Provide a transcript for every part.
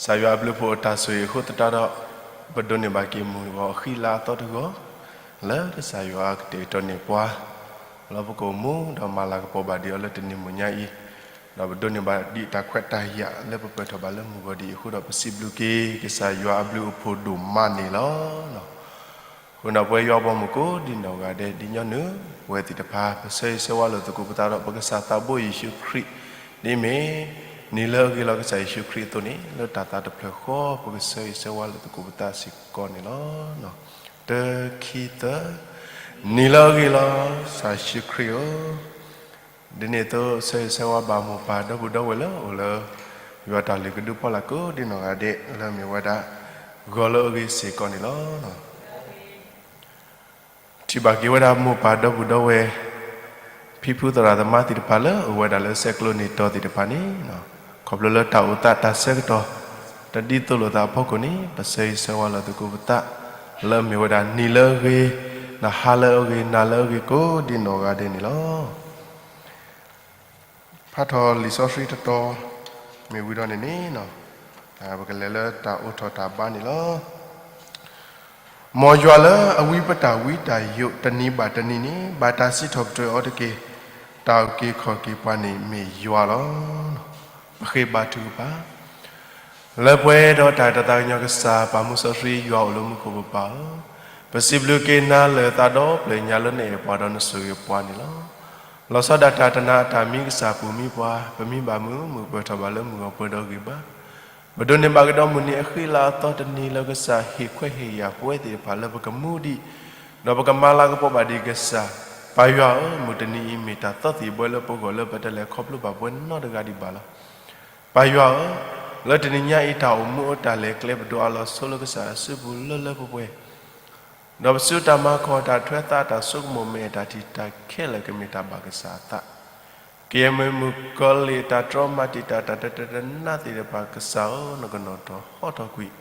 ကစၢ်ယွၤအဘျုးအဖှိၣ်အတၢ်ဆိၣ်ဂ့ၤအဃိသတးဒီး, ပဒိးန့ၢ်ဘၣ်က့ၤမုၢ်ဂီၤအဃံလၤအသီတဂီၤ, လၢကစၢ်ယွၤကတဲာ်ကတီၤန့ၢ်ပှၤ, လၢပကအိၣ်မူဒီးမၤလၤကပီၤဘၣ်ဒံးအီၤလၢတနံၤမုၢ်ညါအံၤ, ဒီးပဒိးန့ၢ်ဘၣ်ဒံးတၢ်ခွဲးတၢ်ယာ်လၢပပၢၢ်ထီၣ်ဘၣ်လၢမုၢ်ဂီၤဒ်အံၤအဃိဒီး ပစံးဘျုးက့ၤကစၢ်ယွၤအဘျုးအဖှိၣ်ဒိၣ်မးန့ၣ်လီၤ. အဃိန့ၣ်ပဝဲယွၤအဘီအမုၢ်ကိးဒံနီၢ်ဂၤဒဲးဒ်ညီနုၢ်ပဝဲသ့ၣ်တဖၣ် ပဆၢဂ့ၤဆၢဝါလိာ်သကိးပသးဒီးပကစၢ်သးဘိယ့ၣ်ၡူးခရံာ်, ဒ်အမ့ၢ်နံၤလၢအဂ့ၤလီၤကစၢ်ယ့ၣ်ၡူးခရံာ်အသိးန့ၣ် လၢတၢ်သးတဖျၢၣ်ဃီ ပကဆၢဂ့ၤဆၢဝါလိာ်သကိးပသးစ့ၢ်ကီးန့ၣ်လီၤ. တၢ ခံ သၢ, နံၤလၢအဂ့ၤလီၤ ကစၢ်ယ့ၣ်ၡူးခရံာ်ဧၢ, ဒ်န့ၣ်အသိးဆၢဂ့ၤဆၢဝါဘၣ်မိၢ်ပၢ်ဒီပုၢ်ဒီဝဲၢ်လၢအိၣ်လၢ ယွၤတၢ်လုၢ်ကဒုအဖီလာ်ကိးဒံနီၢ်ဂၤဒဲး လၢအမ့ၢ်ဝဲဒၣ် ဂီၤလၢအဂ့ၤစ့ၢ်ကီးန့ၣ်လီၤ. ထံၣ်ဘၣ်က့ၤဝဲဒၣ်မိၢ်ပၢ်ဒီပုၢ်ဒီဝဲၢ်, ဖံဖုသရၣ်သမါသ့ၣ်တဖၣ်လၢအိၣ်ဝဲဒၣ်လၢဆဲးကျိးနံၣ်တီၤသ့ၣ်တဖၣ်န့ၣ်, ခီဖျိလၢတၢ်အိၣ်သးတၢ်ဆၢကတီၢ် တဒ်သိးလိာ်သးအဖီခိၣ်န့ၣ် ပဆၢဂ့ၤဆၢဝါလိာ်သကိးပသး လၢအမ့ၢ်ဝဲဒၣ်နံၤလၢအဂ့ၤ, ဒီးဟါလၢအဂ့ၤ, နၤလၢအဂ့ၤကိးဒံနီၢ်ဂၤဒဲးန့ၣ်လီၤ. ဖးထီၣ်လံာ်စီဆှံတတီၤ မ့ၢ်ဝံၤဒီးန့ၣ်န့ၣ်, ပကလဲၤလၢတၢ်အိးထီၣ်တၢ်ဘါန့ၣ်လီၤ. မ်ယွၤလၢအဝံပတၢ်ဝံတၢ်ယိးတနံၤဘၣ်တနံၤန့ၣ် ဘၣ်တၢ်စံးထီၣ်ပတြၢၤအီၤတက့ၢ်. တၢ်အုၣ်က့ၤခီၣ်က့ၤပှၤန့ၣ်မ့ၢ်ယွၤလီၤ. ပဃ့ဘါထုကဖၣ် လၢပှဲၤဒီးတၢ်အဲၣ်တၢ်သးကညီၤကစၢ် ပၢ်မူစီဆှံယွၤအိၣ်လၢမူခိၣ်ပပၢ်ဧၢ, ပစံးဘျုးက့ၤနၤလၢာ်သးဒီဖျၢၣ်ညါလၢနအဲၣ်ပှၤဒီးနဆိၣ်ဂ့ၤပှၤန့ၣ်လီၤ. လီၤဆီဒၣ်တၢ်တနၤအတၢ်မံကစၢ်ပူၤမံပှၤ, ပမံဘၣ်မုာ်မုာ်ပှဲၤထီၣ်ဘၣ်လၢမုၢ်ဂီၤပှဲၤဒီးဂံၢ်ဘါ, ပဒိးန့ၢ်ဘၣ်ကဒီးမုၢ်နံၤအဃံလၤအသီတနံၤလၢကစၢ်ဟ့ၣ်ခွဲးဟ့ၣ်ယာ်ပဝဲသ့ၣ်တဖၣ်လၢပကမူဒံး, ဒီးပကမၤလၤကပီၤဘၣ်ဒံးကစၢ်, ပၢ်ယွၤဧၢ, မုၢ်တနံၤအံၤမ့ၢ်တၢ်သီသံၣ်ဘှဲလၢပဂီၢ်လၢပတလဲၤခီဖျိဘၣ်ပဝဲနီတဂၤဒံးဘၣ်လီၤ. ပၢ်ယွၤဧၢ, လၢတနံၤညါအံၤတၢ်အိၣ်မူအတၢ်လဲၤကျဲပဒိးအလီၤဆိလၢကစၢ်အစုပူၤလၢလၢပှဲၤပှဲၤ, ဒီးပစုတၢ်မၤခီၣ်တၢ်ထွဲသးတၢ်ဆိကမိၣ်မ့ၢ်တၢ်ထံၣ်တၢ်ခဲလၢာ်ကမ့ၢ်တၢ်ဘၣ်ကစၢ်အသး, ကယဲၢ်မ့ၢ်မုၣ်ကီၤလံၢ်တၢ်တြီမၤတံာ်တာ်တၢ်တတနါသ့ၣ်တဖၣ်ကစၢ်ဧၢ, နကနီၣ်ထီၣ်ဟီထီၣ်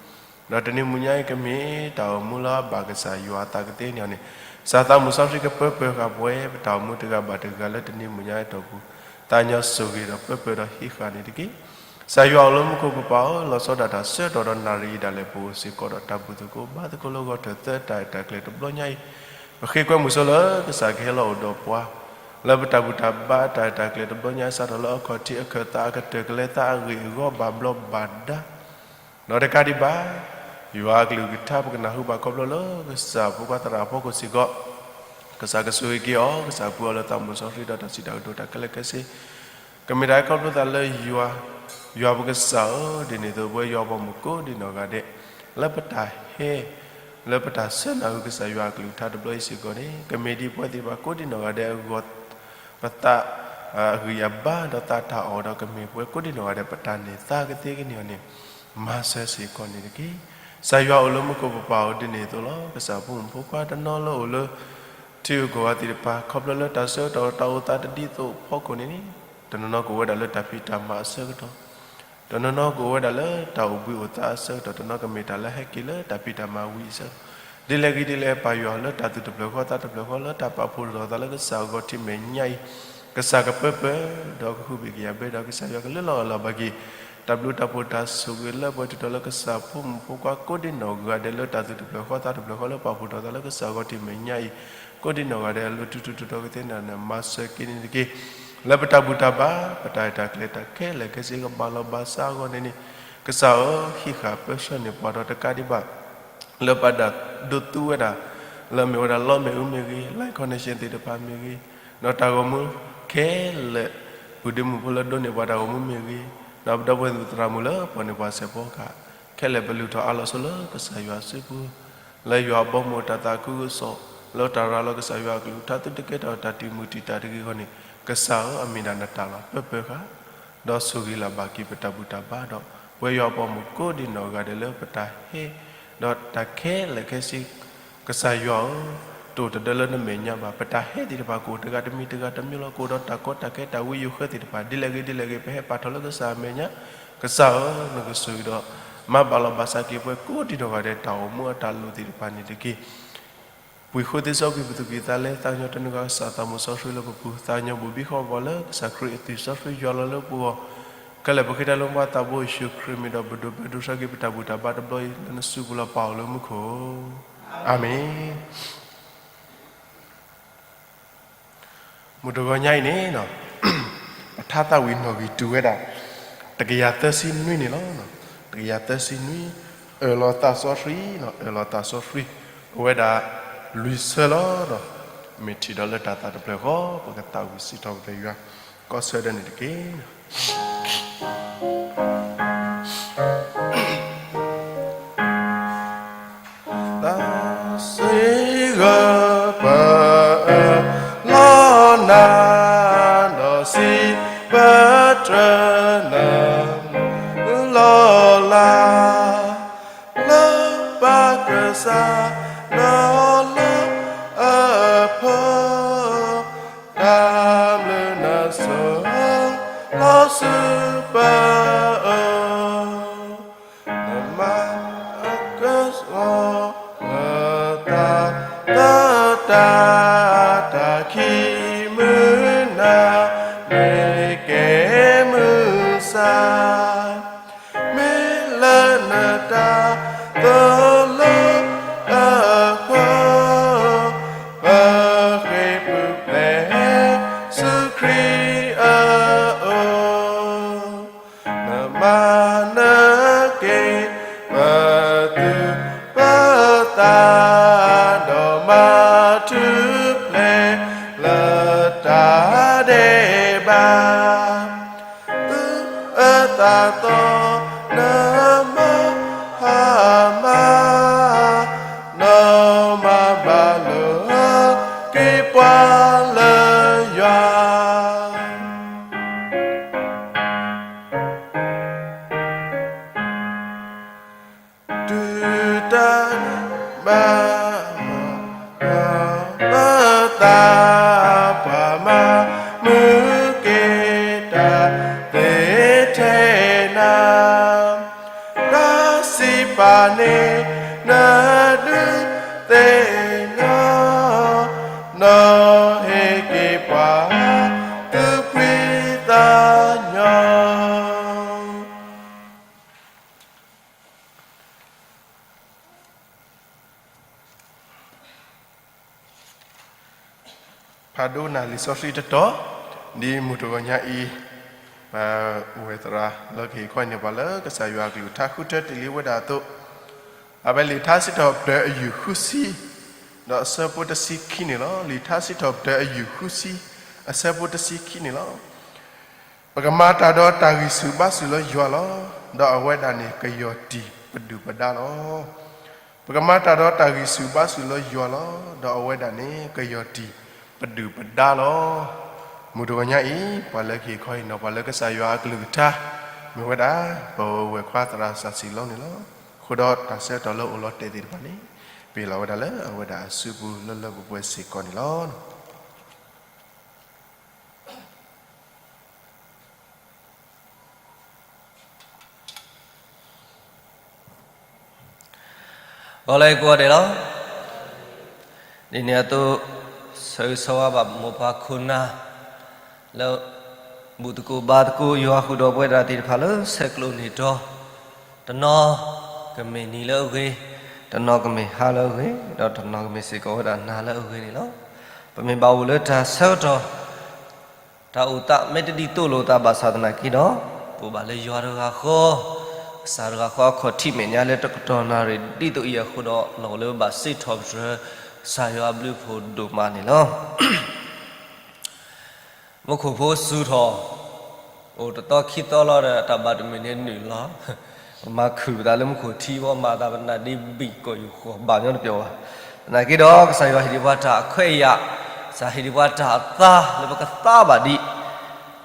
ကွံာ်, ဒီးတနံၤမုၢ်ညါအံၤကမ့ၢ်တၢ်အိၣ်မူလၢအဘၣ်ကစၢ်ယွၤအသးကသ့န့ၣ်န့ၣ်, ကစၢ်သးမုၢ်စီဆှံကပၢပၢၤဃာ်ပဝဲပတၢ်အိၣ်မူတဂၤဘၣ်တဂၤလၢတနံၤမုၢ်ညါအတီၢ်ပူၤ, သးညီဆိၣ်ဂ့ၤဒီးပၢပၢၤဒီးဟံးဃာ်န့ၣ်တက့ၢ်. ကစၢ်ယွၤအိၣ်လၢမူခိၣ်ပပၢ်ဧၢ, လီၤဆီဒၣ်တၢ်ဆၢကတီၢ်ဒီးနၣ်ရံၣ်အံၤဒၣ်လဲာ်ပအိၣ်စ့ၢ်ကီးဒီးတၢ်ဘူၣ်သကိးဘါသကိးလၢဂီၤထၢၣ်သၢတၢ်အဲၣ်တၢ်ကျဲၤတဘျီညါအံၤ, ပဃ့ကွဲမုာ်ဆိလၢကစၢ်ကဟဲလီၤအိၣ်ဒီးပှၤ လၢပတၢ်ဘူၣ်တၢ်ဘါတၢ်အဲၣ်တၢ်ကျဲၤတဘျီညါအံၤ စးထီၣ်လၢအခီၣ်ထံးအခၢၣ်သးအကတၢၢ်ကလဲၤသးအဂ့ၢ်အဂီၢ်ဘၣ်ဘျီးဘၣ်ဒါ ဒီးတကးဒံးဘၣ်, ယွၤအကလုၢ်ကထါပကနၢ်ဟူဘၣ်ခီဖျိလၢ ကစၢ်ဖိခွါသရၣ်အဖီခိၣ်စ့ၢ်ကီး, ကစၢ်ကဆိၣ်ဂ့ၤက့ၤအီၤ, ကစၢ်ပှ့ၤအီၤလၢသးမုၢ်စီဆှံဒီးတၢ်စံးတၢ်ကတိၤတၢ်ခဲလၢာ်ခဲဆ့, ကမ့ၢ်တၢ်ဟဲခီဖျိသးလၢယွၤ, ယွၤပကစၢ်ဧၢ, ဒ်န့ၣ်အသိး ပဝဲယွၤအဘီအမုၢ်ကိးဒံနီၢ်ဂၤဒဲး, လၢပတၢ်ဟဲ, လၢပတၢ်ဆၢနၢ်ဟူကစၢ်ယွၤအကလုၢ်ကထါတဘျီအံၤစ့ၢ်ကီးန့ၣ် ကမ့ၢ်ဒ်ပဝဲသ့ၣ်တဖၣ်ကိးဒံနီၢ်ဂၤဒဲးအဂီၢ် ပသး အဂံၢ်အဘါဒီးသးတၢ်အီၣ်ဒီးကမ့ၢ်ပဝဲကိးဒံနီၢ်ဂၤဒဲးပတၢ်န့ၢ်သါကသ့ကန့ၢ်အီၤန့ၣ် မၤစၢၤစ့ၢ်ကီးန့ၣ်တက့ၢ်. ကစၢ်ယွၤအိၣ်လၢမူခိၣ်ပပၢ်ဧၢ, ဒ်န့ၣ်အသိးလီၤ. ကစၢ်ဖိမုၣ်ဖိခွါတနီၤလၢအိၣ်လၢ ထံဂုၤကီၢ်ဂၤသ့ၣ်တဖၣ် ခီဖျိလၢတၢ်ဆၢကတီၢ်တၢ်အိၣ်သးတဒ်သိးအဖီခိၣ်န့ၣ်န့ၣ် တနီၤနီၤကအိၣ်ဝဲဒၣ်လၢတၢ်ဖံးတၢ်မၤအဆၢကတီၢ် တနီၤနီၤကအိၣ်ဝဲဒၣ်လၢတၢ်အိၣ်ဘှံးအိၣ်သါအဆၢကတီၢ်, တနီၤကမ့ၢ်တၢ်လၢဟဲက့ၤလၢတၢ်ဖံးတၢ်မၤဝံၤအဆၢကတီၢ်, ဒ်လဲၣ်ဂ့ၤဒ်လဲၣ် ပၢ်ယွၤလၢတၢ်သူၣ်တဖျၢၣ်ဃီသးတဖျၢၣ်ဃီ လၢတၢ်ပာ်ဖှိၣ်ထီၣ်သးလၢကစၢ်အဂီၢ်ထံးမဲာ်ညါအံၤ, ကစၢ်ကပၢပၢၤ ဒီးကဟုဘ့ၣ်ကယာ်ဘဲ ဒီးကစၢ်ယွၤကလၢလီၤအလၤဘၣ်က့ၤ တၢ်ဘျုးတၢ်ဖှိၣ်တၢ်ဆိၣ်ဂ့ၤလၢပှဲၤထီၣ်လၢကစၢ်ဖိမုၣ်ဖိခွါကိးဒံနီၢ်ဂၤဒဲး လၢတၢ်သူၣ်တဖျၢၣ်ဃီသးတဖျၢၣ်ဃီလၢပာ်ဖှိၣ်ထီၣ်သးလၢကစၢ်အဂီၢ်ထံးမဲာ်ညါအံၤ ကိးဒံနီၢ်ဂၤဒဲး လၢထူထူတီတီကသ့န့ၣ် မၤစၢၤက့ၤန့ၣ်တက့ၢ်. လၢပတၢ်ဘူၣ်တၢ်ဘါ ပတၢ်ရဲၣ်တၢ်ကျဲၤတၢ်ခဲလၢာ်ခဲဆ့ကဘၣ်လီၤဘၣ်စးအဂီၢ်န့ၣ်န့ၣ်, ကစၢ်ဧၢ, ဟံးဃာ်ပၢဆှၢန့ၢ်ပှၤဒီးတကးဒံးဘၣ် လၢပဒၣ်ဒိသူဝဲဒၣ် လၢအမ့ၢ်ဝဲဒၣ်လီမ့ၣ်အူမ့ၢ်ဂ့ၤ, line connection သ့ၣ်တဖၣ်မ့ၢ်ဂ့ၤ, ဒီးတၢ်ဂီၤမူခဲလၢာ် ပုၢ်ဒ့မုၣ်ဖိလၢဒိးန့ၢ်ပှၤတၢ်ဂီၤမူမ့ၢ်ဂ့ၤ, ဒီးပဒီပုၢ်ဝဲၢ်သရၣ်မုၣ်လၢပှၤန့ၢ်ပှၤစဲးဖီကဟၣ် ခဲလၢာ်ပလုၢ်ထီၣ်အါလီၤဆိလၢကစၢ်ယွၤစုပူၤ လၢယွၤအဘီမုၢ်တၢ်သးခုကစီၣ် လၢတၢ်ရၤလီၤကစၢ်ယွၤအကလုၢ်ကထါသုတကဲထီၣ်တၢ်တံာ်မုၢ်တံာ်တာ်တဂ့ၤအဂီၢ်န့ၣ်, ကစၢ်ဧၢ, အမ့ၢ်ဒၣ်နတၢ်လီၤပၢပၢၤဃာ် ဒီးဆိၣ်ဂ့ၤလၢ်ဘၣ်က့ၤပတၢ်ဘူၣ်တၢ်ဘါဒီး ပဝဲယွၤအဘီမုၢ်ကိးဒံနီၢ်ဂၤဒဲးလၢပတၢ်ဟဲ ဒီးတၢ်ခဲလၢာ်ခဲဆ့ ကစၢ်ယွၤဧၢ, တအိၣ်တဒၢလၢနမဲာ်ညါဘၣ်. ပတၢ်ဟဲသ့ၣ်တဖၣ်ကအိၣ်တဂၤတမံၤတဂၤတမံၤလီၤ. ကအိၣ်ဒီးတၢ်ကီတၢ်ခဲတၢ်ဝံယိၤဃၢသ့ၣ်တဖၣ် ဒ်လဲၣ်ဂ့ၤဒ်လဲၣ်ဂ့ၤ ပဟဲပာ်ထီၣ်လၢကစၢ်အမဲာ်ညါ, ကစၢ်ဧၢ, နကဆိၣ်ဂ့ၤဒီး မၤဘၣ်လီၤဘၣ်စးက့ၤပှၤကိးဒံနီၢ်ဂၤဒဲးတၢ်အိၣ်မူအတၢ်လိၣ်သ့ၣ်တဖၣ်န့ၣ်တက့ၢ်. ပှ့ၤဃုသ့စီကွံာ်ပသူၣ်ကံၢ်သးလဲ သးကညီၤတနုၤဂၤကစၢ်သးမုၢ်စီဆှံလၢပပူၤ, သးကညီၤဘိၣ်ဘံဃီပှၤလၢကစၢ်ခရံာ်အသွံၣ်စီဆှံယွၤလီၤလၢပဂီၢ်, ကလဲၣ်ပဃ့တၢ်လၢမူဘၣ်သးဘိယ့ၣ်ၡူးခရံာ်မံၤဒီး ပဒိးဘျၢဒိဆါက့ၤပတၢ်ဘူၣ်တၢ်ဘါတဘျီအံၤလၢနစုပူၤလီၤ ပၢ်အိၣ်လၢမူခိၣ်, အၤမ့ၣ်. မုၢ်တဂီၤညါအံၤန့ၣ် ပထါသးဝံၣ်နီၣ်ဂံၢ်တုၤဝဲဒၣ် တကယၤသၢဆံနွံန့ၣ်လီၤ. တကယၤသၢဆံနွံ, အၢၣ်လီၤသးစီဆှံ, အၢၣ်လီၤသးစီဆှံ, အိၣ်ဝဲဒၣ်လွံၢ်ဆၢလီၤ. မ့ၢ်ထံၣ်ဒီးလၢတၢ်သးတဖျၢၣ်ဃီ ပကသးဝံၣ်စံးထီၣ်ပတြၢၤယွၤ ကီဆၢဒၢန့ၣ်တက့ၢ်. သးစ့ၢ်ကီးပအၢၣ်လီၤနၤ, ဒီးစံးပတြၢၤနၤလီၤလး, လၢပၢ်ကစၢ်ဒီးလၢအဖိ တၢ်ဘျုးနဆိၣ်လီၤဆူ ပအၢၣ်, နမၤကစၢ်လၢတၢ်သတး တၢ်ခံးမုၢ်နၤ မ့ၢ်ကဲမုၢ်ဆါ မ့ၢ်လၢနတၢ်သိၣ်လိအဃိ, ပဃ့ၢ်ပူၤဖျဲးဆူခရံာ်အအိၣ်, နမၤနၢၤက့ၤပသူၣ်ပသး ဒီးမၤထူၣ်ဖျဲးလၢတၢ်ဒဲးဘး အၢသးသီ နမၤဟါမၢ်, နီၢ်မၤဘၣ်လိာ်က့ၤပှၤလၢယွၤ တုၤတၢ်ဘၣ်မၤ ပသး ပှၤမၤမုာ်က့ၤတၢ်သ့ထဲနၤ, တၢ်စံးပာ်န့ၣ် နဒုးသ့ၣ်နီၣ်, နီၢ်ဟ့ၣ်က့ၤပှၤ သူၣ်ဖှံသးညီ ဖးဒိၣ်နၤလံာ်စီဆှံတတီၤ, ဒ်မုၢ်တဂီၤညါအံၤ, ပဝဲသရၣ်လၢကဟ့ၣ်ခီန့ၢ်ပှၤလၢကစၢ်ယွၤအကလုၢ်ကထါဃုထၢတ့ၢ်လံဝဲဒၣ်အသိး, အဝဲလံာ်ထါစံးထီၣ်ပတြၢၤအယုၢ်ဃုဆံ, ဒီးအဆၢဖိတဆံခံန့ၣ်လီၤ. လံာ်ထါစံးထီၣ်ပတြၢၤအယုၢ်ဃုဆံ, အဆၢဖိတဆံခံန့ၣ်လီၤ. ပကမၤတၢ်ဒီးတၢ်ဂံၢ်ဆူၣ်ဘါဆူၣ်လၢယွၤလီၤ. ဒီးအဝဲဒၣ်န့ၣ်ကယီၢ်တံၢ်ပဒုၣ်ပဒါလီၤ. ပကမၤတၢ်ဒီးတၢ်ဂံၢ်ဆူၣ်ဘါဆူၣ်လၢယွၤလီၤ. ဒီးအဝဲဒၣ်န့ၣ်ကယီၢ်တံၢ်ပဒုၣ်ပဒါလီၤ. မုၢ်တဂီၤညါအံၤ ပှၤလၢကဟ့ၣ်ခီဟ့ၣ်နီၤပှၤလၢကစၢ်ယွၤအကလုၢ်ကထါ, မ့ၢ်ဝဲဒၣ် ပဝဲခွါသရၣ်စၢ်စံလီန့ၣ်လီၤ. အဃိဒီးတၢ်ဆၢကတီၢ်လၢအိၣ်လီၤတဲာ်သ့ၣ်တဖၣ်န့ၣ်, ပ့ၤလီၤဝဲဒၣ်လၢအဝဲဒၣ်အစုပူၤလၢလၢပှဲၤပှဲၤစ့ၢ်ကီးန့ၣ်လီၤ. ဂီၤလၢအံၤကိးဂၤဒဲးလီၤ. ဒ်န့ၣ်အသိး ဆၢဂ့ၤဆၢဝါဘၣ်မိၢ်ပၢ်ခိၣ်နၢ် လၢ ဘူၣ်သကိးဘါသကိးယွၤဃုာ်ဒီးပဝဲဒၣ်သ့ၣ်တဖၣ်လၢဆဲးကျိးန့ၢ်တီ, တနီၤကမ့ၢ်နံၤလၢအဂ့ၤ, တနီၤကမ့ၢ်ဟါလၢအဂ့ၤ, ဒီးတနီၤကမ့ၢ်စ့ၢ်ကီးဝဲဒၣ်နၤလၢအဂ့ၤန့ၣ်လီၤ. ပမ့ၢ်ဘၣ်အိၣ်လၢတၢ်ဆၢကတီၢ် တၢ်အိၣ်သးမ့ၢ်တဒ်သိးလိာ်သးဘၣ်ဆၣ်သနာ်က့ဒီး, ပအိၣ်ဘၣ်လၢယွၤတဂၤဃီ, ကစၢ်တဂၤဃီအခီၣ်ထံးမဲာ်ညါလၢတကတီၢ်နၣ်ရံၣ်ဒ်သိးအံၤအဃိဒီး လီၢ်လၢပဘၣ်စံးထီၣ်ပတြၢၤ ကစၢ်ယွၤအဘျုးအဖှိၣ်ဒိၣ်မးန့ၣ်လီၤ. မူခိၣ်ဖိစူၤထီၣ်, အိၣ်တသီခံသီလီၤဒီး တၢ်ဘၣ်တမုာ်န့ၣ်နုာ်လီၤ. ပမၤခုၣ်ပသးလၢမူခိၣ်ထံ ပမၤသးပနၢ်ဒ့ဘံၣ်ကိာ်ယူၢ်ဃီၣ်ဘၣ်ညီတပျီၤဘၣ်. သနာ်က့ဒီး ကစၢ်ယွၤဟ့ၣ်ဒံးပှၤတၢ်အခွဲးအယာ်, ကစၢ်ဟ့ၣ်ဒံးပှၤတၢ်အသါလၢပကသါဘၣ်ဒံး,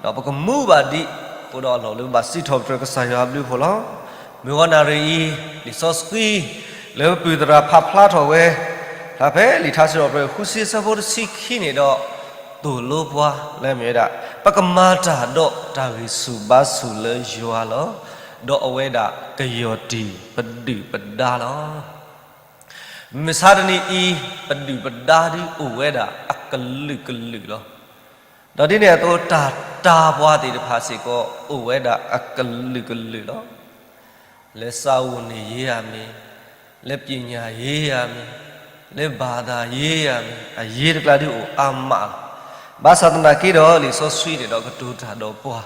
ဒီးပကမူဘၣ်ဒံး, အဃိဒီးအလီၢ်လၢပဘၣ်စံးထီၣ်ပတြၢၤကစၢ်ယွၤအဘျုးအဖှိၣ်လီၤ. မုၢ်ဂီၤနၣ်ရံၣ်အံၤ လံာ်စီဆှံ လၢပပုၢ်သရၣ်ဖးဖျါထီၣ်ဝဲ, ဖဲလံာ်ထါစံးထီၣ်ပတြၢၤဃုဆံအဆၢဖိတဆံခံန့ၣ်ဒီး, သိၣ်လိပှၤလၢမ့ၢ်ဝဲဒၣ် ပကမၤတၢ်ဒီးတၢ်ဂံၢ်ဆူၣ်ဘါဆူၣ်လၢယွၤလီၤ. ဒီးအဝဲဒၣ်ကယီၢ်တံၢ်ပဒုၣ်ပဒါလီၤ. မုၢ်မဆါတနံၤအံၤ ပဒုၣ်ပဒါဒ်အိၣ်ဝဲဒၣ်အကလုာ်ကလုာ်လီၤ. ဒီးဒ်န့ၣ်အသိးတၢ် တၢ်ပှၤသ့ၣ်တဖၣ်စ့ၢ်ကီး အိၣ်ဝဲဒၣ်အကလုာ်ကလုာ်လီၤ. လၢစာအုပ်ရေးရာမ့ၢ်, လၢပညာရေးရာမ့ၢ်, လၢဘာသာရေးရာမ့ၢ်, အရေးတကျါဒုအိၣ်အါမးလီၤ. ဘၣ်ဆၣ်သနာ်က့ဒီး လံာ်စီဆှံန့ၣ်ဒီးကတိၤတၢ်ဒီးပှၤ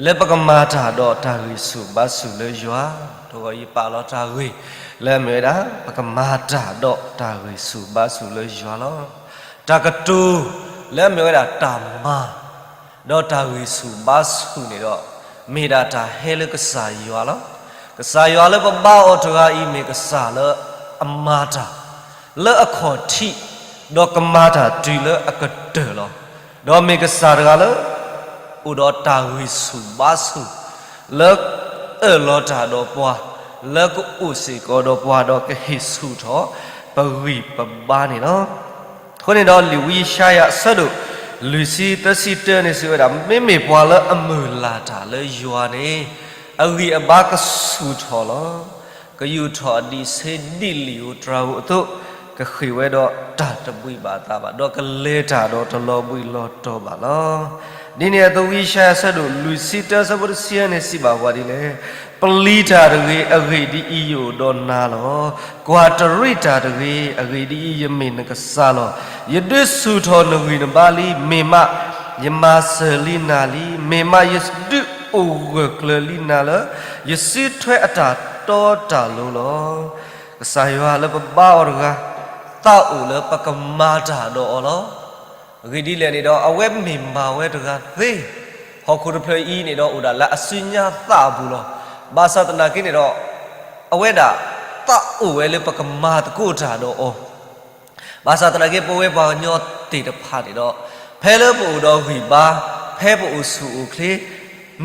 လၢပကမၤတၢ်ဒီးတၢ်ဂံၢ်ဆူၣ်ဘါဆူၣ်လၢယွၤ, တဂီၤယပာ်လီၤတၢ်ဂ့ၢ် လၢအမ့ၢ်ဝဲဒၣ် ပကမၤတၢ်ဒီးတၢ်ဂံၢ်ဆူၣ်ဘါဆူၣ်လၢယွၤလီၤ. တၢ်ကတိၤ လၢအမ့ၢ်ဝဲဒၣ်တၢ်မၤ ဒီးတၢ်ဂံၢ်ဆူၣ်ဘါဆူၣ်န့ၣ်ဒီး မ့ၢ်ဒၣ်တၢ်ဟဲလၢကစၢ်ယွၤလီၤ. ကစၢ်ယွၤလၢပဘါအီၤတဂၤအံၤ မ့ၢ်ကစၢ်လၢအမၤတၢ် လၢအခီၣ်ထံး, ဒီးကမၤတၢ်တုၤလၢအကတၢၢ်လီၤ. ဒီးမ့ၢ်ကစၢ်တဂၤလၢ အိၣ်ဒီးတၢ်ဂံၢ်ဆူၣ်ဘါဆူၣ် လၢအၢၣ်လီၤတၢ်ဒီးပှၤ, လၢကအိၣ်စ့ၢ်ကီးဒီးပှၤ ဒီးကဟ့ၣ်ဆူၣ်ထီၣ်ပဂံၢ်ပဘါန့ၣ်လီၤ. အဃိန့ၣ်ဒီး လံာ်ဝံယၡါယၤအဆၢဒိၣ် လွံၢ်ဆံသၢဆံတၢန့ၣ်စံးဝဲဒၣ်, မ့မ့ၢ်ပှၤလၢအမုၢ်လၢ်တၢ်လၢယွၤန့ၣ် အဂံၢ်အဘါကဆူၣ်ထီၣ်လီၤ. ကယူာ်ထီၣ်အဒံးဆှံဒ်လံာ်ဧိၤတြၤဧိၤအသိး, ကဃ့ၢ်ဝဲဒီးတၢ်တဘှံးဘၣ်အသးဘၣ်, ဒီးကလဲၤတၢ်ဒီးတလီၤဘှံးလီၤတီၤဘၣ်လီၤ. ဒ်န့ၣ်အသိး ဝံယၡါယၤအဆၢဒိၣ်လွံၢ်ဆံတၢဆၢဖိတဆံန့ၣ်စံးဘၣ်ပှၤဒ်လဲၣ်, ပျံၤတၢ်တဂ့ၤ, အဂ့ၢ်ဒ်အံၤ, ယအိၣ်ဒီးနၤလီၤ. ကွၢ်တရံးတၢ်တဂ့ၤ, အဂ့ၢ်ဒ်အံၤ, ယမ့ၢ်နကစၢ်လီၤ. ယဒုးဆူၣ်ထီၣ်နဂံၢ်နဘါလံ, မ့ၢ်မးယမၤစၢၤလံနၤလံ, မ့ၢ်မးယဒုးအိၣ်ဂၢၢ်ကျၢၤလံနၤလၢ ယစုထွဲအတၢ်တီတၢ်လိၤလီၤ. ကစၢ်ယွၤလၢပဘါအီၤတဂၤ သးအိၣ်လၢပကမၤတၢ်ဒီးအီၤလီၤ. အဂ့ၢ်ဒ်လဲၣ်န့ၣ်ဒီး အဝဲမ့ၢ်မၤဝဲတဂၤသ့, ဟီၣ်ခိၣ်တဖျၢၣ်အံၤန့ၣ်ဒီး အိၣ်ဒၣ်လၢအစုညါသးအပူၤလီၤ. ဘၣ်ဆၣ်သနာ်က့န့ၣ်ဒီး အဝဲဒၣ်သးအိၣ်ဝဲလၢပကမၤသကိးတၢ်ဒီးအီၤ ဘၣ်ဆၣ်သနာ်က့ ပဝဲပှၤကညီသ့ၣ်တဖၣ်န့ၣ်ဒီး ဖဲလၢပအိၣ်ဒီးဂံၢ်ဘါ, ဖဲပအိၣ်ဆူၣ်အိၣ်ချ့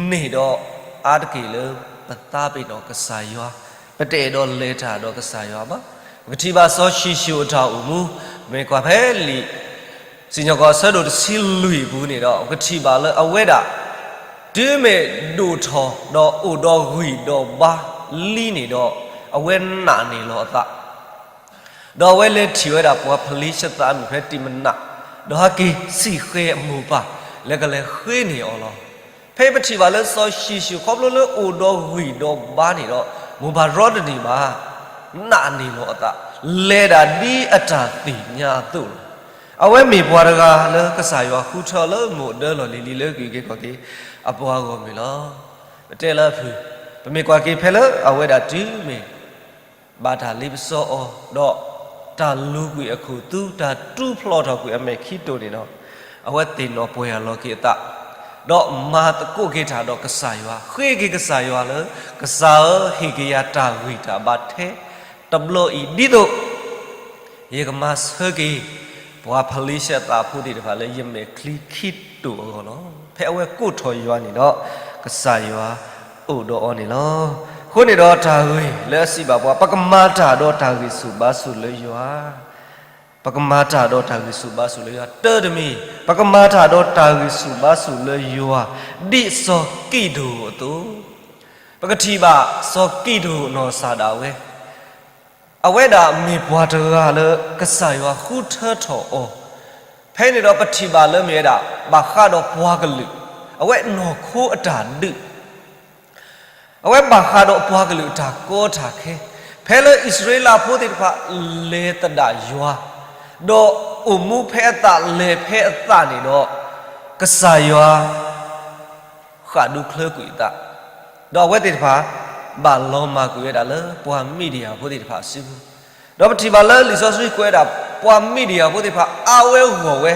န့ၣ်ဒီး အါတက့ၢ်လၢပသးပ့ၤနီၣ်ကစၢ်ယွၤ, ပတအဲၣ်ဒိးလဲၤတၢ်ဒီးကစၢ်ယွၤဘၣ်. ပကထံၣ်ဘၣ်စီၤၡံၣ်ၡိၣ်အတၢ်အိၣ်မူ, မ့ၢ်ကွၢ်ဖဲလံာ် စံၣ်ညီၣ်ကွီၢ်အဆၢဒိၣ်တဆံလွံၢ်အပူၤန့ၣ်ဒီး ပကထံၣ်ဘၣ်လၢအဝဲဒၣ် တုၤမ့ၢ်ဒိၣ်ထီၣ် ဒီးအိၣ်ဒီးဂံၢ်ဒီးဘါလံန့ၣ်ဒီး အဝဲနာ်န့ၢ်လီၤအသး ဒီးအဝဲလဲၤထံၣ်ဝဲဒၣ်ပှၤဖလံၡသးအမုၣ်ဖဲတံၤမနး, ဒီးဟဲက့ၤစံၣ်ဃဲၤအမိၢ်ပၢ် လၢကလဲၤဃ့န့ၢ်အီၤလီၤ. ဖဲပထံၣ်ဘၣ်လၢစီၤၡံၣ်ၡိၣ်ခီဖျိလၢအိၣ်ဒီးဂံၢ်ဒီးဘါန့ၣ်ဒီး မိၢ်ပၢ်ရီတန့ၢ်ဘၣ်, နာ်န့ၢ်လီၤအသး, လဲၤဒၣ်ဒ်အတၢ်သ့ၣ်ညါအသိးလီၤ. အဝဲမ့ၢ်ပှၤတဂၤလၢကစၢ်ယွၤဃုထၢလၢမိၢ်ဒၢလီၢ်လံၤလံၤလၢကဂ့ၤက့ၤခီၣ်က့ၤအပှၤဂီၢ်မုၢ်လီၤ. ပတဲလၢအဖုၣ်, ပမ့ၢ်ကွၢ်က့ၤဖဲလၢအဝဲဒၣ်တုၤမ့ၢ် ဘၣ်တၢ်လ့ပစီအီၤ, ဒီးတၢ်လူၤကွံာ်အခိၣ်သူ, တၢ်တူၢ်ဖျီထီၣ်ကွံာ်အမဲာ်ခံတိာ်န့ၣ်ဒီး, အဝဲသ့ၣ်နီၣ်ပှဲၤအလီၤက့ၤအသး, ဒီးမၤသကိးက့ၤတၢ်ဒီးကစၢ်ယွၤ, ဃ့က့ၤကစၢ်ယွၤလၢ ကစၢ်ဧၢ, ဟ့ၣ်က့ၤယၤတၢ်ဂံၢ်တၢ်ဘါထဲတဘျီအံၤ ဒ်သိး ယကမၤဆၢက့ၤ ပှၤဖလံၡသးဖိသ့ၣ်တဖၣ်လၢယမဲာ်ချံခံတိာ်အဂီၢ်လီၤ. ဖဲအဝဲကိးထီၣ်ယွၤန့ၣ်ဒီး ကစၢ်ယွၤအိၣ်ဒီးအီၤန့ၣ်လီၤ. အဃိန့ၣ်ဒီးတၢ်ဂ့ၢ်လၢအစံးဘၣ်ပှၤ ပကမၤတၢ်ဒီးတၢ်ဂံၢ်ဆူၣ်ဘါဆူၣ်လၢယွၤ, ပကမၤတၢ်ဒီးတၢ်ဂံၢ်ဆူၣ်ဘါဆူၣ်လၢယွၤ, တၢတမံၤ ပကမၤတၢ်ဒီးတၢ်ဂံၢ်ဆူၣ်ဘါဆူၣ်လၢယွၤ, ဒ်စီၤကံးဒဧိၣ်အသိး, ပကထံၣ်ဘၣ်စီၤကံးဒဧိၣ်နီၢ်စၢ်ဒၣ်ဝဲ အဝဲဒၣ်မ့ၢ်ပှၤတဂၤလၢကစၢ်ယွၤဃုထၢထီၣ်အီၤ, ဖဲန့ၣ်ဒီးပထံၣ်ဘၣ်လၢမ့ၢ်ဝဲဒၣ် ဘၣ်ဃးဒီးပှၤကလုာ်, အဝဲနီၢ်ခိအတၢ်ဒုး, အဝဲဘၣ်ဃးဒီးပှၤကလုာ်အတၢ်ကီတၢ်ခဲ, ဖဲလၢအံၣ်စရ့လးဖိသ့ၣ်တဖၣ်လဲၤသဒၣ်ယွၤ, ဒီးအိၣ်မူဖဲအသးလဲၤဖဲအသးန့ၣ်ဒီး, ကစၢ်ယွၤ ဃၣ်ဒူချၢကွံာ်အသး, ဒီးအဝဲသ့ၣ်တဖၣ် ဘၣ်လီၤမၢ်ကွံာ်ဝဲဒၣ်လၢပှၤမံးဒယၣ်ဖိသ့ၣ်တဖၣ်အစုပူၤ, ဒီးပထံၣ်ဘၣ်လၢလံာ်စီဆှံကွဲးဝဲဒၣ် ပှၤမံးဒယၣ်ဖိသ့ၣ်တဖၣ်အါဝဲဂီၢ်ဝဲ,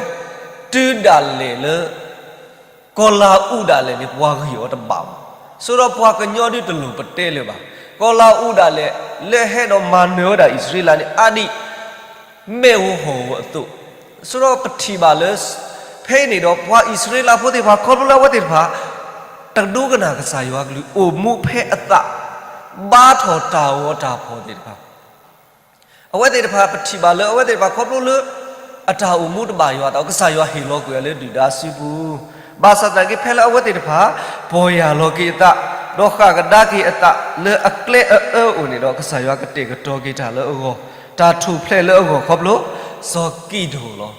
တုၤဒၣ်လဲာ်လၢ ကီၤလၤအူးဒၣ်လဲာ်န့ၣ် ပှၤဂံၢ်အီၤတဘၣ်ဘၣ်. ဆိဒီးပှၤကညီဒုတလိၣ်ပတဲလၢၤဘၣ်. ကီၤလၤအူးဒၣ်လဲာ် လၢဟဲဒီးမၤနၢၤဝဲဒၣ်အံၣ်စရ့လးန့ၣ် အါဒံး မဲာ်ဧိၤဟီၣ်ဧိၤအသိး, ဆိဒီးပထံၣ်ဘၣ်လၢ ဖဲအံၤန့ၣ်ဒီး ပှၤအံၣ်စရ့လးဖိသ့ၣ်တဖၣ် ခီဖျိလၢအဝဲသ့ၣ်တဖၣ် တဒိကနၣ်ကစၢ်ယွၤကလုၢ် အိၣ်မူဖဲအသး ဘါထီၣ်တၢ်ဂီၤတၢ်ဖီၣ်သ့ၣ်တဖၣ် အဝဲသ့ၣ်တဖၣ် ပထံၣ်ဘၣ်လၢအဝဲသ့ၣ်တဖၣ် ခီဖျိလၢ အတၢ်အိၣ်မူတဘၣ်ယွၤအသး ကစၢ်ယွၤဟ့ၣ်လီၤကွံာ်အီၤလၢဒုၣ်ဒါစုပူၤ, ဘၣ်ဆၣ်သနာ်က့ ဖဲလၢအဝဲသ့ၣ်တဖၣ် ပီၢ်ယၢ်လီၤက့ၤအသး ဒီးဃၣ်ကဒါက့ၤအသး လၢအကျဲအအၢအိၣ်န့ၣ်ဒီး ကစၢ်ယွၤကတဲာ်ကတီၤက့ၤတၢ်လၢအဂီၢ်, တၢ်ထူၣ်ဖျဲးလၢအဂီၢ်ခီဖျိ စီၤကံးဒဧိၣ်လီၤ.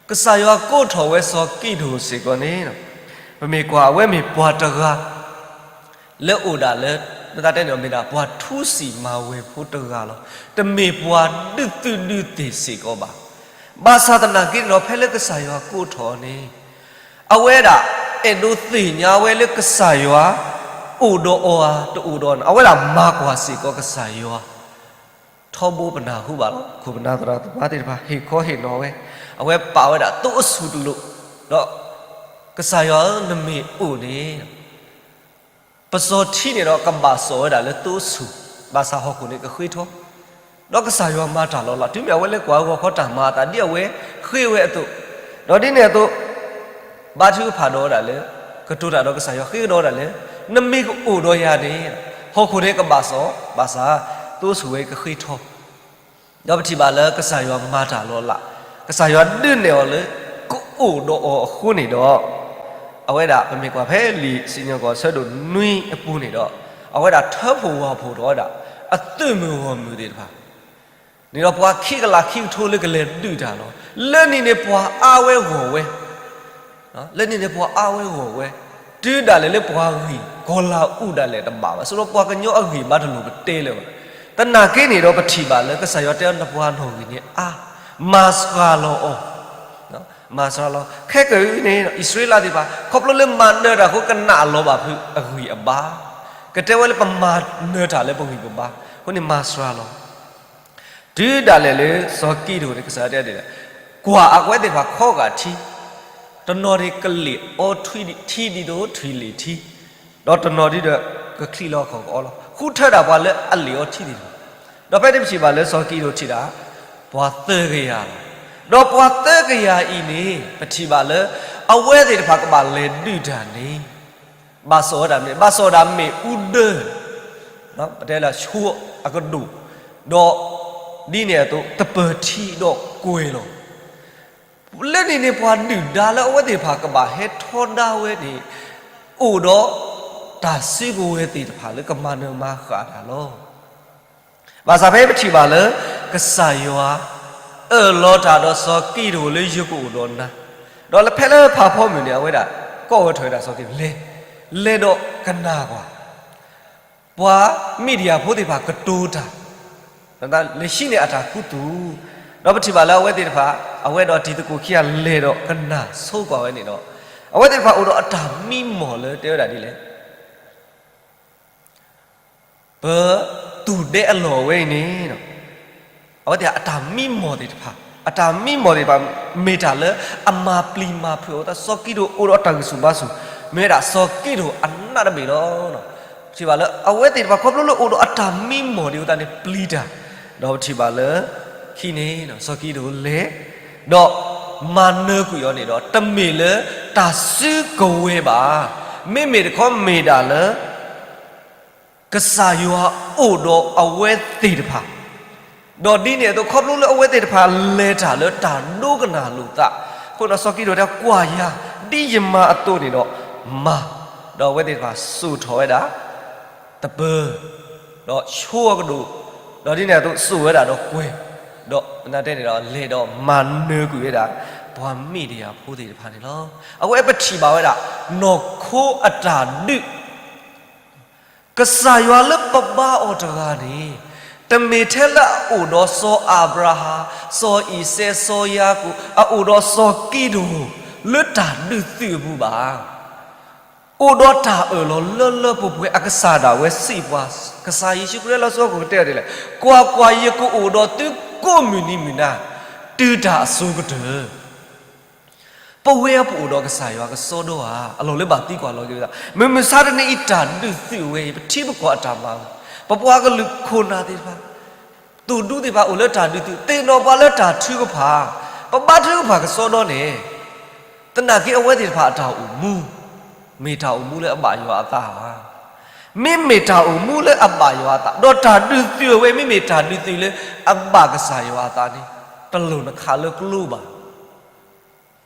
ကစၢ်ယွၤကိးထီၣ်ဝဲစီၤကံးဒဧိၣ်စ့ၢ်ကီးန့ၣ် ပမ့ၢ်ကွၢ်အဝဲမ့ၢ်ပှၤတဂၤ လၢအိၣ်ဒၣ်လၢ မ့ၢ်သးတဲန့ၣ်ဒီး မ့ၢ်ဒၣ်ပှၤထူစံးမၤဝဲၤဖိတဂၤလီၤ. တမ့ၢ်ပှၤဒုးသုဒုးသ့ၣ်စ့ၢ်ကီးဘၣ်. ဘၣ်ဆၣ်သနာ်က့န့ၣ်ဒီး ဖဲလၢကစၢ်ယွၤကိးထီၣ်အီၤန့ၣ် အဝဲဒၣ်အဲၣ်ဒိးသ့ၣ်ညါဝဲလၢကစၢ်ယွၤအိၣ်ဒီးအီၤဧါ တအိၣ်ဒီးအီၤဧါ, အဝဲဒၣ်မၤကွၢ်စ့ၢ်ကီးကစၢ်ယွၤ ထီဘိပနၢ်ဟူဘၣ်လီၤ. ခိၣ်ပနၢ်သရၣ်သမါသ့ၣ်တဖၣ် ဟ့ၣ်ခီဟ့ၣ်နီၤဝဲ, အဝဲပာ်ဝဲဒၣ်သိအဆူၣ်တလိာ်, ဒီး ကစၢ်ယွၤဧၢ နမ့ၢ်အိၣ်န့ၣ် ပစီၤထံန့ၣ်ဒီးကဘၣ်စိာ်ဝဲဒၣ်လၢသိအဆူၣ်, ဘၣ်ဆၣ်ဟီၣ်ခိၣ်န့ၣ်ကဃ့ထီ, ဒီးကစၢ်ယွၤမၤတၢ်လီၤလး, တုၤမ့ၢ်အဝဲလၢကွၢ်ဂီၤခီတၢ်မၤအသးဒ်အဝဲဃ့ဝဲအသိး, ဒီးဒ်န့ၣ်အသိး ဘါထုကဖၣ်ဒီးဝဲဒၣ်လၢ ကတိၤတၢ်ဒီးကစၢ်ယွၤ ဃ့ကဒီးဝဲဒၣ်လၢ နမ့ၢ်ကအိၣ်ဒီးယၤန့ၣ် ဟီၣ်ခိၣ်န့ၣ်ကဘၣ်စိာ်, ဘၣ်ဆၣ် သိအဆူၣ်ဝဲကဃ့ထီ, ဒီးပထံၣ်ဘၣ်လၢကစၢ်ယွၤမၤတၢ်လီၤလး, ကစၢ်ယွၤဒုးနဲၣ်အီၤလၢ ကအိၣ်ဒီးအီၤအဃိန့ၣ်ဒီး အဝဲဒၣ်ပမ့ၢ်ကွၢ်ဖဲလံာ်စံၣ်ညီၣ်ကွီၢ်ဆၢဒိၣ်နွံအပူၤန့ၣ်ဒီး အဝဲဒၣ်ထၢဖှိၣ်ဝၢ်ဖှိၣ်ထီၣ်ဝဲဒၣ် အသုးမုၢ်ဂီၢ်မုၢ်သ့ၣ်တဖၣ် န့ၣ်ဒီးပှၤခံကလးခံကထိလၢကလဲၤဒုးတၢ်လီၤ. လၢန့ၣ်န့ၣ်ပှၤအါဝဲဂီၢ်ဝဲ, လၢန့ၣ်န့ၣ်ပှၤအါဝဲဂီၢ်ဝဲ, တုၤဒၣ်လဲာ်လၢပှၤဂံၢ်ကီၤလၤအူဒၣ်လဲာ်တဘၣ်ဘၣ်, ဆိဒီးပှၤကညီအဂံၢ်ဘါတလိၣ်ပတဲလၢၤဘၣ်. သနာ်က့န့ၣ်ဒီးပထံၣ်ဘၣ်လၢကစၢ်ယွၤတဲအီၤ နပှၤနီၣ်ဂံၢ်န့ၣ်အါ, မၤစှၤလီၤအီၤ မၤစှၤလီၤ. ခဲကနံၣ်အံၤန့ၣ် အံၣ်စရ့လးသ့ၣ်တဖၣ် ခီဖျိလၢမၤနၢၤတၢ်အဃိ ကနၣ်လီၤဘၣ်ဖုးအဂံၢ်အဘါ, ကတဲဝဲလၢပမၤနၢၤတၢ်လၢပဂံၢ်ပဘါ, အဃိန့ၣ်မၤစှၤလီၤ. တုၤဒၣ်လဲာ်လၢစီၤကံးဒဧိၣ်န့ၣ် ကစၢ်ယွၤတဲဒ်လဲၣ်, ကွၢ်အဝဲသ့ၣ်တဖၣ်ခီဂာ်ထံ, တနီၤန့ၣ်ကလ့ၣ်အီထံဒ်သိးထွံၣ်လ့ၣ်ထံ, ဒီးတနီၤဒ်ဒီး ကချံးလီၤခီၣ်ကအီလီၤ. ဃုထၢဒၣ်ပှၤလၢအလ့ၣ်အီထံသ့ၣ်တဖၣ်, ဒီးဖဲန့ၣ်ပထံၣ်ဘၣ်လၢစီၤကံးဒဧိၣ်ထံၣ်ဒၣ် ပှၤသၢကယၤလီၤ. ဒီးပှၤသၢကယၤအံၤန့ၣ် ပထံၣ်ဘၣ်လၢ အဝဲသ့ၣ်တဖၣ်ကဘၣ်လဲၤဒုးတၢ်န့ၣ် ဘၣ်စီၣ်ဝဲဒၣ်မ့ၢ် ဘၣ်စီၣ်ဒၣ်မ့ၣ်အူဒၢ, ပတဲလၢဆိအကဒိၣ်, ဒီးဒ်န့ၣ်အသိး တပၢၤထံဒီးကွဲၤလီၤ. လၢန့ၣ်န့ၣ် ပှၤဒုၣ်ဒါလၢအဝဲသ့ၣ်တဖၣ်ကဘၣ်ဟဲထီဒါဝဲန့ၣ် အိၣ်ဒီးတၢ်စုကဝဲၤသ့ၣ်တဖၣ်လၢကမၤနၢၤမၤဃၣ်တၢ်လီၤ. ဘၣ်ဆၣ်ဖဲပထံၣ်ဘၣ်လၢ ကစၢ်ယွၤ အၢၣ်လီၤတၢ်ဒီးစီၤကံးဒဧိၣ်လၢယကအိၣ်ဒီးနၤ, ဒီးလၢဖဲလၢဖးဖီမုၢ်န့ၣ် အဝဲဒၣ် ကိးဝဲထီၣ်ဝဲဒၣ်စီၤကံးဒဧိၣ်လဲၤ, လဲၤဒီးကနၣ်ကွၢ် ပှၤမံးဒယၣ်ဖိသ့ၣ်တဖၣ်ကတိၤတၢ်, လဲၤဟံးန့ၢ်အတၢ်ခူသူၣ်, ဒီးပထံၣ်ဘၣ်လၢအဝဲသ့ၣ်တဖၣ် အဝဲဒီးတံၤသကိးခံဂၤလဲၤဒီးကနၣ်ဆိကွၢ်ဝဲန့ၣ်ဒီး အဝဲသ့ၣ်တဖၣ်အိၣ်ဒီးအတၢ်မံမီၢ်လၢတဲဝဲဒၣ်ဒ်လဲၣ် ပသူၣ်ဒဲအလီၢ်ဝဲအံၤန့ၣ်, အဝဲသ့ၣ်အတၢ်မံမီၢ်သ့ၣ်တဖၣ်, အတၢ်မံမီၢ်သ့ၣ်တဖၣ် မ့ၢ်တၢ်လၢအမၤပျံၤမၤဖုးအသး, စီၤကံးဒဧိၣ်အိၣ်ဒီးအတၢ်ဂံၢ်ဆူၣ်ဘါဆူၣ်, မ့ၢ်ဝဲဒၣ်စီၤကံးဒဧိၣ်အနးတဘ့ၣ်လီၤ. ပထံၣ်ဘၣ်လၢအဝဲသ့ၣ်တဖၣ်ခီဖျိလၢအိၣ်ဒီးအတၢ်မံမီၢ်ဒံးအသးန့ၣ်ပျံၤတၢ်, ဒီးပထံၣ်ဘၣ်လၢ ခံန့ၣ် စီၤကံးဒဧိၣ်လဲၤ ဒီးမၤနၢၤကွံာ်အီၤန့ၣ်ဒီး တမ့ၢ်လၢတၢ်စုကဝဲၤဘၣ်, မ့မ့ၢ်တခီမ့ၢ်ဒၣ်လၢ ကစၢ်ယွၤအိၣ်ဒီးအဝဲသ့ၣ်တဖၣ်, ဒီးဒ်န့ၣ်အသိး ခီဖျိလၢအဝဲသ့ၣ်တဖၣ်လဲၤတၢ်လၢတၢ်ဒိကနၣ်လိာ်သး, အဃိဒီးစီၤကံးဒဧိၣ်တဲကွၢ်ယၤ, ဒ်ယမၤအသိးန့ၣ်ဒီးမၤ, ဒီးအဝဲသ့ၣ်တဖၣ်စိာ်ထီၣ်ဝဲဒၣ် တပၢၤ, ဒီးဆိအကဒိၣ်, ဒီးဒ်န့ၣ်အသိးစိာ်ဝဲဒၣ်ဒီးကွဲၤ, ဒီးနာ်တဲန့ၣ်ဒီး လဲၤဒီးမၤနၢၤကွံာ်ဝဲဒၣ် ပှၤမံးဒယၣ်ဖိသ့ၣ်တဖၣ်န့ၣ်လီၤ. အဝဲပထံၣ်ဘၣ်ဝဲဒၣ် နီၢ်ခိအတၢ်ဒုး ကစၢ်ယွၤလၢပဘါအီၤတဂၤန့ၣ်, တမ့ၢ်ထဲလၢအအိၣ်ဒီးစီၤအၤဘြၤဟၣ်, စီၤအံၤစဲး, စီၤယၤကိာ်, အအိၣ်ဒီးစီၤကံးဒဧိၣ် လၢတၢ်ဒုးသုးအပူၤဘၣ်. အိၣ်ဒီးတၢ်အၢၣ်လီၤလၢလၢပှဲၤပှဲၤ အကစၢ်ဒၣ်ဝဲစံးပှၤ, ကစၢ်ယ့ၣ်ၡူးခရံာ်လၢစီၤကတဲဒ်လဲၣ်, ကွၢ်ကွၢ်, ယကအိၣ်ဒီးသုကိးမုၢ်နံၤမုၢ်နၤ, တုၤတၢ်အစိၤကတၢၢ် ပဝဲပအိၣ်ဒီးကစၢ်ယွၤကစီဒီဧါ, အလီၢ်လၢဘၣ်သံကွၢ်လီၤက့ၤဝဲဒၣ်, မုၢ်မဆါတနံၤအံၤတၢ်ဒုးသုးဝဲအံၤ ပထံပကီၢ်အတၢ်မၤ, ပပှၤကလုာ်ခိၣ်နၢ်သ့ၣ်တဖၣ်, သူၣ်ဒူသ့ၣ်တဖၣ်အိၣ်လၢတၢ်ဒုးသုး, သ့ၣ်နီၣ်ပှၤလၢတၢ်ထုကဖၣ်, ပဘါထုကဖၣ်ကစီဒီန့ၣ်, သနာ်က့အဝဲသ့ၣ်တဖၣ်အတၢ်အိၣ်မူ, မ့ၢ်တၢ်အိၣ်မူလၢအဘၣ်ယွၤအသးဧါ. မ့မ့ၢ်တၢ်အိၣ်မူလၢအဘၣ်ယွၤအသး, ဒီးတၢ်ဒုးသုးအဝဲ မ့မ့ၢ်တၢ်ဒုးသုးလၢအဘၣ်ကစၢ်ယွၤအသးန့ၣ်, တလိၣ်နခးလၢကျိဘၣ်.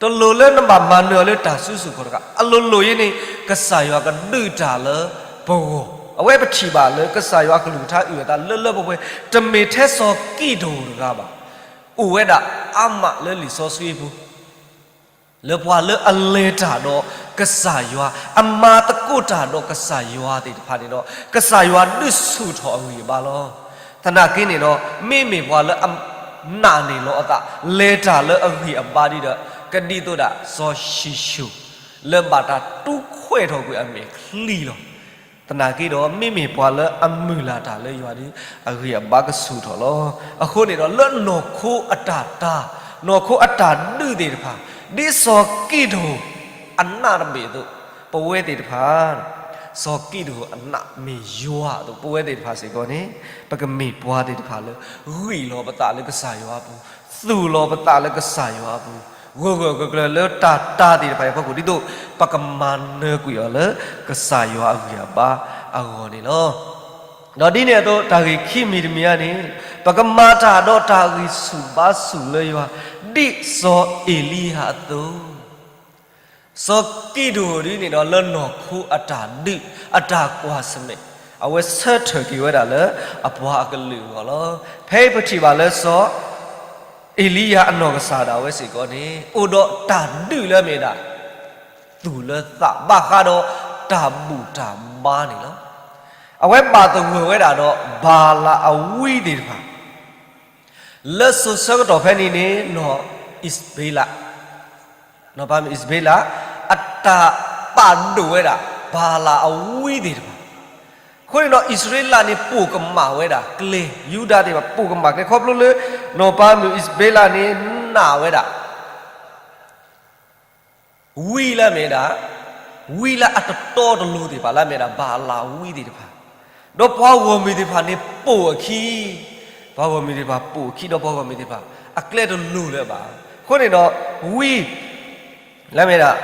တလိၣ်လၢနဘၣ်မၤနၢၤအီၤလၢတၢ်စုဆူၣ်ခီၣ်တကး, အလိၤလိၤအံၤန့ၣ် ကစၢ်ယွၤကဒုးတၢ်လၢပဂီၢ်, အဝဲပထံၣ်ဘၣ်လၢကစၢ်ယွၤအကလုၢ်ကထါအုၣ်အသးလၢလၢပှဲၤပှဲၤ, တမ့ၢ်ထဲစီၤကံးဒဧိၣ်တဂၤဘၣ်, အိၣ်ဝဲဒၣ်အါမးလၢလံာ်စီဆှံပူၤ လၢပှၤလၢအလဲၤတၢ်ဒီးကစၢ်ယွၤ, အမၤသကိးတၢ်ဒီးကစၢ်ယွၤသ့ၣ်တဖၣ်န့ၣ်ဒီး ကစၢ်ယွၤဒုးဆူၣ်ထီၣ်အဂံၢ်အဘါလီၤ. သနာ်က့န့ၣ်ဒီး မ့မ့ၢ်ပှၤလၢအနာ်န့ၢ်လီၤအသး လဲၤတၢ်လၢအဂံၢ်အဘါဒီး ကဒ်သိးဒၣ်စီၤၡံၣ်ၡိၣ် လၢဘၣ်တၢ်တူၢ်ခွဲးထီၣ်ကွံာ်အမဲာ်ချံလီၤ. သနာ်က့ဒီး မ့မ့ၢ်ပှၤလၢအမုၢ်လၢ်တၢ်လၢယွၤဒီး အဂံၢ်အဘါကဆူၣ်ထီၣ်လီၤ. အဃိန့ၣ်ဒီး လၢနီၢ်ခိအတၢ်တာ်, နီၢ်ခိအတၢ်ဒုးသ့ၣ်တဖၣ်, ဒ်စီၤကံးဒဧိၣ်အနာ်တဘ့ၣ်အသိး, ပဝဲသ့ၣ်တဖၣ် စီၤကံးဒဧိၣ်အနာ်မ့ၢ်ယွၤအသိး ပဝဲသ့ၣ်တဖၣ်စ့ၢ်ကီးန့ၣ် ပကမ့ၢ်ပှၤသ့ၣ်တဖၣ်လၢ ဂံၢ်လီၤပသးလၢကစၢ်ယွၤအပူၤ, သူၣ်လီၤပသးလၢကစၢ်ယွၤအပူၤ, ဂၢၢ်ဂၢၢ်ကျၢၤကျၢၤလၢတၢ်တာ်သ့ၣ်တဖၣ်အဖီခိၣ် ဒ်သိး ပကမၤနၢၤကွံာ်အီၤလၢကစၢ်ယွၤအဂံၢ်အဘါအဂီၢ်န့ၣ်လီၤ. ဒီးဒ်န့ၣ်အသိး တၢ်ဂ့ၢ်ခံမံၤတမံၤအံၤန့ၣ် ပကမၤတၢ်ဒီးတၢ်ဂံၢ်ဆူၣ်ဘါဆူၣ်လၢယွၤ ဒ်စီၤအ့လံယၤအသိး စီၤကံးဒဧိၣ်ဒ်န့ၣ်ဒီး လၢနီၢ်ခိအတၢ်ဒုး အတၢ်ကွၢ်ဆၢၣ်မဲာ် အဝဲဆၢထၢၣ်က့ၤဝဲဒၣ်လၢအပှၤအကလုာ်အဂီၢ်လီၤ. ဖဲအံၤပထံၣ်ဘၣ်လၢစီၤအ့လံယၤအနီၢ်ကစၢ်ဒၣ်ဝဲစ့ၢ်ကီးန့ၣ် အိၣ်ဒီးတၢ်ဒုးလၢအမ့ၢ်ဒၣ် သူၣ်လၢသးဘၣ်ဃးဒီးတၢ်ဘူၣ်တၢ်ဘါန့ၣ်လီၤ. အဝဲဘၣ်သဂၢၢ်ဝဲဒၣ်ဒီးဘၤလးအဝံသ့ၣ်တဖၣ် လၢစိၤဆၢကတီၢ်ဖဲန့ၣ်န့ၣ် နီၢ်အံးစဘ့လး, နီၢ်ပၤမုၣ်အံးစဘ့လး အတၢ်ပာ်ဒိၣ်ဝဲဒၣ် ဘၤလးအဝံသ့ၣ်တဖၣ်. အဃိန့ၣ်ဒီး အံၣ်စရ့လးန့ၣ် ပိာ်ကမၣ်ဝဲဒၣ်ကျဲ, ယူဒၤသ့ၣ်တဖၣ် ပိာ်ကမၣ်ကျဲ ခီဖျိလၢ နီၢ်ပၤမုၣ်အံးစဘ့လးန့ၣ် နာ်ဝဲဒၣ် ဝံလၢအမ့ၢ်ဒၣ်, ဝံလၢအတတီတလိၤသ့ၣ်တဖၣ်လၢအမ့ၢ်ဒၣ် ဘၤလးဝံသ့ၣ်တဖၣ်, ဒီးပှၤဂီၢ်မုၢ်သ့ၣ်တဖၣ်န့ၣ်ပိာ်အခံ, ပှၤဂီၢ်မုၢ်သ့ၣ်တဖၣ်ပိာ်အခံ ဒီးပှၤဂီၢ်မုၢ်သ့ၣ်တဖၣ် အကျဲတလိၤလၢၤဘၣ်. အဃိန့ၣ်ဒီး ဝံ လၢအမ့ၢ်ဒၣ်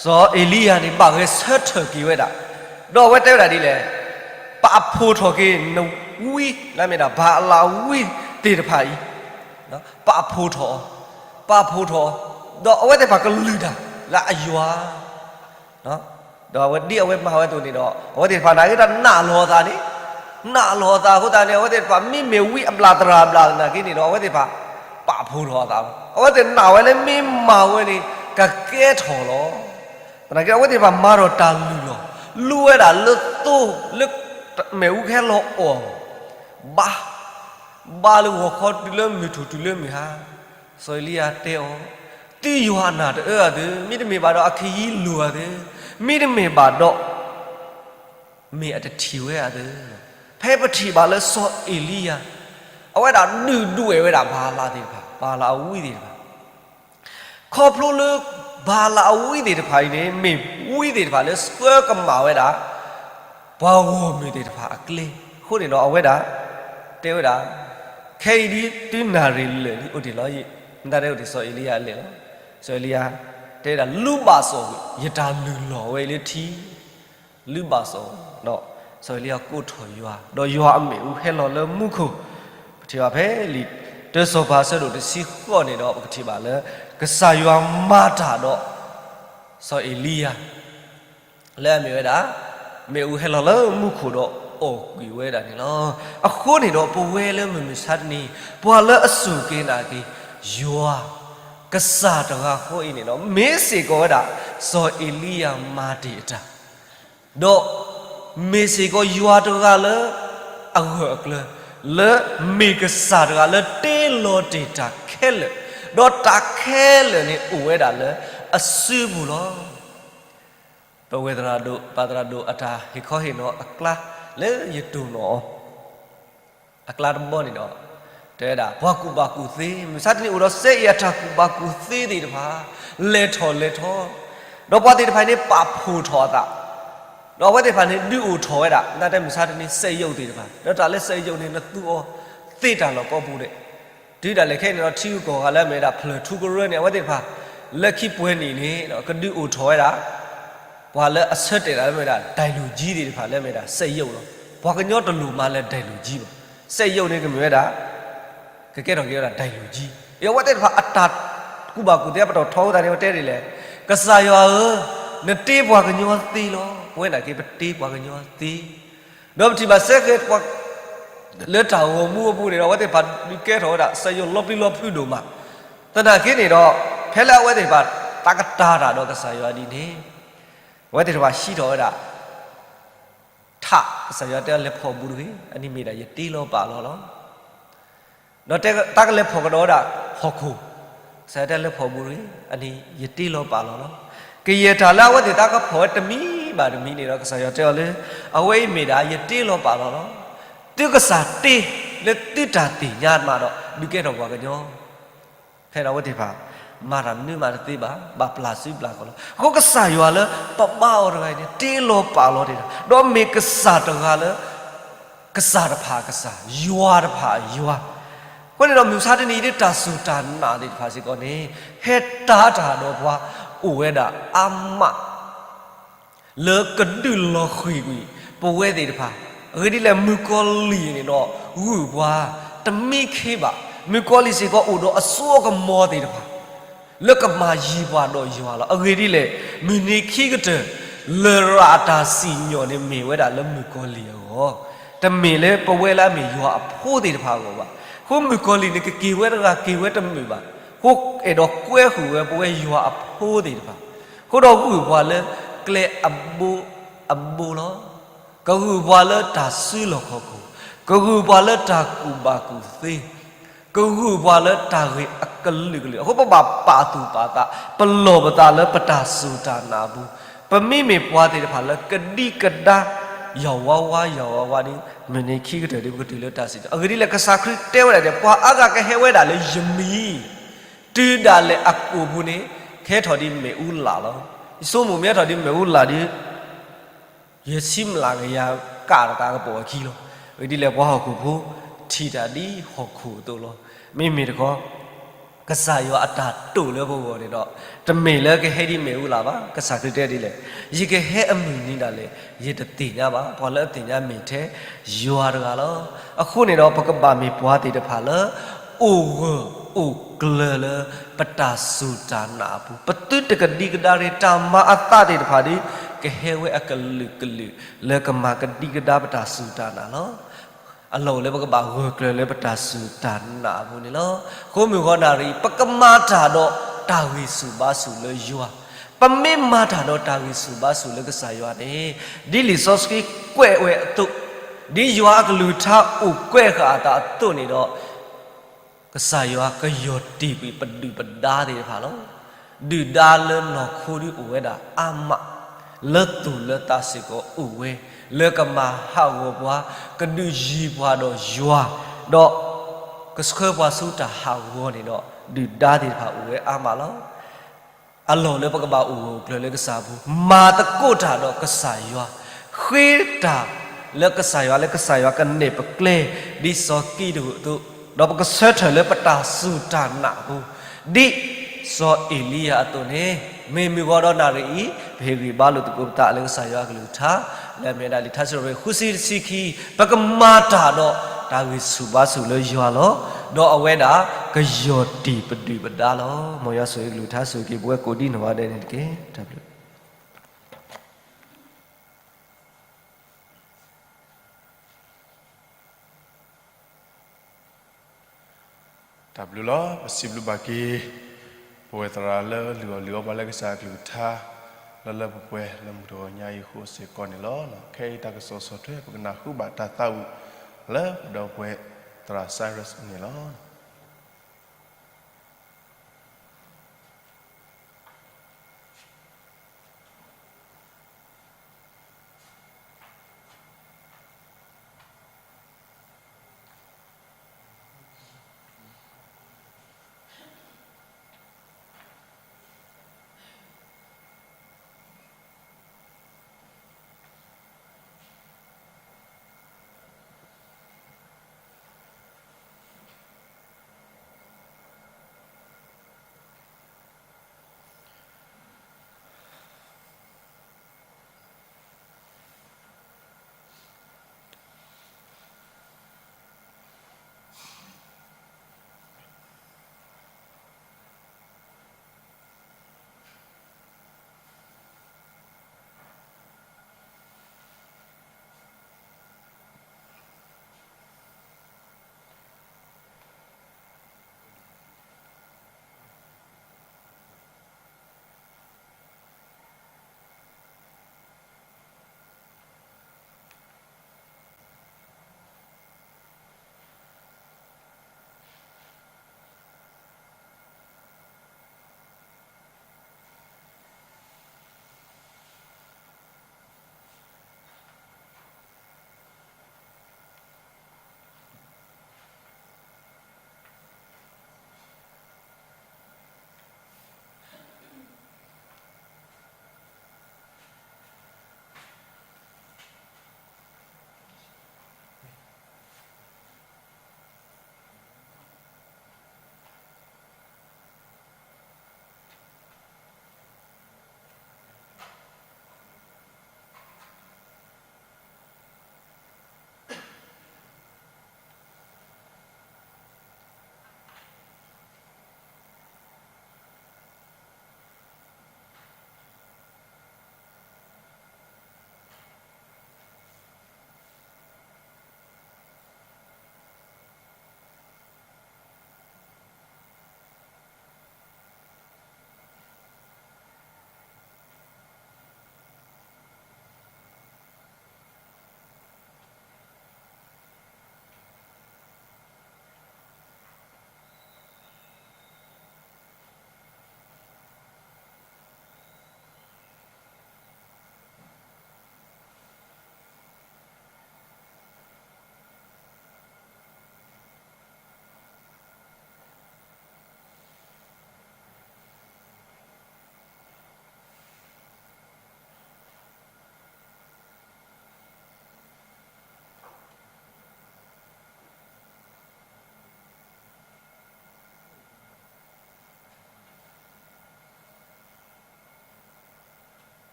စီၤအ့လံယၤန့ၣ် ဘၣ်ဂဲၤဆၢထၢၣ်က့ၤဝဲဒၣ်, ဒီးအဝဲတဲဝဲဒၣ်ဒ်လဲၣ်, ပာ်ဖှိၣ်ထီၣ်က့ၤနဝံ လၢအမ့ၢ်ဒၣ် ဘၤလးဝံသ့ၣ်တဖၣ်အံၤ, ပာ်ဖှိၣ်ထီၣ်, ပာ်ဖှိၣ်ထီၣ်, ဒီးအဝဲသ့ၣ်တဖၣ်ကလုၢ်တၢ်လၢအယွၤ ဒီးအဝဲဒ်အဝဲမၤဝဲအသိးန့ၣ်ဒီး အဝဲသ့ၣ်တဖၣ်နာ်က့တၢ်နာ်လီၤအသးန့ၣ်, နာ်လီၤအသးအဃိသတးန့ၣ် အဝဲသ့ၣ်တဖၣ်မ့မ့ၢ်ဝံအဘျၣ်သရၣ်ဘျၣ်သနာ်က့န့ၣ်ဒီး အဝဲသ့ၣ်တဖၣ် ပာ်ဖှိၣ်ထီၣ်အသးလီၤ. အဝဲသ့ၣ်နာ်ဝဲလၢမ့ၢ်မၤဝဲန့ၣ် ကကဲထီၣ်လီၤ. သနာ်က့အဝဲသ့ၣ်တဖၣ်မၤထီၣ်တၢ်လုၢ်လီၢ်, လူဝဲဒၣ်လၢသိလၢ မ့ၣ်အူကဟဲလီၤအီၣ် ဘါ, ဘါလၢဂီၤခီတုၤလၢမုၢ်ထူၣ်တုၤလၢမုၢ်ဟါ, စီၤအ့လံယၤတဲအီၤ, သုယွၤအနၢ်တအၢအသ့, မ့တမ့ၢ်ဘၣ်ဒီးအခ့ယံလိၤအသ့, မ့တမ့ၢ်ဘၣ်ဒီး မ့ၢ်အတထံၣ်ဝဲအသ့. ဖဲပထံၣ်ဘၣ်လၢစီၤအ့လံယၤ အဝဲဒၣ်ဒုၣ်ဒွဲၣ်ဝဲဒၣ်ဘၤလးသ့ၣ်တဖၣ်, ဘၤလးအဝံသ့ၣ်တဖၣ် ခီဖျိလၢ ဘၤလးအဝံသ့ၣ်တဖၣ်အံၤန့ၣ် မ့ၢ်ဝံသ့ၣ်တဖၣ်လၢဆှၢကမၣ်ဝဲဒၣ် ပှၤဂီၢ်မုၢ်သ့ၣ်တဖၣ်အကျဲ, အဃိန့ၣ်ဒီးအဝဲဒၣ် တဲဝဲဒၣ်, ခဲအံၤဒ်သုနၣ်ရံၣ်လၢာ်လံအိၣ်တ့ၢ်လီၤ, မတၤတဲအိၣ်တ့ၢ် စီၤအ့လံယၤအလၢာ်လီၤ. စီၤအ့လံယၤ တဲဝဲဒၣ် လူဘၣ်စီၣ်ဝံၤ ယတၢ်လုၢ်လီၢ်ဝဲအံၤလၢထံ လုၢ်ဘၣ်စီၣ်, ဒီးစီၤအ့လံယၤကိးထီၣ်ယွၤ, ဒီးယွၤအမ့ၣ်အူဟဲလီၤလၢမူခိၣ်, ပထံၣ်ဘၣ်ဖဲလံာ်တၢစီၤပၤအဆၢဒိၣ်တဆံဃိးန့ၣ်ဒီး ပကထံၣ်ဘၣ်လၢ ကစၢ်ယွၤမၤတၢ်ဒီး စီၤအ့လံယၤ လၢအမ့ၢ်ဝဲဒၣ် မ့ၣ်အူဟဲလီၤလၢမူခိၣ်ဒီးအီၣ်ကွံာ်ဝဲဒၣ်န့ၣ်လီၤ. အဃိန့ၣ်ဒီး ပဝဲလၢမုၢ်မဆါတနံၤ ပှၤလၢအစူၢ်က့ၤနာ်က့ၤ ယွၤ ကစၢ်တဂၤဃီအံၤန့ၣ်ဒီး မ့ၢ်စ့ၢ်ကီးဝဲဒၣ် စီၤအ့လံယၤမၤတ့ၢ်အတၢ် ဒီး မ့ၢ်စ့ၢ်ကီးယွၤတဂၤလၢ အဂၢၢ်အကျၢၤ လၢမ့ၢ်ကစၢ်တဂၤလၢတ့လီၤတ့ၢ်တၢ်ခဲလၢာ်, ဒီးတၢ်ခဲလၢာ်န့ၣ်အိၣ်ဝဲဒၣ်လၢအစုပူၤလီၤ. ပဝဲသရၣ်ဒိၣ် ပၢ်သရၣ်ဒိၣ်အတၢ်ဟ့ၣ်ခီဟ့ၣ်နီၤအကျါ လၢယတိၢ်နီၣ်အီၤ အကျါတဘီန့ၣ်ဒီး တဲဝဲဒၣ် ပှၤကူၣ်ဘၣ်ကူၣ်သ့ မုၢ်မဆါတနံၤအိၣ်ဒီးစဲအံၤအတၢ်ကူၣ်ဘၣ်ကူၣ်သ့သ့ၣ်တဖၣ် လဲၤထီၣ်လဲၤထီ, ဒီးပှၤသ့ၣ်တဖၣ်န့ၣ် ပာ်ဖှိၣ်ထီၣ်အသး, ဒီးအဝဲသ့ၣ်တဖၣ်န့ၣ် ဒုးအိၣ်ထီၣ်ဝဲဒၣ် နတဲမုၢ်မဆါတနံၤ စက်ရုပ်သ့ၣ်တဖၣ်, ဒီးတၢ်လၢစက်ရုပ်န့ၣ် နသူအီၤသ့တၢ်လီၢ်ကိးပူၤဒဲး, တုၤဒၣ်လဲာ်ခဲအံၤန့ၣ်ဒီး ထံဂုၤကီၢ်ဂၤလၢအမ့ၢ်ဝဲဒၣ်ဖျၢၣ်ထူကရၢန့ၣ် အဝဲသ့ၣ်တဖၣ် လၢခံပှဲၤနံၣ်န့ၣ် ကဒုးအိၣ်ထီၣ်ဝဲဒၣ် ပှၤလၢအဆၢတဲာ်တၢ်လၢမ့ၢ်ဝဲဒၣ် ဒၣ်လူၣ်ကၠံသ့ၣ်တဖၣ်လၢမ့ၢ်ဝဲဒၣ် စက်ရုပ်လီၤ. ပှၤကညီတလိၣ်မၤလၢၤ ဒၣ်လူၣ်ကၠံဘၣ်. စက်ရုပ်န့ၣ်ကမ့ၢ်ဝဲဒၣ် ကကဲထီၣ်က့ၤဝဲဒၣ် ဒၣ်လူၣ်ကၠံ, အဝဲသ့ၣ်တဖၣ်အတၢ်ကူၣ်ဘၣ်ကူၣ်သ့ ပတီၢ်ထီအဃိသတးန့ၣ် အဝဲတဲဒ်လဲၣ်, ကစၢ်ယွၤဧၢ, နတ့ပှၤကညီသ့လီၤ. ပဝဲဒၣ်က့ ပတ့ပှၤကညီသ့, ဒီးပထံၣ်ဘၣ်စဲဃဲၤပှၤ လၢတၢ်ဂီၤမူအပူၤန့ၣ်ဒီး အဝဲသ့ၣ်တဖၣ်ဒုးကဲထီၣ်ဝဲဒၣ် စက်ရုပ်လီၤပျံၤလီၤဖုးဒိၣ်မး, သနာ်က့န့ၣ်ဒီး ဖဲလၢအဝဲသ့ၣ်တဖၣ် တၢ်ကတာ်တၢ်ဒီးကစၢ်ယွၤဒ်န့ၣ်, အဝဲသ့ၣ်တဖၣ်ဟံးထီၣ်ဝဲဒၣ် ထး, ကစၢ်ယွၤတဲအီၤ လဲၤဖီၣ်ဘူးတဂ့ၤ, အန့ၣ်မ့ၢ်ဒၣ်ယတ့လီၤပာ်လီၤလီၤ. ဒီးတၢ်ကလဲၤဖီၣ်ကဒီးဝဲဒၣ်ဟီၣ်ခိၣ်, ကစၢ်ယွၤတဲလဲၤဖီၣ်ဘူးတဂ့ၤ, အန့ၣ်ယတ့လီၤပာ်လီၤလီၤ. ကယဲၢ်တၢ်လၢအဝဲသ့ၣ်တၢ်ကဖီၣ်ဝဲတမံၤဘၣ်တမံၤန့ၣ်ဒီး ကစၢ်ယွၤတဲအီၤလၢ အဝဲအံၤမ့ၢ်ဒၣ်ယတ့လီၤပာ်လီၤလီၤ. သုကစၢ်တ့လၢသုတၢ်သ့ၣ်ညါမးဒီး ဒုးကဲထီၣ်ပှၤကညီ ဖဲဒီးအဝဲသ့ၣ်တဖၣ် မၤတၢ်မနုၤမးတသ့ဘၣ်, ဘၣ်ပျၢ်စုပျၢ်ကီၢ်လီၤ. အဃိကစၢ်ယွၤလၢပဘါအီၤတဂၤအံၤန့ၣ် တ့လီၤပာ်လီၤတ့ၢ်တၢ်, ဒီးမ့ၢ်ကစၢ်တဂၤလၢ ကစၢ်တဖၣ်အကစၢ်, ယွၤတဖၣ်အယွၤ. အဃိန့ၣ်ဒီးမုၢ်မဆါတနံၤအံၤ တၢ်စူၢ်တၢ်နာ်သ့ၣ်တဖၣ်စ့ၢ်ကီးန့ၣ် ဟဲတၤတၢ်ဒီးပှၤအိၣ်ဝဲဒၣ်အါမး လၢကဒုးလီၤဃံၤကွံာ်ပဝဲသ့ၣ်တဖၣ်. အဂ့ၢ်ဒ်လဲၣ်, မုၣ်ကီၤလံၢ်န့ၣ်ဒီး ဂုာ်ပှၤတမံခ့ဘၣ်. မုၣ်ကီၤလံၢ်စ့ၢ်ကီးအိၣ်ဒီးအစိအကမီၤသ့ၣ်တဖၣ် လၢကမၤယံၤပှၤဒီးယွၤလီၤ. အဂ့ၢ်ဒ်လဲၣ်, မုၢ်နံၤခံကတၢၢ် လရာ်အတၢ်စံၣ်ညီၣ်န့ၣ်မ့ၢ်ဝဲဒၣ်လၢမုၣ်ကီၤလံၢ်အဂီၢ်, တမ့ၢ်လၢပဝဲလၢအမ့ၢ်ယွၤအဖိသ့ၣ်တဖၣ်အဂီၢ်ဘၣ်. အဃိမုၣ်ကီၤလံၢ်န့ၣ် ကက့ၤဝဲတဂၤက့ၤဝဲတမုာ်ဘၣ်. အဃိအဲၣ်ဒိးကွဲဃုာ်ဝဲပဝဲယွၤအဖိသ့ၣ်တဖၣ် အဃိဒီးဂုာ်ပှၤလၢကျဲအဘိအဘိလီၤ. ကဂုာ်ပှၤလၢတၢ်စုလီၢ်ခီၣ်ခိၣ်, ကဂုာ်ပှၤလၢတၢ်ကူၣ်ဘၣ်ကူၣ်သ့, ကဂုာ်ပှၤလၢတၢ်ဂ့ၢ်အကလုာ်ကလုာ်. အဃိပဘၣ်ပာ်သူၣ်ပာ်သး, ပလီၢ်ပသးလၢပတၢ်စူၢ်တၢ်နာ်အပူၤ, ပမ့မ့ၢ်ပှၤသ့ၣ်တဖၣ်လၢကဒံကဒါ ယၤဝါဝါ ယၤဝါဝါဒီး မုၢ်နံၤခံကတၢၢ်ဒီး ပကတုၤလၢတၢ်စံၣ်ညီၣ်. အဂ့ၢ်ဒ်လဲၣ်, ကစၢ်ခရံာ်တဲဝဲဒၣ်န့ၣ် ပှၤအါဂၤကဟဲဝဲဒၣ်လၢယမံၤ, တုၤဒၣ်လဲာ်အကိာ်ပူၤန့ၣ် ကဟဲထီၣ်ဒ်မ့ၣ်အူလာ်လီၤ. ယဆိကမိၣ်မ့ၢ်ဟဲထီၣ်ဒ်မ့ၣ်အူလာ်ဒီး ယဆံမျးကယၤကးတကးကပိာ်အခံလီၤ. အဂ့ၢ်ဒ်လဲၣ်, ပှၤဟီၣ်ခိၣ်ဖိ ထံၣ်တၢ်ဒ်ဟီၣ်ခိၣ်အသိးလီၤ. မ့မ့ၢ်တခီ ကစၢ်ယွၤအတၢ်တိာ်လၢပဂီၢ်န့ၣ်ဒီး တမ့ၢ်လၢကဟဲဒ်မ့ၣ်အူလာ်ဘၣ်. ကစၢ်ခရံာ်တဲဒ်လဲၣ်, ယကဟဲအမုၢ်နံၤဒၣ်လဲာ် ယတသ့ၣ်ညါဘၣ်. ပှၤလၢအသ့ၣ်ညါမ့ၢ်ထဲယွၤတဂၤလီၤ. အဃိန့ၣ်ဒီး ပကဘၣ်မ့ၢ်ပှၤသ့ၣ်တဖၣ်လၢ အိၣ်ဂၢၢ်အိၣ်ကျၢၤလၢပတၢ်စူၢ်တၢ်နာ်အပူၤ, ပသုတကဒံကဒါရ့ၣ်တၢ်မၤအသးသ့ၣ်တဖၣ်ဒီး ကဟဲဝဲအကလုာ်ကလုာ် လၢကမၤကဒံကဒါပတၢ်စူၢ်တၢ်နာ်လီၤ. အလီၢ်အိၣ်လၢပကဘၣ်ဂၢၢ်ကျၢၤလၢပတၢ်စူၢ်တၢ်နာ်အပူၤန့ၣ်လီၤ. အဃိမုၢ်ဂီၤနၣ်ရံၣ်အံၤ ပကမၤတၢ်ဒီးတၢ်ဂံၢ်ဆူၣ်ဘါဆူၣ်လၢယွၤ, ပမ့ၢ်မၤတၢ်ဒီးတၢ်ဂံၢ်ဆူၣ်ဘါဆူၣ်လၢကစၢ်ယွၤန့ၣ် ဒ်လံာ်စီဆှံကွဲးဝဲအသိး, ဒ်ယွၤအကလုၢ်ကထါအိၣ်ကွဲးဃာ်အသးအသိးန့ၣ်ဒီး ကစၢ်ယွၤကယီၢ်တံၢ်ကွံာ်ပဒုၣ်ပဒါသ့ၣ်တဖၣ်လီၤ. ဒုၣ်ဒါလၢနီၢ်ခိဒုအိၣ်ဝဲဒၣ်အါမး, လၢသူၣ်လၢသးစ့ၢ်ကီးအိၣ်ဝဲ, လၢကမၤဟးဂီၤပှၤ, ကဒုးယံၤပှၤဒီးယွၤ, ဒီးကဆှၢပှၤဆူတၢ်ဟးဂီၤန့ၣ်ဒီး ဒုၣ်ဒါသ့ၣ်တဖၣ်အိၣ်ဝဲအါမးလီၤ. အလီၢ်လၢပကဘၣ်အိၣ်ဂၢၢ်အိၣ်ကျၢၤလၢကစၢ်အပူၤ, မၤသကိးတၢ်ဒီးကစၢ်ယွၤ, ဃ့တၢ်လၢကစၢ်ယွၤ လၢကစၢ်ယွၤကနဲၣ်ပကျဲ, ဒ်စီၤကံးဒဧိၣ်အသိး, ဒီးပကဆၢထၢၣ်လၢပတၢ်စူၢ်တၢ်နာ်အပူၤ, ဒ်စီၤအ့လံယၤအသိးန့ၣ်, မ့ၢ်မုၢ်ဂီၤဒီးနၣ်ရံၣ်အံၤ ပဟ့ၣ်ဂံၢ်ဘါလိာ်သကိးပသးလၢကစၢ်ယွၤအကလုၢ်ကထါ, လၢအမ့ၢ်ဝဲဒၣ်လံာ်ထါစံးထီၣ်ပတြၢၤ ဃုဆံတဆံခံ, ပကမၤတၢ်ဒီးတၢ်ဂံၢ်ဆူၣ်ဘါဆူၣ်လၢယွၤလီၤ. ဒီးအဝဲဒၣ်ကယီၢ်တံၢ်ပဒုၣ်ပဒါလီၤ. မ်ယွၤဆိၣ်ဂ့ၤကလုၢ်ကထါဆိၣ်ဂ့ၤက့ၤပဝဲကိးဒံနီၢ်ဂၤဒဲးန့ၣ်တက့ၢ်. တၢ်ဘျုး တၢ်ဘျုးလီၤ. ပစံးဘျုးဘၣ်က့ၤ ပဝဲသရၣ်လၢလုၢ်အီၣ်လုၢ်အီပှၤလၢကစၢ်အကလုၢ်ကထါ လၢလၢပှဲၤပှဲၤလၢမုၢ်တဂီၤညါအံၤအဃိစ့ၢ်ကီးန့ၣ်လီၤ. ခဲအံၤတၢ်ကစီၣ်ဆီၣ်ထွဲ ပကနၢ်ဟူဘၣ်တၢ်သးဝံၣ်လၢပဒီပုၢ်ဝဲၢ်သရၣ် Cyrus န့ၣ်လီၤ.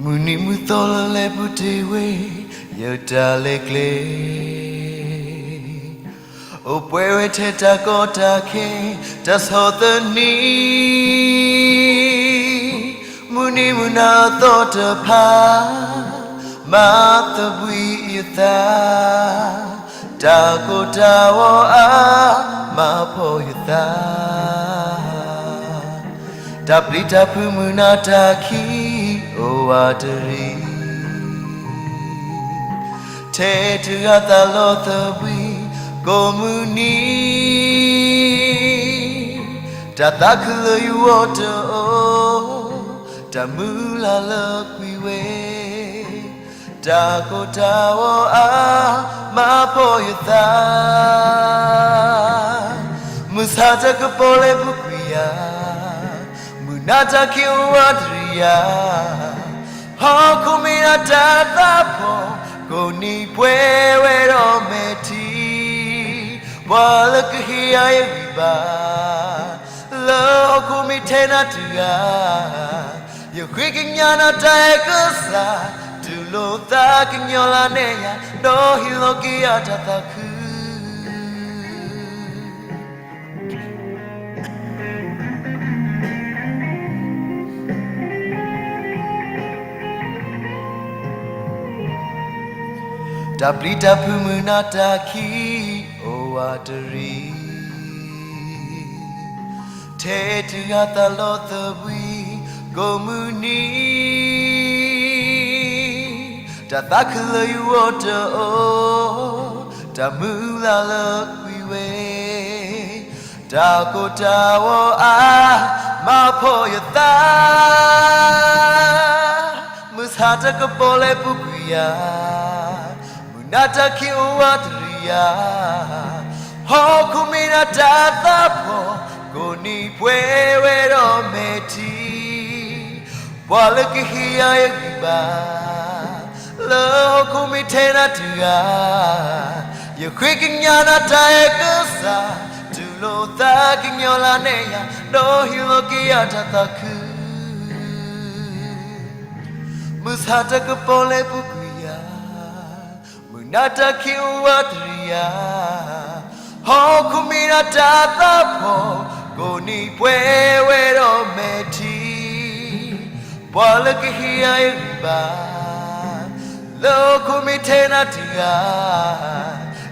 မုၢ်နံၤမုၢ်သီလၢလဲၤပူၤတ့ၢ်ဝဲ ယတၢ်လဲၤကျဲ အိၣ်ပှဲၤဝဲထဲတၢ်ကီတၢ်ခဲ တၢ်ဆီၣ်သနံး မုၢ်နံၤမုၢ်နၤအသီတဖၣ် မၤသဘှံးယသး တၢ်ကိၢ်တၢ်ဂီၤအါ မၤဖှီၣ်ယသး တၢ်ပျံၤတၢ်ဖုးမုၢ်နၤတၢ်ခံ အိၣ်ဝးတရံး ထဲတဂၤသးလီသဘှံး ကိးမုၢ်နံၤ တၢ်သးခုလၢယဂီၢ်တအိၣ် တၢ်မုၢ်လၢ်လၢကွံာ်ဝဲ တၢ်ကိၢ်တၢ်ဂီၤအါ မၤဖှီၣ်ယသး မုၢ်ဆါတၢ်ကပီၤလဲၤပူၤကွံာ်ယၤ မုၢ်နၤတၢ်ခံအိၣ်ဝးတရံးယၤ ဟီၣ်ခိၣ်မ့ၢ်ဒၣ်တၢ်သးဖှီၣ် ကိးနံၤပှဲၤဝဲဒီးမဲာ်ထံ ပှၤလၢကဟ့ၣ်ယၤယဂံၢ်ဘါ လၢဟီၣ်ခိၣ်မ့ၢ်ထဲနၤတဂၤ ယဃ့ကညးနၤတၢ်အဲၣ်ကစၢ် တူၢ်လိာ်သးကညီၤလၢနဲၣ်ယၤ ဒီးဟ့ၣ်လီၤက့ၤယၤတၢ်သးခု တၢ်ပျံၤတၢ်ဖုးမုၢ်နၤတၢ်ခံ အိၣ်ဝးတရံး ထဲတဂၤသးလီသဘှံး ကိးမုၢ်နံၤ တၢ်သးခုလၢယဂီၢ်တအိၣ် တၢ်မုၢ်လၢ်လၢကွံာ်ဝဲ တၢ်ကိၢ်တၢ်ဂီၤအါ မၤဖှီၣ်ယသး မုၢ်ဆါတၢ်ကပီၤလဲၤပူၤကွံာ်ယၤ မုၢ်နၤတၢ်ခံအိၣ်ဝးတရံးယၤ ဟီၣ်ခိၣ်မ့ၢ်ဒၣ်တၢ်သးဖှီၣ် ကိးနံၤပှဲၤဝဲဒီးမဲာ်ထံ ပှၤလၢကဟ့ၣ်ယၤယဂံၢ်ဘါ လၢဟီၣ်ခိၣ်မ့ၢ်ထဲနၤတဂၤ ယဃ့ကညးနၤတၢ်အဲၣ်ကစၢ် တူၢ်လိာ်သးကညီၤလၢနဲၣ်ယၤ ဒီးဟ့ၣ်လီၤက့ၤယၤတၢ်သးခု မုၢ်ဆါတၢ်ကပီၤလဲၤပူၤကွံာ်ယၤ မုၢ်နၤတၢ်ခံအိၣ်ဝးတရံးယၤ ဟီၣ်ခိၣ်မ့ၢ်ဒၣ်တၢ်သးဖှီၣ် ကိးနံၤပှဲၤဝဲဒီးမဲာ်ထံ ပှၤလၢကဟ့ၣ်ယၤယဂံၢ်ဘါ လၢဟီၣ်ခိၣ်မ့ၢ်ထဲနၤတဂၤ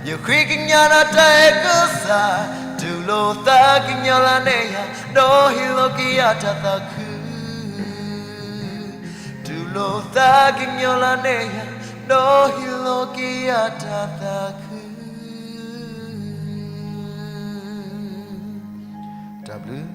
ယဃ့ကညးနၤတၢ်အဲၣ်ကစၢ် တူၢ်လိာ်သးကညီၤလၢနဲၣ်ယၤ ဒီးဟ့ၣ်လီၤက့ၤယၤတၢ်သးခု တူၢ်လိာ်သးကညီၤလၢနဲၣ်ယၤ ဒီးဟ့ၣ်လီၤက့ၤယၤတၢ်သးခု တၢ်ဘျုး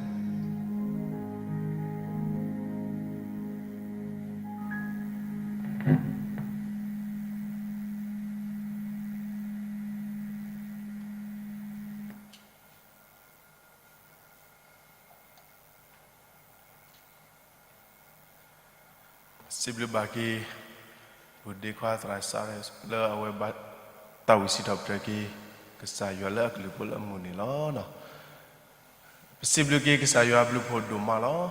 ပစံးဘျုးဘၣ်က့ၤ ပဒ့ခွါသရၣ်စးလၢအဝဲဘၣ်တၢ်ဝံၤစံးထီၣ်ပတြၢၤက့ၤ ကစၢ်ယွၤလၢအကလုၢ်ဖိလၢအမုာ်န့ၣ်လီၤ. ပစံးဘျုးက့ၤကစၢ်ယွၤအဘျုးဖှိၣ်ဒိၣ်မးလီၤ.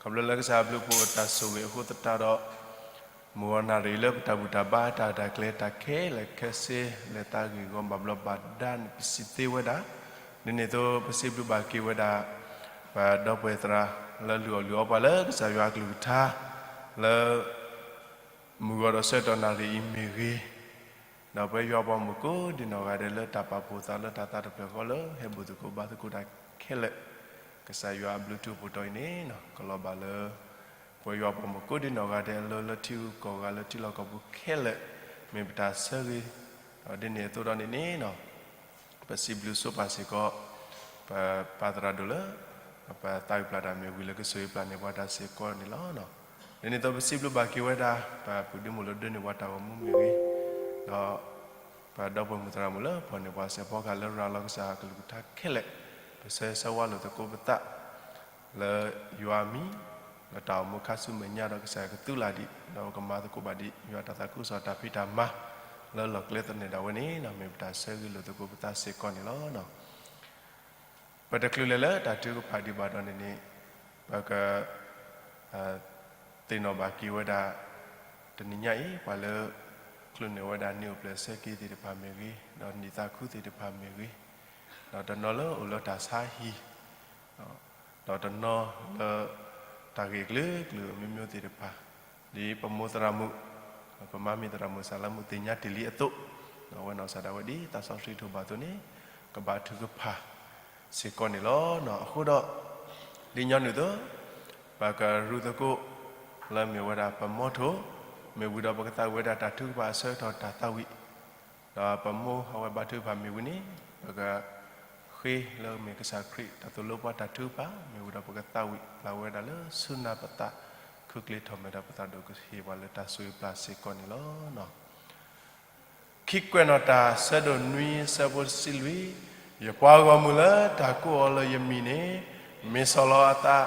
ခီဖျိလၢကစၢ်အဘျုးဖှိၣ်အတၢ်ဆိၣ်ဂ့ၤအဃိသတးဒီး မုၢ်ဂီၤနၣ်ရံၣ်လၢပတၢ်ဘူၣ်တၢ်ဘါတၢ်ရဲၣ်တၢ်ကျဲၤတၢ်ခဲလၢာ်ခဲဆ့ လဲၤသးဂ့ၢ်ဂီၤဘၣ်ဘျီးဘၣ်ဒါန့ၣ် ပစံးသ့ဝဲဒၣ်, ဒ်န့ၣ်အသိးပစံးဘျုးဘၣ်က့ၤဝဲဒၣ် ပဒီပုၢ်ဝဲၢ်သရၣ်လၢလုၢ်အီၣ်လုၢ်အီပှၤလၢကစၢ်ယွၤအကလုၢ်ကထါ လၢ မုၢ်ဂီၤဒီးဆၢကတီၢ်နၣ်ရံၣ်အံၤမ့ၢ်ဂ့ၤ, ဒီးပဝဲယွၤပှၤမုၣ်ကိးဒံနီၢ်ဂၤဒဲးလၢတၢ်ပာ်ဖှိၣ်သးလၢတၢ်သးတဖျၢၣ်ဃီလၢဟဲဘူၣ်သကိးဘါသကိးတၢ်ခဲလၢာ်, ကစၢ်ယွၤအဘျုးထူးဖှိၣ်တီၤအံၤန့ၣ် ကလီၤဘၣ်လၢ ပဝဲယွၤပှၤမုၣ်ကိးဒံနီၢ်ဂၤဒဲးလၢလၢထံဂုၤကီၢ်ဂၤလၢထံလီၢ်ကီၢ်ပူၤခဲလၢာ် မ့ၢ်ပတၢ်ဆၢဂ့ၤ, ဒီးဒ်န့ၣ်အသိးဒီးန့ၣ်န့ၣ် ပစံးဘျုးဆိပာ်စ့ၢ်ကီး ပပၢ်သရၣ်ဒိၣ်လၢ ပသးဂ့ၢ်ပျၢ်တၢ်မ့ၢ်ဝံၤလၢကဆိၣ်ဂ့ၤပျၢ်န့ၢ်ပှၤတၢ်စ့ၢ်ကီးန့ၣ်လီၤ. ဒ်န့ၣ်အသိးပစံးဘျုးဘၣ်က့ၤဝဲဒၣ် ပပုၢ်ဒ့မုၣ်လၢဒိးန့ၢ်ပှၤတၢ်ဂီၤမူမ့ၢ်ဂ့ၤ, ဒီး ပဒီပုၢ်ဝဲၢ်မုၣ်သရၣ်မုၣ်လၢဖီၣ်န့ၢ်ပှၤစဲးဖီကဟၣ်လၢရၤလီၤကစၢ်ကလုၢ်ကထါခဲလၢာ်, ပဆၢဂ့ၤဆၢဝါလိာ်သကိးပသး လၢယွၤအမံၤ, ဒီးတၢ်အိၣ်မူခါဆူမဲာ်ညါဒီးကစၢ်ယွၤကသုးလၢ်ဒံး ဒီးကမၤသကိးဘၣ်ဒံး ယွၤတၢ်သးခုကစီၣ်တၢ်ဖံးတၢ်မၤ လၢလီၢ်ကျဲသနၢၣ်ဒၣ်ဝဲန့ၣ် မ့ၢ်ပတၢ်ဆၢဂ့ၤလိာ်သကိးပသးစ့ၢ်ကီးန့ၣ်လီၤ. ပတချုးလဲၤလၢတၢ်ထုကဖၣ်ဒံးဘၣ်ဒီးန့ၣ်န့ၣ် ပက သ့ၣ်နီၣ်ဘၣ်က့ၤဝဲဒၣ် တနံၤညါအံၤ ပှၤလၢ ချုးန့ၢ်ဝဲဒၣ်နံၣ်အိၣ်ဖျဲၣ်ဆၢက့ၤသ့ၣ်တဖၣ်မ့ၢ်ဂ့ၤ, ဒီးနံၣ်သးခုသ့ၣ်တဖၣ်မ့ၢ်ဂ့ၤ, ဒီးတနီၤလၢအိၣ်လၢတၢ်ဆါဟံၣ်, ဒီးတနီၤလၢ တၢ်ဂ့ၢ်ကျၢၤကျၢၤအမျိုးမျိုးသ့ၣ်တဖၣ်, ဒ်ပမိၢ်သရၣ်မုၣ်, ပမါမ့ၢ်သရၣ်မုၣ်စၢ်လၢမုၣ်သ့ၣ်ညါတ့ၢ်လံအသိး, ဒီးအဝဲနီၢ်ကစၢ်ဒၣ်ဝဲဒ်သးစီဆှံကတိၤဘၣ်အသိးန့ၣ်, ကဘါထုကဖၣ်စ့ၢ်ကီးန့ၣ်လီၤ. အဃိဒီး ဒ်ညီနုၢ်အသိး, ပကရူၢ်သကိး လၢမ့ၢ်ဝဲဒၣ်ပမိၢ်ထိၣ်, မ့ၢ်ဝံၤဒီးပကသးဝံၣ်ဝဲဒၣ်တၢ်ထုကဖၣ်အဆၢကတီၢ်တၢ်သးဝံၣ်, ဒီးပမိၢ်အဝဲဘါထုကဖၣ်မ့ၢ်ဝံၤန့ၣ်, ပကဃ့လၢမ့ၢ်ကစၢ်ခရံာ်တၢ်သိၣ်လိပှၤတၢ်ထုကဖၣ်, မ့ၢ်ဝံၤဒီးပကသးဝံၣ်ပျၢ်ဝဲဒၣ်လၢဆူနၢ်ပသး, ခုၣ်ကျ့ထီၣ်မဲာ်ဒီးပသးဒီးကဟ့ၣ်ပှၤလၢတၢ်ဆိၣ်ဂ့ၤပျၢ်စ့ၢ်ကီးန့ၣ်လီၤ. ခံကွဲးနီၣ်တၢ်ဆၢဒိၣ်နွံဆၢဖိတဆံလွံၢ်, ယပှၤဂီၢ်မုၢ်လၢတၢ်ကိးအီၤလၢယမံၤန့ၣ်, မ့ၢ်ဆီၣ်လီၤအသး,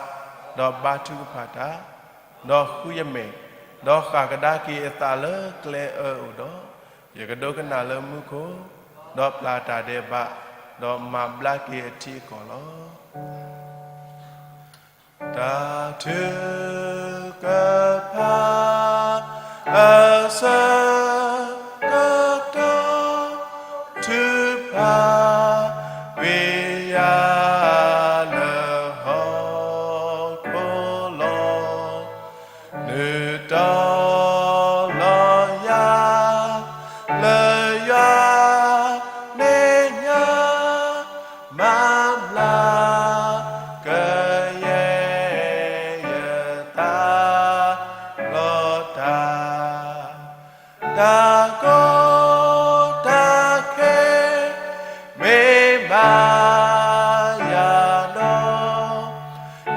ဒီးဘါထုကဖၣ်တၢ်, ဒီးဃုယမဲာ်, ဒီးဃၣ်ကဒါက့ၤအသးလၢကျဲအၢအိၣ်ဒီး, ယကဒိကနၣ်လၢမူခိၣ်, ဒီးပျၢ်တၢ်ဒဲးဘး, ဒီးမၤဘျါက့ၤအထံအကီၢ်လီၤ. တၢ်ထုကဖၣ်အဆၢကတီၢ် ထုကဖၣ်ကွံာ်ယၤလၢဟီၣ်ခိၣ်လီၤ. နုာ်တီလီၤယၤ လၢယွၤမဲာ်ညါ မၤဘျါကယဲၢ်ယသးလီၤတၢ်, တၢ်ကီတၢ်ခဲ မ့ၢ်ဘၣ်ယၤ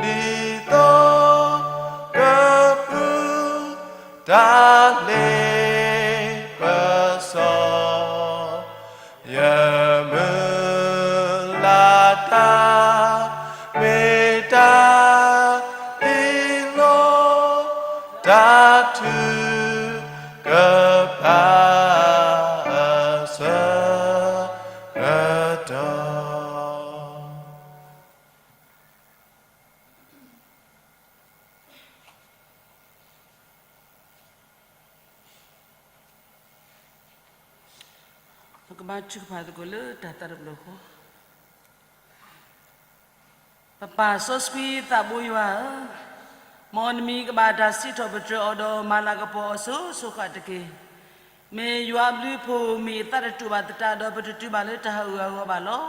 ဒီး ဒ်သိးကပုၢ် တၢ်လ့ပစီ, ယမုၢ်လၢ်တၢ် မ့ၢ်တၢ်ဟ့ၣ်လီၤ တၢ်ထုကဖၣ်အဆၢကတီၢ် ပကဘါထုကဖၣ်သကိးလၢတၢ်သးတဖျၢၣ်ဃီ. ပပၢ်စီဆှံသးဘိယွၤဧၢ, မ်နမံၤကဘၣ်တၢ်စံးထီၣ်ပတြၢၤအီၤဒီးမၤလၤကပီၤအီၤစိၤစိၤဃၣ်ဃၣ်တက့ၢ်. မ့ၢ်ယွၤအဘျုးအဖှိၣ် မ့ၢ်အသးတတူာ်ဘၣ်သတးဒီး ပတတုၤဘၣ်လၢတၢ်ဟးဂူာ်ဟးဂီၤဘၣ်လီၤ.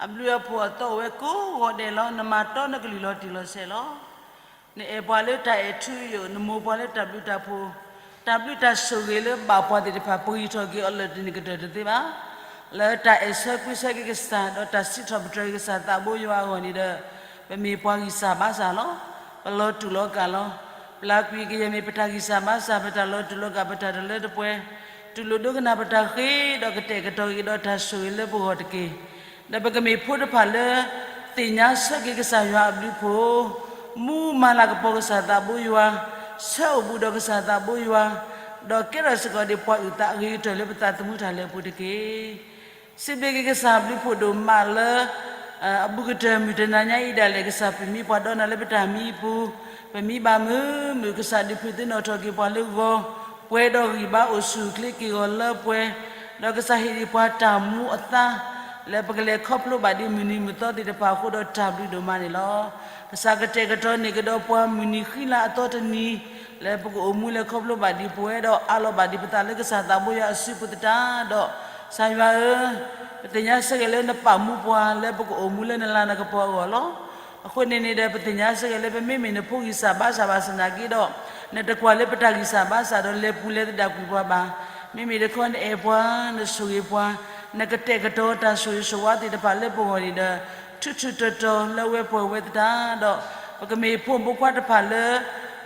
အဘျုးအဖှိၣ်အသီအိၣ်ဝဲကိးဂီၤဒဲးလီၤ. နမၤတီနကလုၢ်လီၤတံၢ်လီၤဆဲးလီၤ. နအဲၣ်ပှၤလၢတၢ်အဲၣ်ထူအယိာ်, နမိၢ်ပှၤလၢတၢ်ဘျုးတၢ်ဖှိၣ်, တၢ်ဘျုးတၢ်ဆိၣ်ဂ့ၤလၢဘၣ်ပှၤသ့ၣ်တဖၣ် ပဂံၢ်ထီၣ်က့ၤအီၤလၢာ်တန့ၢ်ကတၢၢ်တသ့ဘၣ်. လၢတၢ်အဲၣ်ဆၢကွံဆၢက့ၤကစၢ် ဒီးတၢ်စံးထီၣ်ပတြၢၤက့ၤကစၢ်သးဘိယွၤအဂီၢ်န့ၣ်ဒီး ပမ့ၢ်ပှၤဂံၢ်စၢ်ဘါစၢ်လီၤ. ပလီၤတူာ်လီၤကာ်လီၤ. ပျၢ်ကွံာ်ကယဲၢ်မ့ၢ်ပတၢ်ဂံၢ်စၢ်ဘါစၢ်, ပတၢ်လီၤတူာ်လီၤကာ်, ပတၢ်တလၢတပှဲၤ, တူၢ်လိာ်ဒိကနၣ်ပတၢ်ဃ့ ဒီးကတဲာ်ကတီၤက့ၤဒီးတၢ်ဆိၣ်ဂ့ၤလၢပဂီၢ်တက့ၢ်. ဒီးပကမ့ၢ်ဖိတဖၣ်လၢ သ့ၣ်ညါဆၢက့ၤကစၢ်ယွၤအဘျုးအဖှိၣ်, မူမၤလၤကပီၤကစၢ်သးဘိယွၤ, ဆၢအိၣ်ဘူးဒီးကစၢ်သးဘိယွၤ, ဒီးကဲထီၣ်စ့ၢ်ကီးဒ်ပှၤအုၣ်သးအဂ့ၤကတၢၢ်လၢပသးသမူတၢ်လဲၤအပူၤတက့ၢ်. စံးဘျုးက့ၤကစၢ်အဘျုးအဖှိၣ်ဒိၣ်မးလၢ အဘူးကတၢၢ်မုၢ်တနၤညါအံၤဒၣ်လဲာ် ကစၢ်ပမံပှၤဒီးနၤလၢပတၢ်မံအပူၤ, ပမံဘၣ်မုာ်မုာ် ကစၢ်ဒုးဖုးသ့ၣ်နီၣ်ထီၣ်က့ၤပှၤလၢဂီၤ, ပှဲၤဒီးဂံၢ်ဘါအိၣ်ဆူၣ်အိၣ်ချ့က့ၤဂီၤလၢပှဲၤ, ဒီးကစၢ်ဟ့ၣ်ဒံးပှၤတၢ်မူအသါ လၢပကလဲၤခီဖျိဘၣ်ဒံးမုၢ်နံၤမုၢ်သီသ့ၣ်တဖၣ်အဃိဒီးတၢ်ဘျုးဒိၣ်မးန့ၣ်လီၤ. ကစၢ်ကတဲာ်ကတီၤန့ၢ်ကဒီးပှၤမုၢ်နံၤဃံလၤအသီတနံၤ လၢပကအိၣ်မူလဲၤခီဖျိဘၣ်ဒံး ပဝဲဒီးအးလီၤဘၣ်ဒံးပသးလၢကစၢ်သးဘိယွၤအစုပူၤသတးဒီး, ကစၢ်ယွၤဧၢ, ပသ့ၣ်ညါဆၢက့ၤလၢနပာ်မူပှၤလၢပကအိၣ်မူလၢနလၤနကပီၤအဂီၢ်လီၤ. အဃိန့ၣ်န့ၣ်ဒီး ပသ့ၣ်ညါဆၢက့ၤလၢပမ့မ့ၢ်နဖိဂံၢ်စၢ်ဘါစၢ်ဘၣ်ဆၣ်သနာ်က့ဒီး, နတကွၢ်လၢပတၢ်ဂံၢ်စၢ်ဘါစၢ်ဒီးလဲၤပူၤလဲၤသဒၣ်ကွံာ်ပှၤဘၣ်. မ့မ့ၢ်တခီနအဲၣ်ပှၤ, နဆိၣ်ဂ့ၤပှၤ, နကတဲာ်ကတီၤတၢ်ဆိၣ်ဂ့ၤဆိၣ်ဝါသ့ၣ်တဖၣ်လၢပဂီၢ်န့ၣ်ဒီး, ထူးထူးတီၤတီၤလၢဝဲပှဲၤဝဲသတးဒီး, ပကမ့ၢ်ဖိမုၣ်ဖိခွါတဖၣ်လၢ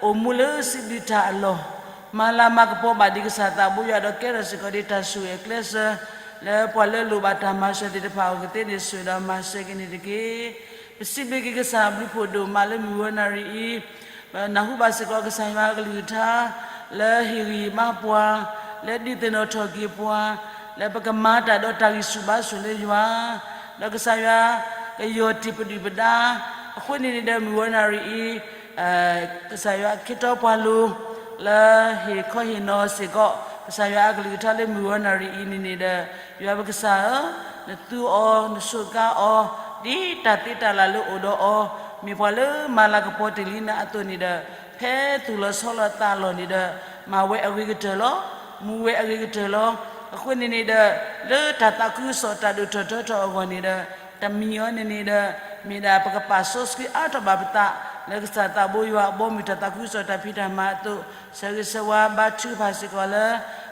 အိၣ်မူလၢစံးဘျုးတၢ်အလီၢ်, မၤလၤမၤကပီၤဘၣ်ဒံးကစၢ်သးဘိယွၤဒီးကဲထီၣ်စ့ၢ်ကီးဒံးတၢ်ဆိၣ်ဂ့ၤအကျဲစၢၤ, လၢပှၤလၢအလိၣ်ဘၣ်တၢ်မၤစၢၤသ့ၣ်တဖၣ်အအိၣ်ကသ့န့ၣ် ဆိၣ်ဂ့ၤဒီးမၤစၢၤက့ၤန့ၣ်တက့ၢ်. ပစံးဘျုးက့ၤကစၢ်အဘျုးအဖှိၣ်ဒိၣ်မးလၢမုၢ်ဝဲနၣ်ရံၣ်အံၤ, ပနၢ်ဟူဘၣ်စ့ၢ်ကီးကစၢ်ယွၤအကလုၢ်ကထါ, လၢဟ့ၣ်ဂံၢ်ဘါပှၤ, လၢဒုးသ့ၣ်နီၣ်ထီၣ်က့ၤပှၤ, လၢပကမၤတၢ်ဒီးတၢ်ဂံၢ်ဆူၣ်ဘါဆူၣ်လၢယွၤ, ဒီးကစၢ်ယွၤ ကယီၢ်တံၢ်ပဒုၣ်ပဒါ, အဃိန့ၣ်န့ၣ်ဒီးမုၢ်ဝဲနၣ်ရံၣ်အံၤ, ကစၢ်ယွၤခ့ထီပှၤလိၤ, လၢဟ့ၣ်ခီဟ့ၣ်နီၤစ့ၢ်ကီး ကစၢ်ယွၤအကလုၢ်ကထါလၢမုၢ်ဂီၤနၣ်ရံၣ်အံၤန့ၣ်န့ၣ်ဒီး, ယွၤပကစၢ်ဧၢ, နသူအီၤ နစူးကါအီၤ ဒ်တၢ်သ့တၢ်လၢ်လၢအိၣ်ဒီးအီၤ, မ့ၢ်ပှၤလၢမၤလၤကပီၤတ့ၢ်လံနၤအသိးန့ၣ်ဒီး, ဖဲသူၣ်လီၤဆီလီၤသးလီၤန့ၣ်ဒီး, မၤဝဲအဂ့ၤကတၢၢ်လီၤ. မူဝဲအဂ့ၤကတၢၢ်လီၤ. အဃိန့ၣ်န့ၣ်ဒီး, လၢတၢ်သးခုကစီၣ်တၢ်ဒိၣ်ထီၣ်ထီထီၣ်အဂီၢ်န့ၣ်ဒီး, တမံၤအံၤန့ၣ်န့ၣ်ဒီး, မ့ၢ်ဒၣ်ပကပာ်စီဆှံအါထီၣ်ဘၣ်ပသး လၢကစၢ်သးဘိယွၤအဘီအမုၢ်တၢ်သးခုကစီၣ်တၢ်ဖံးတၢ်မၤအသိး, ဆၢဂ့ၤဆၢဝါဘါထုကဖၣ်စ့ၢ်ကီးလၢ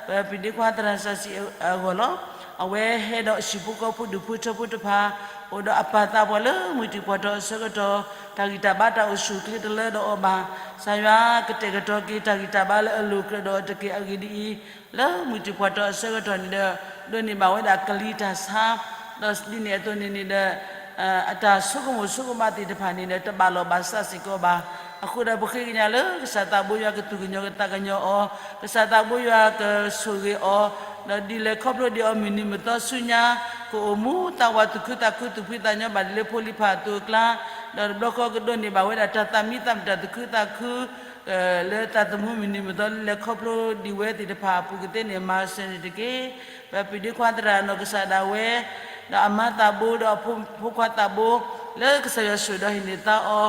ပပၢ်ဒ့ခွါသရၣ်စီဆှံအဂီၢ်လီၤ. အဝဲဟဲဒီးဟံၣ်ဖိဃီဖိဒူၣ်ဖိထၢဖိတဖၣ်, အိၣ်ဒီးအပၢ်သးပှၢ်လၢမုၢ်တံၢ်ပှၢ်တီၤအဆၢကတီၢ်, တၢ်ဂံၢ်တၢ်ဘါတၢ်အိၣ်ဆူၣ်အိၣ်ချ့တလၢဒီးအီၤဘၣ်. ကစၢ်ယွၤကတဲာ်ကတီၤက့ၤတၢ်ဂံၢ်တၢ်ဘါလၢအလိၤကြၢးဒီးအီၤတက့ၢ်. အဂ့ၢ်ဒ်အံၤ, လၢမုၢ်တံၢ်ပှၢ်တီၤအဆၢကတီၢ်န့ၣ်ဒီး, ဒိးန့ၢ်ဘၣ်ဝဲဒၣ်ကလံၤတၢ်ဆါ, ဒီးဒ်န့ၣ်အသိးန့ၣ်န့ၣ်ဒီး အတၢ်ဆိကမိၣ်ဆိကမးသ့ၣ်တဖၣ်န့ၣ်ဒီး တဘၣ်လိာ်ဘၣ်စးစ့ၢ်ကီးဘၣ်. အဃိဒီးပဃ့ကညးလၢကစၢ်သးဘိယွၤကသူၣ်ကညီၤကသးကညီၤအီၤ, ကစၢ်သးဘိယွၤကဆိၣ်ဂ့ၤအီၤ, ဒီးဒ်လဲၣ်ခီဖျိဒံးအီၤမုၢ်နံၤမုၢ်သီဆူညါ, ကအိၣ်မူသးဝးသူၣ်ခုသးခု သူၣ်ဖှံသးညီဘၣ်ဒ်လၢဖိလံၤဖးအသိးအကျါ, ဒီးတဘျီဃီကဒိးန့ၢ်ဘၣ်ဝဲဒၣ်တၢ်သးမံသးမုာ်တၢ်သူၣ်ခုသးခု လၢသးသမူမုၢ်နံၤမုၢ်သီလၢလဲၤခီဖျိဒံးဝဲသ့ၣ်တဖၣ်အပူၤကသ့န့ၣ် မၤစၢၤန့ၣ်တက့ၢ်. ပပၢ်ဒ့ခွါသရၣ်အနီၢ်ကစၢ်ဒၣ်ဝဲ, ဒီးအမါသးဘိ ဒီးအဖိခွါသးဘိ, လၢကစၢ်ယွၤဆိၣ်ဒီးဟ့ၣ်န့ၢ်သါအီ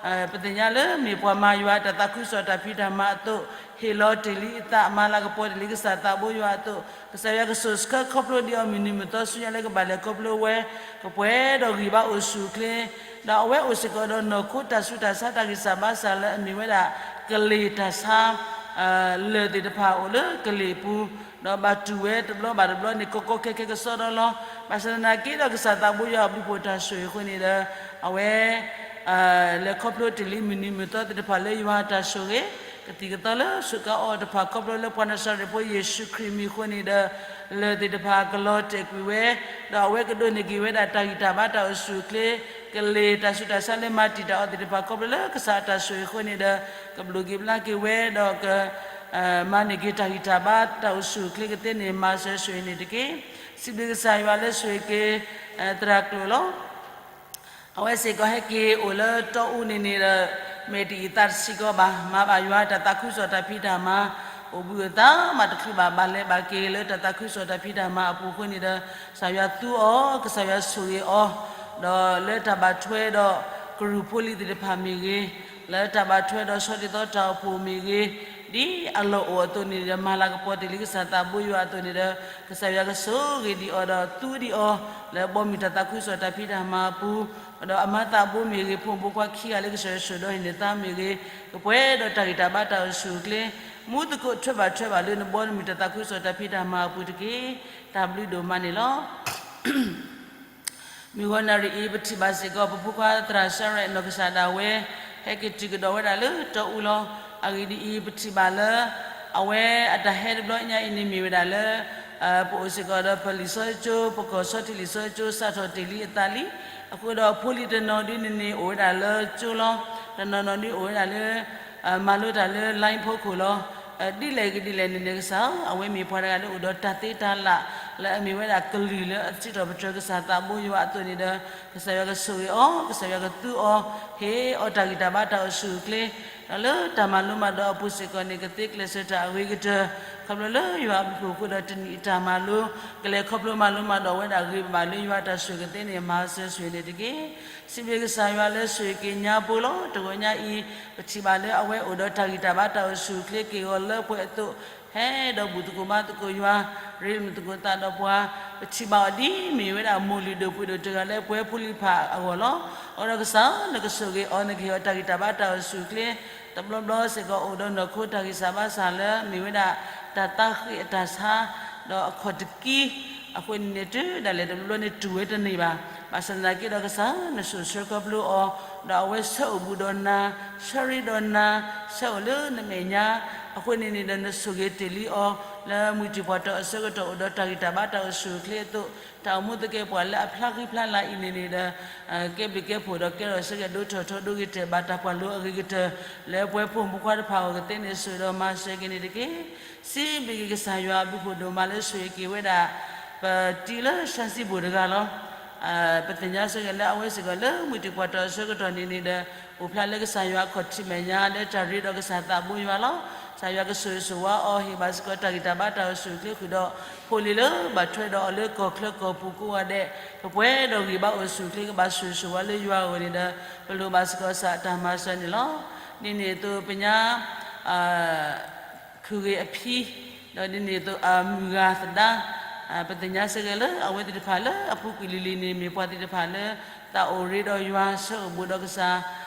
ၤ, ပသ့ၣ်ညါလၢမ့ၢ်ပှၤမၤယွၤတၢ်သးခုကစီၣ်တၢ်ဖံးတၢ်မၤအသိး, ဟ့ၣ်လီၤတ့ၢ်လံအသး မၤလၤကပီၤတ့ၢ်လံကစၢ်သးဘိယွၤအသိး, ကစၢ်ယွၤကဆိၣ်ဆှၢခီဖျိဒံးအီၤမုၢ်နံၤမုၢ်သီဆူညါလၢကဘၣ်လဲၤခီဖျိဝဲ, ကပှဲၤဒီးဂံၢ်ဘါအိၣ်ဆူၣ်အိၣ်ချ့ ဒီးအဝဲအိၣ်စ့ၢ်ကီးဒီးနီၢ်ခိတၢ်ဆူးတၢ်ဆါတၢ်ဂံၢ်စၢ်ဘါစၢ်လၢအမ့ၢ်ဝဲဒၣ် ကလံၤတၢ်ဆါ, လၢၢ်သ့ၣ်တဖၣ်အိၣ်လၢကလံၤအပူၤ, ဒီးဘၣ်တူၢ်ဝဲတဘျီဘၣ်တဘျီန့ၣ် ကီကီခဲခဲကစီဒီလီၤ. ဘၣ်ဆၣ်သနာ်က့ဒီးကစၢ်သးဘိယွၤအဘျုးဖှိၣ်တၢ်ဆိၣ်ဂ့ၤအဃိန့ၣ်ဒီး, အဝဲ လဲၤခီဖျိတ့ၢ်လံမုၢ်နံၤမုၢ်သီသ့ၣ်တဖၣ်လၢယွၤအတၢ်ဆိၣ်ဂ့ၤ, ကသံၣ်ကသီလၢစူးကါအီၤတဖၣ်ခီဖျိလၢပှၤနၤစၤရ့းဖိယ့ၣ်ၡူးခရံာ်မံၤအဃိန့ၣ်ဒီး, လၢၢ်သ့ၣ်တဖၣ်ကလီၤတဲာ်ကွံာ်ဝဲ, ဒီးအဝဲကဒိးန့ၢ်က့ၤဝဲဒၣ်တၢ်ဂံၢ်တၢ်ဘါတၢ်အိၣ်ဆူၣ်အိၣ်ချ့, ကလံၤတၢ်ဆူးတၢ်ဆါလၢမၤတံာ်တာ်အီၤသ့ၣ်တဖၣ်ခီဖျိလၢကစၢ်အတၢ်ဆိၣ်ဂ့ၤအဃိန့ၣ်ဒီး, ကဘျုးက့ၤဘျါက့ၤဝဲဒီးက မၤန့ၢ်က့ၤတၢ်ဂံၢ်တၢ်ဘါတၢ်အိၣ်ဆူၣ်အိၣ်ချ့ကသ့န့ၣ် မၤစၢၤဆိၣ်ဂ့ၤန့ၣ်တက့ၢ်. စံးဘျုးကစၢ်ယွၤလၢဆိၣ်ဂ့ၤက့ၤ သရၣ်ကျိာ်လီၤ. အဝဲစ့ၢ်ကီးဟဲက့ၤအိၣ်လၢတီအူန့ၣ်န့ၣ်ဒီး, မဲာ်တယံာ်သးတဆံးကီးဘၣ်, မၤဘၣ်ယွၤတၢ်သးခုကစီၣ်တၢ်ဖံးတၢ်မၤ, အိၣ်ဘှံးအိၣ်သါမးတချုးဘၣ် ဘၣ်လဲၤဘၣ်က့ၤလၢတၢ်သးခုကစီၣ်တၢ်ဖံးတၢ်မၤအပူၤအဃိန့ၣ်ဒီး, ကစၢ်ယွၤသူအီၤ, ကစၢ်ယွၤဆိၣ်ဂ့ၤအီၤ, ဒီးလၢတၢ်ဘၣ်ထွဲဒီးကရူၢ်ဖိလံၤသ့ၣ်တဖၣ်မ့ၢ်ဂ့ၤ, လၢတၢ်ဘၣ်ထွဲဒီးဆီဒၣ်သီတၢ်အိၣ်ဖှိၣ်မ့ၢ်ဂ့ၤ, ဒ်အလီၢ်အိၣ်အသိးန့ၣ်ဒီး မၤလၤကပီၤတ့ၢ်လံကစၢ်သးဘိယွၤအသိးန့ၣ်ဒီး, ကစၢ်ယွၤကဆိၣ်ဂ့ၤဒံးအီၤဒီးသူဒံးအီၤ, လၢဘီမုၢ်တၢ်သးခုကစီၣ်တၢ်ဖံးတၢ်မၤအပူၤ, ဒီးအမါသးဘိမ့ၢ်ဂ့ၤ ဖိမုၣ်ဖိခွါခံဂၤလၢကစၢ်ယွၤဆိၣ်ဒီးဟ့ၣ်န့ၢ်သါမ့ၢ်ဂ့ၤ, ကပှဲၤဒီးတၢ်ဂံၢ်တၢ်ဘါတၢ်အိၣ်ဆူၣ်အိၣ်ချ့, မူသကိးထွဲဘၣ်ထွဲဘၣ်လၢနဘီမုၢ်တၢ်သးခုကစီၣ်တၢ်ဖံးတၢ်မၤအပူၤတက့ၢ်. တၢ်ဘျုးဒိၣ်မးန့ၣ်လီၤ. မုၢ်ဂီၤနၣ်ရံၣ်အံၤ ပထံၣ်ဘၣ်စ့ၢ်ကီး ပဖိခွါသရၣ်စၢရဲၣ်အနီၢ်ကစၢ်ဒၣ်ဝဲ ဟဲက့ၤတုၤကဒီးဝဲဒၣ်လၢတီအူလီၤ. အဂ့ၢ်ဒ်အံၤ, ပထံၣ်ဘၣ်လၢ အဝဲအတၢ်ဟဲတဘျီညါအံၤန့ၣ်မ့ၢ်ဝဲဒၣ်လၢ ပအိၣ်စ့ၢ်ကီးဒီးပလံာ်စီဆှံကၠိ, ပကီၢ်ဆီထံးလံာ်စီဆှံကၠိ စးထီၣ်တ့ၢ်လံအသးလံ. အဃိဒီးဖိလံၤတနီၤဒ်န့ၣ်န့ၣ် အိၣ်ဝဲဒၣ်လၢကၠိလီၤ. တနီၤနီၤဒ်အိၣ်ဝဲဒၣ်လၢ မၤလိတၢ်လၢ line ဖီခိၣ်လီၤ. ဒ်လဲၣ်ဂ့ၤဒ်လဲၣ်န့ၣ်န့ၣ် ကစၢ်ဧၢ, အဝဲမ့ၢ်ပှၤတဂၤလၢအိၣ်ဒီးတၢ်သ့တၢ်လၢ် လၢအမ့ၢ်ဝဲဒၣ်ကလုၢ်လၢအစံးထီၣ်ပတြၢၤကစၢ်သးဘိယွၤအသိးန့ၣ်ဒီး, ကစၢ်ယွၤကဆိၣ်ဂ့ၤအီၤ, ကစၢ်ယွၤကသူအီၤ, ဟ့ၣ်အီၤတၢ်ဂံၢ်တၢ်ဘါတၢ်အိၣ်ဆူၣ်အိၣ်ချ့, ဒီးလၢတၢ်မၤလိမၤဒိးအပူၤစ့ၢ်ကီးန့ၣ် ကသ့ကျဲးစၢးတၢ်အဂ့ၤကတၢၢ်, ခီဖျိလၢယွၤအဘျုးအဖှိၣ်အဃိဒီးတနံၣ်အတၢ်မၤလိ ကလဲၤခီဖျိမၤလိမၤဒိးဝဲဒၣ်ဂ့ၤဘၣ်လၢယွၤအတၢ်ဆိၣ်ဂ့ၤကသ့န့ၣ် မၤစၢၤဆိၣ်ဂ့ၤန့ၣ်တက့ၢ်. စံးဘျုးကစၢ်ယွၤလၢဆိၣ်ဂ့ၤက့ၤညါပှၤလီၤ. တဂီၤညါအံၤ ပထံၣ်ဘၣ်လၢအဝဲအိၣ်ဒီးတၢ်ဂံၢ်တၢ်ဘါတၢ်အိၣ်ဆူၣ်အိၣ်ချ့က့ၤအီၤလၢပှဲၤအသိး, ဟဲဒီးဘူၣ်သကိးဘါသကိးယွၤ, ရ့လိာ်သကိးသးဒီးပှၤ, ပထံၣ်ဘၣ်အီၤဒ်မ့ၢ်ဝဲဒၣ်မိၢ်လုၢ်ဒိၣ်ပှ့ၤဒိၣ်တဂၤလၢပှဲၤဖိလံၤဖးအဂီၢ်လီၤ. အဃိဒီးကစၢ်ဧၢ, နကဆိၣ်ဂ့ၤအီၤ, နကဟ့ၣ်အီၤတၢ်ဂံၢ်တၢ်ဘါတၢ်အိၣ်ဆူၣ်အိၣ်ချ့, တဘျီဘျီစ့ၢ်ကီးအိၣ်ဒီးနီၢ်ခိတၢ်ဂံၢ်စၢ်ဘါစၢ်လၢ မ့ၢ်ဝဲဒၣ်တၢ်သးဃ့အတၢ်ဆါ, ဒီးအခီၣ်တကံ, အဃိန့ၣ်န့ၣ် တုၤဒၣ်လဲာ်တဘျီဘျီန့ၣ်တူၢ်ဝဲတန့ၢ်ဘၣ်. ဘၣ်ဆၣ်သနာ်က့ဒီးကစၢ်ဧၢ, နဆိၣ်ဆၢခီဖျိအီၤ, ဒီးအဝဲဆၢအိၣ်ဘူးဒီးနၤ, ဆၢရ့ဒီးနၤ, ဆၢအိၣ်လၢနမဲာ်ညါ, အဃိန့ၣ်န့ၣ်ဒီးနဆိၣ်ဂ့ၤတ့ၢ်လံအီၤ, လၢမုၢ်တံၢ်ပှၢ်တီၤအဆၢကတီၢ်အိၣ်ဒီးတၢ်ဂံၢ်တၢ်ဘါတၢ်အိၣ်ဆူၣ်အိၣ်ချ့အသိး, တၢ်အိၣ်မူသကဲပှၤလၢအဖျါဃံဖျါလၤအံၤန့ၣ်န့ၣ်ဒီး ကဲဘျုးကဲဖှိၣ်ဒီးကဲထီၣ်စ့ၢ်ကီးဒိၣ်ထီၣ်ထီဒိၣ်ဂ့ၤတဲာ်ဘၣ်တၢ်ကွၢ်လိအဂ့ၤကတၢၢ် လၢပှဲၤဖိမုၣ်ဖိခွါတဖၣ်အဂီၢ်ကသ့န့ၣ် ဆိၣ်ဒီးမၤစၢၤက့ၤန့ၣ်တက့ၢ်. စံးဘျုးက့ၤကစၢ်ယွၤအဘျုးဖှိၣ်ဒိၣ်မးလၢဆိၣ်ဂ့ၤက့ၤဝဲဒၣ် ပတံၤလၢ ရှမ်းစံဘိၣ်တဂၤလီၤ. ပသ့ၣ်ညါဆိၣ်ဂ့ၤလၢအဝဲစ့ၢ်ကီးလၢမုၢ်တံၢ်ပှၢ်တီၤအဆၢကတီၢ်န့ၣ်န့ၣ်ဒီး အိၣ်ဖျါလၢကစၢ်ယွၤအခီၣ်ထံးမဲာ်ညါလၢတၢ်ရ့ဒီးကစၢ်သးဘိယွၤလီၤ. ကစၢ်ယွၤကဆိၣ်ဂ့ၤဆိၣ်ဝါအီၤ ဟ့ၣ်ဘၣ်စ့ၢ်ကီးတၢ်ဂံၢ်တၢ်ဘါတၢ်အိၣ်ဆူၣ်အိၣ်ချ့ဃုာ်ဒီး ဖိလံၤလၢဘၣ်ထွဲဒီးအီၤလၢကီၢ်ချၢကီၢ်ပူၤကိးဂၤဒဲး ကပှဲၤဒီးဂံၢ်ဘါအိၣ်ဆူၣ်အိၣ်ချ့ ကဘၣ်ဆိၣ်ဂ့ၤဆိၣ်ဝါလၢယွၤအဂီၢ်န့ၣ်ဒီး ပလိၣ်ဘၣ်စ့ၢ်ကီးကစၢ်အတၢ်မၤစၢၤန့ၣ်လီၤ. ဒ်န့ၣ်အသိးပညါ ခုၣ်ဂ့ၤအဖံ ဒီးဒ်န့ၣ်အသိးအမုၢ်ဂၤသဒါ ပသ့ၣ်ညါစ့ၢ်ကီးလၢအဝဲသ့ၣ်တဖၣ်လၢအပူၤကွံာ်လံၤလံၤန့ၣ် မ့ၢ်ပှၤသ့ၣ်တဖၣ်လၢ သးအိၣ်ရ့ဒီးယွၤ ဆၢအိၣ်ဘူးဒီးကစၢ်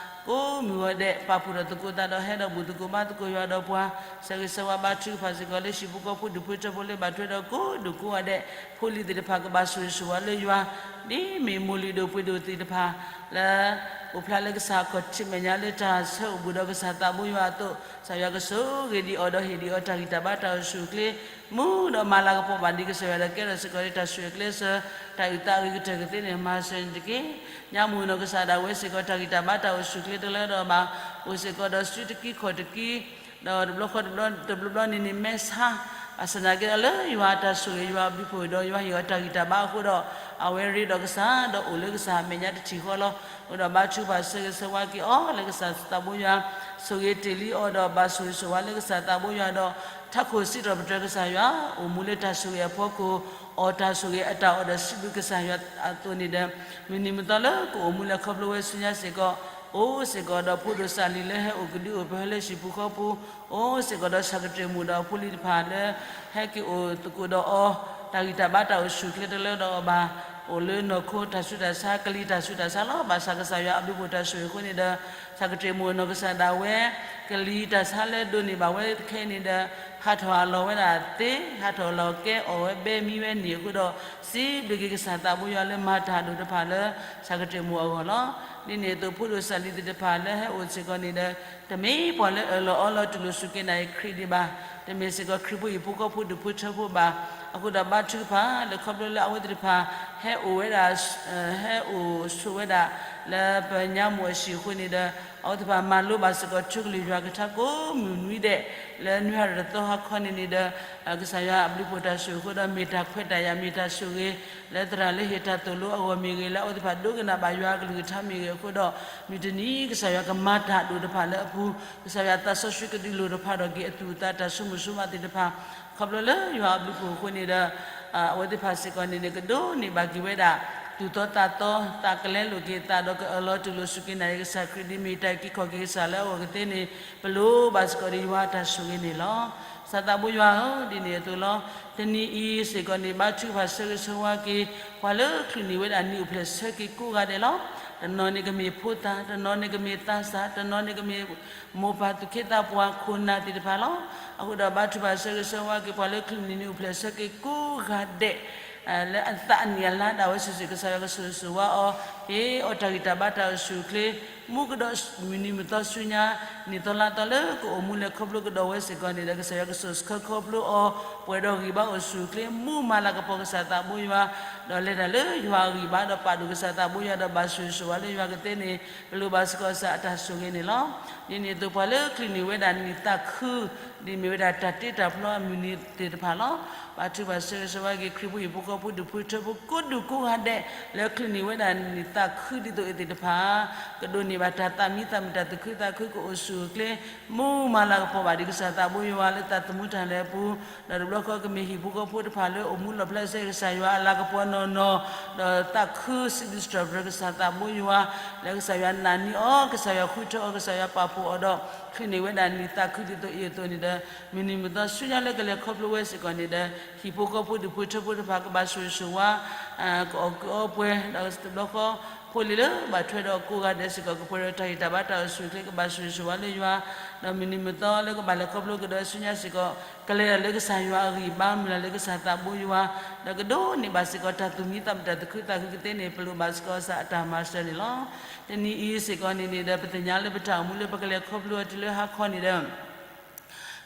ကိးမုၢ်ဂီၤဒဲး ပာ်ဖှိၣ်ထီၣ်သကိးသးဒီး ဟဲဒီးဘူးသကိးဘါသကိးယွၤဒီးပှၤ ဆၢဂ့ၤဆၢဝါဘါထုကဖၣ်စ့ၢ်ကီးလၢဟံၣ်ဖိဃီဖိဒူၣ်ဖိထၢဖိလၢဘၣ်ထွဲဒီးကိးဒူၣ်ကိးဂၤဒဲး ဖိလံၤသ့ၣ်တဖၣ်ကဘၣ်ဆိၣ်ဂ့ၤဆိၣ်ဝါလၢယွၤ ဒ်မ့ၢ်မိၢ်လုၢ်ဒိၣ်ပှ့ၤဒိၣ်သ့ၣ်တဖၣ်လၢ အိၣ်ဖျါလၢကစၢ်အခီၣ်ထံးမဲာ်ညါလၢတၢ်ဆၢအိၣ်ဘူးဒီးကစၢ်သးဘိယွၤအသိး ကစၢ်ယွၤကဆိၣ်ဂ့ၤဒံးအီၤဒီးဟ့ၣ်ဒံးအီၤတၢ်ဂံၢ်တၢ်ဘါတၢ်အိၣ်ဆူၣ်အိၣ်ချ့ မူဒီးမၤလၤကပီၤဘၣ်ဒံးကစၢ်ယွၤဒီးကဲထီၣ်စ့ၢ်ကီးလၢတၢ်ဆိၣ်ဂ့ၤကျဲစၢၤ တၢ်အုၣ်သးအဂ့ၤကတၢၢ်ကသ့န့ၣ် မၤစၢၤန့ၣ်တက့ၢ်. ညါမုၢ်နီၢ်ကစၢ်ဒၣ်ဝဲစ့ၢ်ကီးတၢ်ဂံၢ်တၢ်ဘါတၢ်အိၣ်ဆူၣ်အိၣ်ချ့တလၢဒီးဘၣ် အိၣ်စ့ၢ်ကီးဒီးစုတကံခီၣ်တကံ ဒီးတဘျီဃီတဘျီတဘျီဘျီန့ၣ်န့ၣ် မဲဆါ ဘၣ်ဆၣ်သနာ်က့ဒီးလၢယွၤအတၢ်ဆိၣ်ဂ့ၤ ယွၤအဘျုးဖှိၣ်ဒီးယွၤဟ့ၣ်အီၤတၢ်ဂံၢ်တၢ်ဘါအဃိဒီး အဝဲရ့ဒီးကစၢ် ဒီးအိၣ်လၢကစၢ်အမဲာ်ညါတထံၣ်ဃီလီၤ. အဃိဒီးဘါထုကဖၣ်ဆၢဂ့ၤဆၢဝါက့ၤအီၤလၢကစၢ်သးဘိယွၤ ဆိၣ်ဂ့ၤတ့ၢ်လံအီၤဒီးဘၣ်ဆိၣ်ဂ့ၤဆိၣ်ဝါလၢကစၢ်သးဘိယွၤဒီး ထးခိၣ်စံးထီၣ်ပတြၢၤကစၢ်ယွၤ အိၣ်မူလၢတၢ်ဆိၣ်ဂ့ၤအဖီခိၣ် အီၣ်တၢ်ဆိၣ်ဂ့ၤအတၢ်အီၣ်ဒီးစံးဘျုးကစၢ်ယွၤအသိးန့ၣ်ဒီး မုၢ်နံၤမုၢ်သီလၢကအိၣ်မူလၢခီဖျိဝဲဆူညါစ့ၢ်ကီး အိၣ်စ့ၢ်ကီးဒီးဖိဒိၣ်စၢ်လံၤလၢဟဲအိၣ်ကဒုအိၣ်ပဟၢလၢဟံၣ်ပူၤဃီပူၤ အိၣ်စ့ၢ်ကီးဒီးဆၣ်ကတၢၢ်မူးဒီးဖိလံၤတဖၣ်လၢ ဟဲက့ၤအိၣ်သကိးဒီးအီၤ တၢ်ဂံၢ်တၢ်ဘါတၢ်အိၣ်ဆူၣ်အိၣ်ချ့တလၢဒီးအီၤဘၣ် အိၣ်လၢနီၢ်ခိတၢ်ဆူးတၢ်ဆါ ကလံၤတၢ်ဆူးတၢ်ဆါလီၤ. ဘၣ်ဆၣ်ကစၢ်ယွၤအဘျုးဖှိၣ်တၢ်ဆိၣ်ဂ့ၤအဃိန့ၣ်ဒီး ဆၣ်ကတၢၢ်မူးအနီၢ်ကစၢ်ဒၣ်ဝဲ ကလံၤတၢ်ဆါလၢဒိးန့ၢ်ဘၣ်ဝဲခဲအံၤန့ၣ်ဒီး ဟးထီၣ်အလီၢ်ဝဲဒၣ်သ့ ဟးထီၣ်အလီၢ်ကဲ အီၣ်ဝဲဘဲမံဝဲန့ၣ်အဃိဒီး စံးဘျုးက့ၤကစၢ်သးဘိယွၤလၢမၤတၢ်ဒိၣ်တဖၣ်လၢ ဆၣ်ကတၢၢ်မူးအဂီၢ်လီၤ. ဒ်န့ၣ်အသိးဖိဒိၣ်စၢ်လံၤသ့ၣ်တဖၣ်လၢဟဲအိၣ်စ့ၢ်ကီးန့ၣ်ဒီး တမ့ၢ်ပှၤလၢအၢၣ်လီၤအီလီၤတူၢ်လိာ်စူၢ်က့ၤနာ်က့ၤခရံာ်ဒံးဘၣ်, တမ့ၢ်စ့ၢ်ကီးခရံာ်ဖိဟံၣ်ဖိဃီဖိဒူၣ်ဖိထၢဖိဘၣ်. အဃိဒီးဘါထုကဖၣ် လၢခီဖျိလၢအဝဲသ့ၣ်တဖၣ် ဟဲအိၣ်ဝဲဒၣ် ဟဲအိၣ်ဆိးဝဲဒၣ် လၢပညါမူးအဟံၣ်အဃိန့ၣ်ဒီး အဝဲသ့ၣ်တဖၣ်မၤလိဘၣ်စ့ၢ်ကီးထူကလုၢ်ယွၤကထါကိးမုၢ်နွံဒဲး လၢနွံဟါရၤတသီဟါခီန့ၣ်န့ၣ်ဒီး ကစၢ်ယွၤအဘျုးဖှိၣ်တၢ်ဆိၣ်ဂ့ၤအဃိဒီး မ့ၢ်တၢ်ခွဲးတၢ်ယာ် မ့ၢ်တၢ်ဆိၣ်ဂ့ၤ လၢသရၣ်လၢဟ့ၣ်တၢ်သိၣ်လိအဂီၢ်မ့ၢ်ဂ့ၤ လၢအဝဲသ့ၣ်တဖၣ်ဒိကနၣ်ဘၣ်ယွၤအကလုၢ်ကထါမ့ၢ်ဂ့ၤအဃိဒီး မုၢ်တနံၤကစၢ်ယွၤကမၤတၢ်ဒိၣ်တဖၣ်လၢအပူၤ ကစၢ်ယွၤသးစီဆှံကဒုးလိၣ်တဖၣ်ဒီးက့ၤအသူၣ်အသးတၢ်ဆိမိၣ်ဆိမးသ့ၣ်တဖၣ် ခီဖျိလၢယွၤအဘျုးဖှိၣ်အဃိန့ၣ်ဒီး အဝဲသ့ၣ်တဖၣ်စ့ၢ်ကီးန့ၣ်န့ၣ် ကဒိးန့ၢ်ဘၣ်က့ၤဝဲဒၣ် သူၣ်သီသးသီ သးကလဲလိာ်က့ၤသးဒီးကအၢၣ်လီၤတူၢ်လိာ်စူၢ်က့ၤနာ်က့ၤကစၢ်ခရံာ်ဒ်မ့ၢ်တၢ်အုၣ်က့ၤခီၣ်က့ၤကစၢ်လၢအဂီၢ်ကသ့န့ၣ် ပလိၣ်ဘၣ်စ့ၢ်ကီးဒီးယွၤအတၢ်ဆိၣ်ဂ့ၤန့ၣ်လီၤ. ကစၢ်သးဘိယွၤဧၢ, ဒ်န့ၣ်အသိးလီၤ. တနံၤအံၤစ့ၢ်ကီးန့ၣ် ဘါထုကဖၣ်ဆၢဂ့ၤဆၢဝါက့ၤ ပှၤလၢချုးန့ၢ်ဝဲဒၣ်နံၣ်အိၣ်ဖျဲၣ်ဆၢက့ၤကိးဂၤဒဲးလီၤ. တနီၤန့ၣ်ကမ့ၢ်ဖိသၣ်, တနီၤန့ၣ်ကမ့ၢ်သးစၢ်, တနီၤန့ၣ်ကမ့ၢ် မိၢ်ပၢ်သူၣ်က့သးပှၢ်ခိၣ်နၢ်သ့ၣ်တဖၣ်လီၤ. အဃိဒီးဘါထုကဖၣ်ဆၢဂ့ၤဆၢဝါက့ၤ ပှၤလၢချုးန့ၢ်နံၣ်အိၣ်ဖျဲၣ်ဆၢက့ၤကိးဂၤဒဲး လၢအသးအနံၣ်အလါဒၣ်ဝဲစုာ်စုာ် ကစၢ်ယွၤကဆိၣ်ဂ့ၤဆိၣ်ဝါအီၤ, ဟ့ၣ်အီၤတၢ်ဂံၢ်တၢ်ဘါတၢ်အိၣ်ဆူၣ်အိၣ်ချ့ မူကဒီးမုၢ်နံၤမုၢ်သီဆူညါ နံၣ်သီလါသီလၢကအိၣ်မူလဲၤခီဖျိကဒီးဝဲစ့ၢ်ကီးန့ၣ်ဒီး ကစၢ်ယွၤကဆိၣ်ဆၢခီဖျိအီၤ ပှဲၤဒီးဂံၢ်ဘါအိၣ်ဆူၣ်အိၣ်ချ့ မူမၤလၤကပီၤကစၢ်သးဘိယွၤ ဒီးလဲၤတၢ်လၢယွၤအဂံၢ်ဘါဒီးပာ်ဒိၣ်ကစၢ်သးဘိယွၤဒီးဘၣ်ဆိၣ်ဂ့ၤဆိၣ်ဝါလၢယွၤကသ့န့ၣ် ပလိၣ်ဘၣ်စ့ၢ်ကီးကစၢ်အတၢ်ဆိၣ်ဂ့ၤန့ၣ်လီၤ. ဒ်န့ၣ်အသိးပှၤလၢချုးန့ၢ်ဝဲဒၣ်နံၣ်သးခု ဒ်မ့ၢ်ဝဲဒၣ်တၢ်တ့တၢ်ဖျီအမုၢ်နံၤသ့ၣ်တဖၣ်လီၤ. ဘါထုကဖၣ်ဆၢဂ့ၤဆၢဝါက့ၤ ခရံာ်ဖိဟံၣ်ဖိဃီဖိဒူၣ်ဖိထၢဖိကိးဒူၣ်ကိးဂၤဒဲး လၢချုးန့ၢ်ဝဲဒၣ်နံၣ်သးခုဒ်သိးအံၤသ့ၣ်တဖၣ် ကဒိးန့ၢ်ဘၣ်တၢ်သးမံသးမုာ်တၢ်သူၣ်ခုသးခုကအိၣ်ဆူၣ်အိၣ်ချ့ မူမၤလၤကပီၤဘၣ်ဒံးကစၢ်သးဘိယွၤလၢသးသမူတၢ်လဲၤအပူၤ ဒီးတဘျီဃီကမ့ၢ်ဟံၣ်ဖိဃီဖိတဖၣ်လၢအိၣ်မူလီၣ်ဖျါစ့ၢ်ကီးကစၢ်ယွၤအလၤကပီၤနီၢ်နီၢ် ဒီးသးခုစံးဘျုးစံးထီၣ်ပတြၢၤကစၢ်သးဘိယွၤ လၢကစၢ်ယွၤနာ်န့ၢ်အီၤ ကစၢ်ယွၤဃုထၢအီၤ ကစၢ်ယွၤပာ်ဖှိၣ်အီၤဒီး ချုးန့ၢ်ဝဲဒၣ်နံၣ်သးခုဒ်သိးအံၤအသိးန့ၣ်ဒီး မုၢ်နံၤမုၢ်သီဆူညါလၢကလဲၤခီဖျိဝဲစ့ၢ်ကီးန့ၣ်ဒီး ဟံၣ်ဖိဃီဖိဒူၣ်ဖိထၢဖိတဖၣ်ကဘၣ်ဆိၣ်ဂ့ၤဆိၣ်ဝါ ကအီၣ်ကုးအီပှဲၤ ဒီးတဘျီဃီ ဖိလံၤလၢဘၣ်ထွဲဒီးကိးဂၤဒဲးစ့ၢ်ကီး ကပှဲၤဒီးတၢ်ဂံၢ်တၢ်ဘါတၢ်အိၣ်ဆူၣ်အိၣ်ချ့ ကဘၣ်ဆိၣ်ဂ့ၤဆိၣ်ဝါလၢယွၤ ဒီးမုၢ်နံၤမုၢ်သီလၢကဘၣ်လဲၤခီဖျိကဒီးဆူညါစ့ၢ်ကီး ကလဲၤဒီးလၢကစၢ်ယွၤအဂံၢ်ဘါ မုၢ်လၢ်လၢကစၢ်သးဘိယွၤ ဒီးကဒိးန့ၢ်ဘၣ်စ့ၢ်ကီးတၢ်သူၣ်မံသးမုာ်တၢ်သူၣ်ခုသးခုကသ့န့ၣ် ပလိၣ်ဘၣ်စ့ၢ်ကီးကစၢ်အတၢ်မၤစၢၤန့ၣ်လီၤ. တနံၤအံၤစ့ၢ်ကီးန့ၣ်န့ၣ်ဒီး ပသ့ၣ်ညါလၢပတၢ်အိၣ်မူလၢပကလဲၤခီဖျိအီၤတုၤလၢဟါခီန့ၣ်ဒီး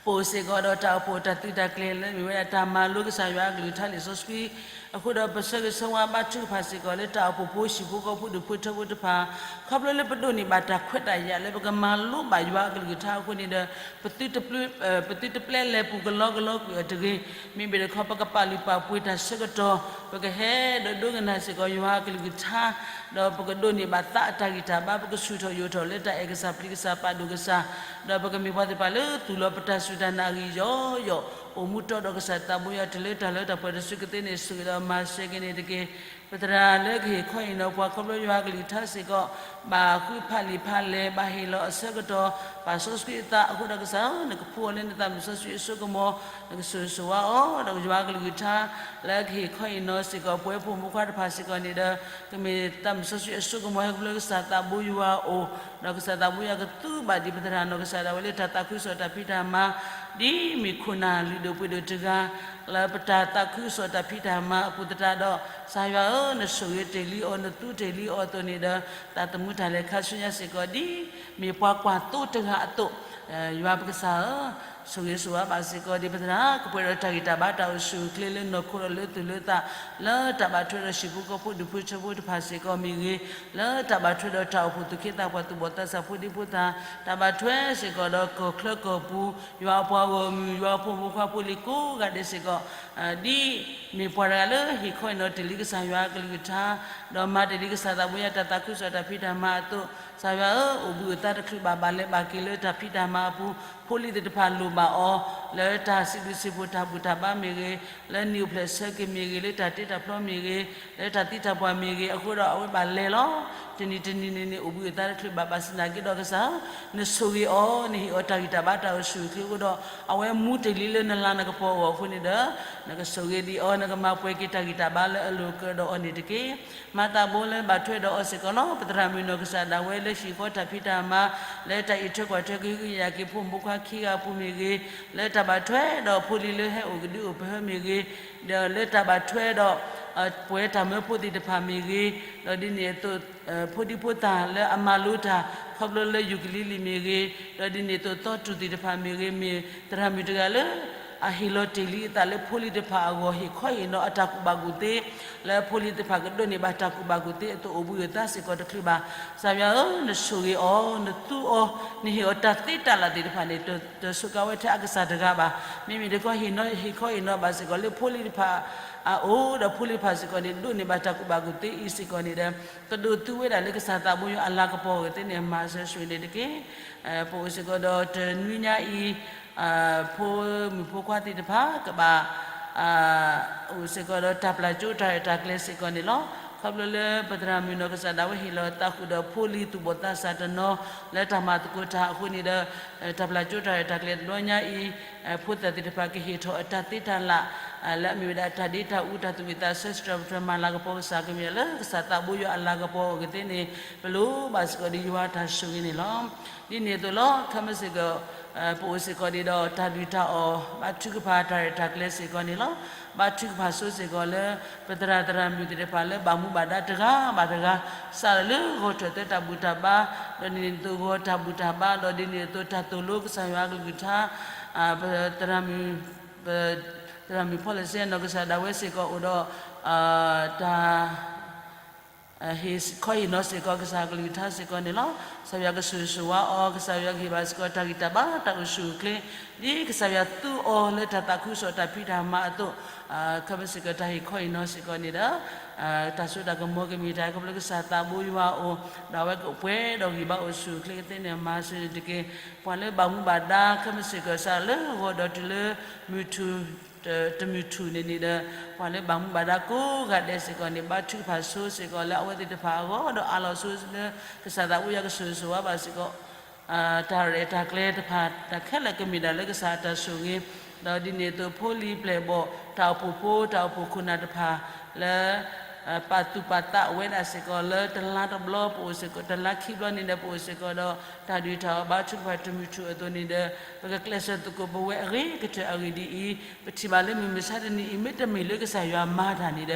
ပအိၣ်စ့ၢ်ကီးဒီးတၢ်အိၣ်ဖှိၣ်တၢ်သုးတၢ်ကျဲၤလၢမ့ၢ်ဝဲဒၣ်တၢ်မၤလိကစၢ်ယွၤအကလုၢ်ကထါလံာ်စီဆှံ အဃိဒီးပဆၢဂ့ၤဆၢဝါဘါထုကဖၣ်စ့ၢ်ကီးလၢတၢ်အိၣ်ဖှိၣ်ဖိ ဟံၣ်ဖိဃီဖိ ဒူၣ်ဖိထၢဖိတဖၣ်, ခီဖျိလၢပဒိးန့ၢ်ဘၣ်တၢ်ခွဲးတၢ်ယာ်လၢပကမၤလိဘၣ်ယွၤအကလုၢ်ကထါအဃိန့ၣ်ဒီး ပသုတပျဲလဲၤပူၤကလီကလီကွံာ်အီၤတဂ့ၤ. မ့မ့ၢ်တခီ ပကပာ်လုၢ်ပာ်ပှ့ၤတၢ်ဆၢကတီၢ်, ပကဟဲဒီးဒိကနၣ်စ့ၢ်ကီးယွၤအကလုၢ်ကထါ, ဒီးပကဒိးန့ၢ်ဘၣ်သးအတၢ်ဂံၢ်တၢ်ဘါ, ပကဆူၣ်ထီၣ်ယိာ်ထီၣ်လၢတၢ်အဲၣ်ကစၢ်ပျံၤကစၢ်ပာ်ဒိၣ်ကစၢ်, ဒီးပကမ့ၢ်ပှၤသ့ၣ်တဖၣ်လၢသူၣ်လီၤပတၢ်စူၢ်တၢ်နာ်အဂံၢ်ယီယီ, အိၣ်မူတီဒီးကစၢ်သးဘိယွၤ တုၤလၢတၢ်လၢတၢ်ပှဲၤတစုကသ့န့ၣ် ဆိၣ်ဂ့ၤဒီးမၤစၢၤက့ၤန့ၣ်တက့ၢ်. ပသရၣ်လၢကဟ့ၣ်ခီဟ့ၣ်နီၤပှၤ ခီဖျိယွၤအကလုၢ်ကထါစ့ၢ်ကီး ဘၣ်ဃုဖးလံာ်ဖးလဲၢ် ဘၣ်ဟ့ၣ်လီၤအဆၢကတီၢ် ပာ်စီဆှံအသးအဃိဒီးကစၢ်ဧၢ, နကဖှူအီၤလၢနသးမုၢ်စီဆှံအစိကမီၤ, နကဆိၣ်ဂ့ၤဆိၣ်ဝါအီၤ, ဒီးယွၤအကလုၢ်ကထါ လၢကဟ့ၣ်ခီဟ့ၣ်နီၤစ့ၢ်ကီး ပဝဲဖိမုၣ်ဖိခွါတဖၣ်စ့ၢ်ကီးန့ၣ်ဒီး ကမ့ၢ်သးမုၢ်စီဆှံအစိကမီၤ ဟဲကဖျိလၢကစၢ်သးဘိယွၤအအိၣ်, ဒီးကစၢ်သးဘိယွၤကသူဘၣ်ဒံးပသရၣ်နီၢ်ကစၢ်ဒၣ်ဝဲလၢတၢ်သးခုကစီၣ်တၢ်ဖံးတၢ်မၤ ဒ်မ့ၢ်ခိၣ်နၢ်လုၢ်ဒိၣ်ပှ့ၤဒိၣ်တဂၤ လၢပတၢ်သးခုကစီၣ်တၢ်ဖံးတၢ်မၤအပူၤသတးဒီး ကစၢ်ယွၤဧၢ, နဆိၣ်ဂ့ၤတ့ၢ်လံအီၤ နသူတ့ၢ်လံအီၤအသိးန့ၣ်ဒီး သးသမူတၢ်လဲၤခါဆူညါစ့ၢ်ကီး ဒ်မ့ၢ်ပှၤကွၢ်သိတဂၤအသိး, ယွၤပကစၢ်ဧၢ, ဆိၣ်ဂ့ၤဆိၣ်ဝါဘၣ်စ့ၢ်ကီးဒံးပသရၣ် ကပှဲၤဒီးတၢ်ဂံၢ်တၢ်ဘါ တၢ်အိၣ်ဆူၣ်အိၣ်ချ့လၢနီၢ်ခိဒီးလၢသူၣ်လၢသး လၢတၢ်ဘၣ်ထွဲဒီးဟံၣ်ဖိဃီဖိ ဒူၣ်ဖိထၢဖိတဖၣ်စ့ၢ်ကီးမ့ၢ်ဂ့ၤ, လၢတၢ်ဘၣ်ထွဲဒီးတၢ်အိၣ်ဖှိၣ်သူၣ်က့သးပှၢ် သူၣ်ဘီၣ်သးစၢ် ဖိဒံဖိသၣ်, တၢ်ဘၣ်ထွဲစ့ၢ်ကီးဒီးကီၢ်ချၢကီၢ်ပူၤ ယွၤအပှၤဂီၢ်မုၢ် ယွၤအဖိမုၣ်ဖိခွါဖိလံၤကိးဂၤဒဲးစ့ၢ်ကီး, ဒ်မ့ၢ်ပှၤတဂၤလၢဟ့ၣ်ခီဟ့ၣ်နီၤတ့ၢ်လံကစၢ်ယွၤအကလုၢ်ကထါ, ဒီးမၤတ့ၢ်လံကစၢ်သးဘိယွၤတၢ်သးခုကစီၣ်တၢ်ဖံးတၢ်မၤအသိး, ကစၢ်ယွၤဧၢ, အိၣ်ဘှံးအိၣ်သါတချုးဘၣ် ဘၣ်လဲၤဘၣ်က့ၤလၢတၢ်ဖံးတၢ်မၤအပူၤ, ဖိလံၤသ့ၣ်တဖၣ်လိၣ်ဘၣ်အီၤ လၢတၢ်စံးဘျုးစံးဖှိၣ်တၢ်ဘူၣ်တၢ်ဘါမ့ၢ်ဂ့ၤ, လၢနံၣ်အိၣ်ဖျဲၣ်ဆၢက့ၤမ့ၢ်ဂ့ၤ, လၢတၢ်တ့တၢ်ဖျီမ့ၢ်ဂ့ၤ, လၢတၢ်သံတၢ်ပှၢ်မ့ၢ်ဂ့ၤ, အဃိဒီးအဝဲဘၣ်လဲၤလီၤ. တနံၤတနံၤန့ၣ်န့ၣ် အိၣ်ဘှံးအိၣ်သါတချုးဘၣ် ဘၣ်ဆၣ်သနာ်က့ဒီးကစၢ်ဧၢ, နဆိၣ်ဂ့ၤအီၤ, နဟ့ၣ်အီၤတၢ်ဂံၢ်တၢ်ဘါ တၢ်အိၣ်ဆူၣ်အိၣ်ချ့အဃိဒီး အဝဲမူတ့ၢ်လံလၢနလၤနကပီၤအဂီၢ်အဃိန့ၣ်ဒီး နကဆိၣ်ဂ့ၤဒံးအီၤ, နကမၤပှဲၤက့ၤတၢ်ဂံၢ်တၢ်ဘါလၢအလိၤကဒီးအီၤန့ၣ်တက့ၢ်. မၤသးဘိလၢဘၣ်ထွဲဒီးအီၤစ့ၢ်ကီးလီၤ. ပသရၣ်မုၣ်နီၢ်ကစၢ်ဒၣ်ဝဲလၢဟံၣ်ဃီတၢ်ဖံးတၢ်မၤ, လၢတၢ်အံးထွဲကွၢ်ထွဲကဟုကယာ်က့ၤဖိမုၣ်ဖိခွါခံဂၤအပူၤမ့ၢ်ဂ့ၤ, လၢတၢ်ဘၣ်ထွဲဒီးဖိလံၤလၢဟဲအိၣ်ကဒုအိၣ်ပဟၢမ့ၢ်ဂ့ၤ, ဒီးလၢတၢ်ဘၣ်ထွဲဒီး ပဝဲတၢ်မၢဖိသ့ၣ်တဖၣ်မ့ၢ်ဂ့ၤ, ဒီးဒ်န့ၣ်အသိး ဖိဒံဖိသၣ်လၢအမၤလိတၢ် ခီဖျိလၢယူၤကလံၤလံၤမ့ၢ်ဂ့ၤ, ဒီးဒ်န့ၣ်အသိးသီတူၢ်သ့ၣ်တဖၣ်မ့ၢ်ဂ့ၤ, မ့ၢ်သရၣ်မုၣ်တဂၤလၢ အဟ့ၣ်လီၤတ့ၢ်လံအသးလၢဖိလံၤတဖၣ်အဂီၢ် ဟ့ၣ်ခီဟ့ၣ်နီၤအတၢ်ကူၣ်ဘၣ်ကူၣ်သ့, လၢဖိလံၤတဖၣ်ကဒိးန့ၢ်ဘၣ်တၢ်ကူၣ်ဘၣ်ကူၣ်သ့အသိး အိၣ်ဘှံးအိၣ်သါစ့ၢ်ကီးတချုးဘၣ်. ကစၢ်ယွၤဧၢ, နဆိၣ်ဂ့ၤအီၤ, နသူအီၤ, နဟ့ၣ်အီၤတၢ်သ့တၢ်လၣ်သ့ၣ်တဖၣ်န့ၣ် တဆိးကါဝဲထဲအကစၢ်တဂၤဘၣ်. မ့မ့ၢ်တခီ ဟ့ၣ်နီၤဟ့ၣ်ခီဟ့ၣ်နီၤဘၣ်စ့ၢ်ကီးလၢဖိလံၤတဖၣ်အအိၣ်, ဒီးဖိလံၤတဖၣ်စ့ၢ်ကီးန့ၣ် ဒိးန့ၢ်ဘၣ်တၢ်ကူၣ်ဘၣ်ကူၣ်သ့အံၤစ့ၢ်ကီးန့ၣ်ဒီး ကဒိးသူဝဲဒၣ်လၢကစၢ်သးဘိယွၤအလၤကပီၤအဂ့ၢ်သ့ၣ်န့ၣ် မၤစၢၤဆိၣ်ဂ့ၤန့ၣ်တက့ၢ်. ပအိၣ်စ့ၢ်ကီးဒီးတနွံညါအံၤ ဖိမုၣ်ဖိခွါသ့ၣ်တဖၣ် ကဘၣ် အိၣ်စ့ၢ်ကီးဒီးတၢ်ပျၢ်ကၠိတၢ်ရဲၣ်တၢ်ကျဲၤစ့ၢ်ကီးန့ၣ်လီၤ. ခီဖျိလၢပသရၣ်မုၣ်နီၢ်ကစၢ်ဒၣ်ဝဲဟ့ၣ်လီၤသးဃုာ်ဒီးဖိလံၤသူၣ်ဘီၣ်သးစၢ်တနီၤ လၢတၢ်မၤသကိးတၢ်အဃိန့ၣ်ဒီး တၢ်ပျၢ်ကၠိတၢ်ရဲၣ်တၢ်ကျဲၤတဘျီညါအံၤ ဖိသၣ်သ့ၣ်တဖၣ်ကဟ့ၣ်ထီၣ်အတၢ်သ့တၢ်လၣ် လၢအမ့ၢ်ဝဲဒၣ်တၢ်ဒ့တၢ်အူတၢ်သူၣ်ဝံၣ်သးဆၢ စတြၢၣ်ပတြၢၢ်မၤလၤကပီၤကစၢ်ကမ့ၢ်လၢကစၢ်သးဘိယွၤအလၤကပီၤအဂ့ၢ်သ့ၣ်န့ၣ် ပလိၣ်ဘၣ်စ့ၢ်ကီးဒီးယွၤတၢ်ဆိၣ်ဂ့ၤန့ၣ်လီၤ. ဒ်န့ၣ်အသိးလီၤ ခဲမုၢ်ဆ့ၣ်ကီး ပအိၣ်စ့ၢ်ကီးဒီးတၢ်ဒုၣ်တၢ်အီၣ် ဘါထုကဖၣ်တၢ်ရဲၣ်တၢ်ကျဲၤစ့ၢ်ကီးန့ၣ်လီၤ. ဘါထုကဖၣ်ဆိစ့ၢ်ကီးလၢ ပသရၣ်သရၣ်မုၣ်သ့ၣ်တဖၣ်လၢဘၣ်မူဘၣ်ဒါတဂၤဘၣ်တဂၤ စးထီၣ်လၢဂီၤထၢၣ်သၢတၢ်ဘူၣ်တၢ်ဘါ ဒီးဒ်န့ၣ်အသိးဂီၤတၢ်ဘူၣ်တၢ်ဘါ ဒီးဒ်န့ၣ်အသိးတၢ်သိၣ်လိကစၢ်ယွၤအကလုၢ်ကထါ ပသရၣ်မုၣ် ပသရၣ်မုၣ်ဖီလစဲနီၢ်ကစၢ်ဒၣ်ဝဲစ့ၢ်ကီးအိၣ်ဒီး တၢ် ဟ့ၣ်ခီဟ့ၣ်နီၤစ့ၢ်ကီးကစၢ်ကလုၢ်ကထါစ့ၢ်ကီးန့ၣ်လီၤ. ကစၢ်ယွၤကဆိၣ်ဂ့ၤဆိၣ်ဝါအီၤ ကစၢ်ယွၤကဟ့ၣ်ဘၣ်စ့ၢ်ကီးတၢ်ဂံၢ်တၢ်ဘါတၢ်အိၣ်ဆူၣ်အိၣ်ချ့ ဒ်ကစၢ်ယွၤသူအီၤလၢတၢ်သးခုကစီၣ်တၢ်ဖံးတၢ်မၤအသိး ခဲမုၢ်ဆ့ၣ်ကီးတၢ်ဟ့ၣ်ခီဟ့ၣ်နီၤစ့ၢ်ကီးန့ၣ်ဒီး တၢ်စိတၢ်ကမီၤကမ့ၢ်တၢ်ခီဖျိကစၢ်သးဘိယွၤအအိၣ် ဒီးအဝဲကပှဲၤဒီးဂံၢ်ဘါအိၣ်ဆူၣ်အိၣ်ချ့ကသ့န့ၣ် မၤစၢၤန့ၣ်တက့ၢ်. ပှၤလၢဘၣ်မူဘၣ်ဒါ ခဲမုၢ်ဆ့ၣ်ကီးစးလၢဂီၤဒီးတုၤလၢမုၢ်ထူၣ် တမုၢ်ထူၣ်န့ၣ်န့ၣ်ဒီး ပှၤလၢဘၣ်မူဘၣ်ဒါကိးဂၤဒဲးစ့ၢ်ကီးန့ၣ် ဘါထုကဖၣ်ဆိစ့ၢ်ကီးလၢအဝဲသ့ၣ်တဖၣ်အဂီၢ် ဒီးအးလီၤဆိလၢကစၢ်သးဘိယွၤကဆိၣ်ဂ့ၤဆိၣ်ဝါဘၣ်စ့ၢ်ကီး တၢ်ရဲၣ်တၢ်ကျဲၤတဖၣ် တၢ်ခဲလၢာ်ကမ့ၢ်ဒၣ်လၢကစၢ်အတၢ်ဆိၣ်ဂ့ၤ ဒီးဒ်န့ၣ်အသိးဖိလံၤပျဲၢ်ဘီၣ် တၢ်အိၣ်ဖှိၣ်ဖိ တၢ်အိၣ်ဖှိၣ်ခိၣ်နၢ်တဖၣ် လၢ ပာ်သူၣ်ပာ်သးဝဲဒၣ်စ့ၢ်ကီးလၢတလါတဘျီ ပအိၣ်စ့ၢ်ကီး တလါခံဘျီန့ၣ်ဒီး ပအိၣ်စ့ၢ်ကီးဒီး တၢ်ဒုၣ်တၢ်အီၣ်ဘါထုကဖၣ်တမုၢ်ထူၣ်အသိးန့ၣ်ဒီး ပကကျဲးစၢးသကိးပဝဲအဂ့ၤကတၢၢ်အဂ့ၢ်ဒ်အံၤ, ပထံၣ်ဘၣ်လၢမုၢ်မဆါတနံၤအံၤ မ့တမ့ၢ်လၢကစၢ်ယွၤမၤတၢ်န့ၣ်ဒီး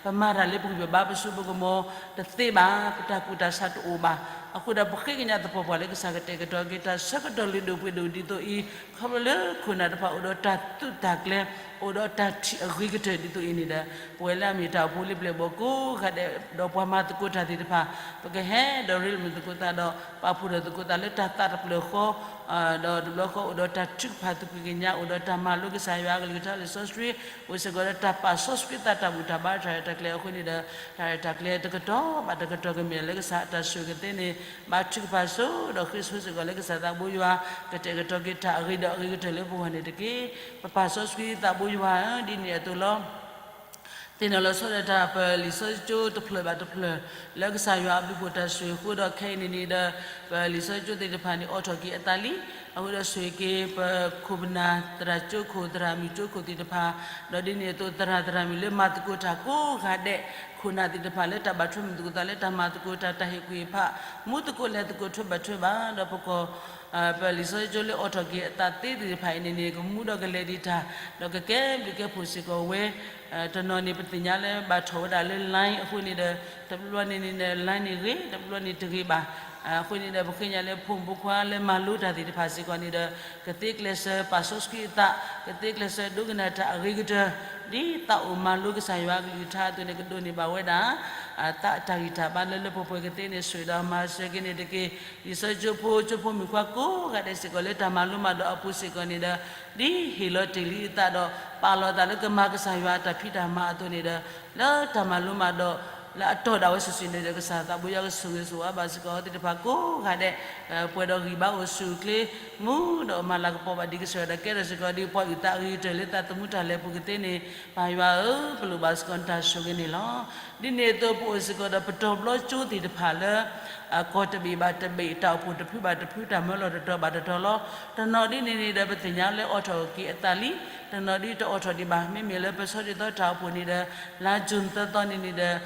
ပမၤတၢ်လၢပဂံၢ်ပဘါပစိပကမီၤတသ့ဘၣ်, ပတၢ်ကူၣ်တၢ်ဆးတအိၣ်ဘၣ်. အဃိဒီးပဃ့ကညးသပှၢ်ပှၢ်လၢကစၢ်ကတဲာ်ကတီၤက့ၤတၢ်ဆၢကတီၢ်လုၢ်ဒိၣ်ပှ့ၤဒိၣ်ဒ်သိးအံၤ, ခီဖျိလၢခိၣ်နၢ်တဖၣ်အိၣ်ဒီးတၢ်သူၣ်တၢ်ကျဲ, အိၣ်ဒီးတၢ်ထံၣ်အဂ့ၤကတၢၢ်ဒ်သိးအံၤန့ၣ်ဒီး, ပဝဲလၢအမ့ၢ်တၢ်အိၣ်ဖှိၣ်လံပျဲၢ်ဘီၣ်ကိးဂၤဒဲး ဒီးပှၤမၤသကိးတၢ်သ့ၣ်တဖၣ်, ပကဟဲဒီးရ့လိာ်မုာ်သကိးသးဒီး ပာ်ဖှိၣ်ထီၣ်သကိးသးလၢတၢ်သးတဖျၢၣ်ဃီ ဒီးတဘျီဃီအိၣ်ဒီးတၢ်ထုကဖၣ်သူၣ်ဖှံသးညီ, အိၣ်ဒီးတၢ်မၤလိကစၢ်ယွၤအကလုၢ်ကထါလံာ်စီဆှံ, အိၣ်စ့ၢ်ကီးဒီးတၢ်ပာ်စီဆှံသးတၢ်ဘူၣ်တၢ်ဘါတၢ်ရဲၣ်တၢ်ကျဲၤအဃိန့ၣ်ဒီး, တၢ်ရဲၣ်တၢ်ကျဲၤတကတီၢ်ဘၣ်တကတီၢ်ကမ့ၢ်လၢကစၢ်အတၢ်ဆိၣ်ဂ့ၤကသ့န့ၣ်, ဘၣ်ထုကဖၣ်ဆိဒီးဃ့ဆိစ့ၢ်ကီးလၢကစၢ်သးဘိယွၤ ကတဲာ်ကတီၤက့ၤတၢ်အဂ့ၤဒီးအဂ့ၤကတၢၢ်လၢပဂီၢ်န့ၣ်တက့ၢ်. ပပာ်စီဆှံသးဘိယွၤဧၢ, ဒ်န့ၣ်အသိးလီၤ. သ့ၣ်နီၣ်လီၤဆီဒၣ်တၢ်ပလံာ်စီဆှံကၠိတဖျၢၣ်ဘၣ်တဖျၢၣ် လၢကစၢ်ယွၤအဘျုးအဖှိၣ်တၢ်ဆိၣ်ဂ့ၤအဃိဒီး ခဲအံၤန့ၣ်န့ၣ်ဒီး ပလံာ်စီဆှံကၠိသ့ၣ်တဖၣ်န့ၣ် အိးထီၣ်က့ၤအသးလံ. အဃိဒီးဆိၣ်ဂ့ၤက့ၤ ပခိၣ်ပနၢ်သရၣ်ကၠိခိၣ် သရၣ်မုၣ်ကၠိခိၣ်သ့ၣ်တဖၣ်, ဒီးဒ်န့ၣ်အသိးသရၣ်သရၣ်မုၣ်လၢမၤသကိးတၢ်ကိးဂၤဒဲး, ခိၣ်နၢ်သ့ၣ်တဖၣ်လၢတၢ်ဘၣ်ထွဲမုာ်သကိးသးလၢတၢ်မၤသကိးတၢ် တၢ်ဟ့ၣ်ကူၣ်ဟ့ၣ်ဖး, မူသကိးလဲၤသကိးထွဲဘၣ်ထွဲဘၣ်, ဒီးပကီၢ် ပလံာ်စီဆှံကၠိလၢအိးထီၣ်က့ၤအသးသ့သ့ၣ်တဖၣ်အံၤန့ၣ်န့ၣ် ကမူဒီးကလဲၤဒံးတၢ်, ဒီးကကဲဘျုးကဲဖှိၣ်စ့ၢ်ကီးဝဲ, တနီၤန့ၣ် ပသ့ၣ်ညါလၢဘၣ်ထီၣ်ဝဲဒၣ်လၢ line အဃိန့ၣ်ဒီး, တဘျီဘျီန့ၣ်န့ၣ်ဒီး line န့ၣ်ဂ့ၤ, တဘျီဘျီန့ၣ်တဂ့ၤဘၣ်. အဃိန့ၣ်ဒီး ပဃ့ကညးလၢဖိမုၣ်ဖိခွါလၢမၤလိတၢ်သ့ၣ်တဖၣ်စ့ၢ်ကီးန့ၣ်ဒီး, ကသ့ကျဲးစၢးပာ်စီဆှံအသး, ကသ့ကျဲးစၢးဒိကနၣ်တၢ်အဂ့ၤကတၢၢ်, ဒ်သးအိၣ်မၤလိကစၢ်ယွၤအကလုၢ်ကထါအသိးန့ၣ် ကဒိးန့ၢ်ဘၣ်ဝဲဒၣ် သးအတၢ်ဂံၢ်တၢ်ဘါလၢလၢပှဲၤပှဲၤကသ့န့ၣ် ဆိၣ်ဂ့ၤဒီးမၤစၢၤက့ၤန့ၣ်တက့ၢ်. လံာ်စီဆှံကၠိဖိ ကၠိဖိမုၣ်ခွါကိးဂၤဒဲးစ့ၢ်ကီးလၢတၢ်မၤလိမၤဒိးအပူၤစ့ၢ်ကီးန့ၣ်ဒီး, ဒ်ဟ့ၣ်လီၤတ့ၢ်လံအသးဒီး ပာ်လီၤအသးလၢကမၤကစၢ်ယွၤအတၢ်ဖံးတၢ်မၤအသိးန့ၣ်ဒီး, လၢတၢ်မၤလိမၤဒိး လၢအတီၢ်ဒၣ်ဝဲစုာ်စုာ်န့ၣ်ဒီး ကစၢ်သးဘိယွၤကဆိၣ်ဂ့ၤဆိၣ်ဝါဘၣ်စ့ၢ်ကီးသ့ၣ်တဖၣ်ကိးဂၤဒဲး, ပှဲၤဒီးဂံၢ်ဘါအိၣ်ဆူၣ်အိၣ်ချ့, မူဒီးမၤလၤကပီၤဘၣ်ဒံးကစၢ်ယွၤဒီး ကဲထီၣ်စ့ၢ်ကီးဒ်ပှၤအုၣ်သးအဂ့ၤကတၢၢ်လၢသးသမူတၢ်လဲၤပူၤကသ့န့ၣ်, ပၢ်ယွၤဧၢ, ပလိၣ်ဘၣ်စ့ၢ်ကီးနတၢ်ဆိၣ်ဂ့ၤန့ၣ်လီၤ. ဒ်န့ၣ်အသိးပအိၣ်စ့ၢ်ကီးဒီးပတီၢ်ဘျီကၠိသ့ၣ်တဖၣ်လၢ ကီၢ်တဘ့ၣ်ဘၣ်တဘ့ၣ်, တၢ်အိၣ်ဖှိၣ်တဖုဘၣ်တဖု, တၢ်မၢလီၤတတီၤဘၣ်တတီၤလီၤ. တနီၤဒ်န့ၣ်န့ၣ်ဒီး ပသ့ၣ်ညါလၢအိးထီၣ်က့ၤအသးလံ, တနီၤဒ်တအိးထီၣ်ဒံးဘၣ်. မ့မ့ၢ်လၢပဆီဒၣ်သီတၢ်အိၣ်ဖှိၣ်န့ၣ်ဒီး လါကၠိၣ်သၢသီန့ၣ်န့ၣ်ဒီး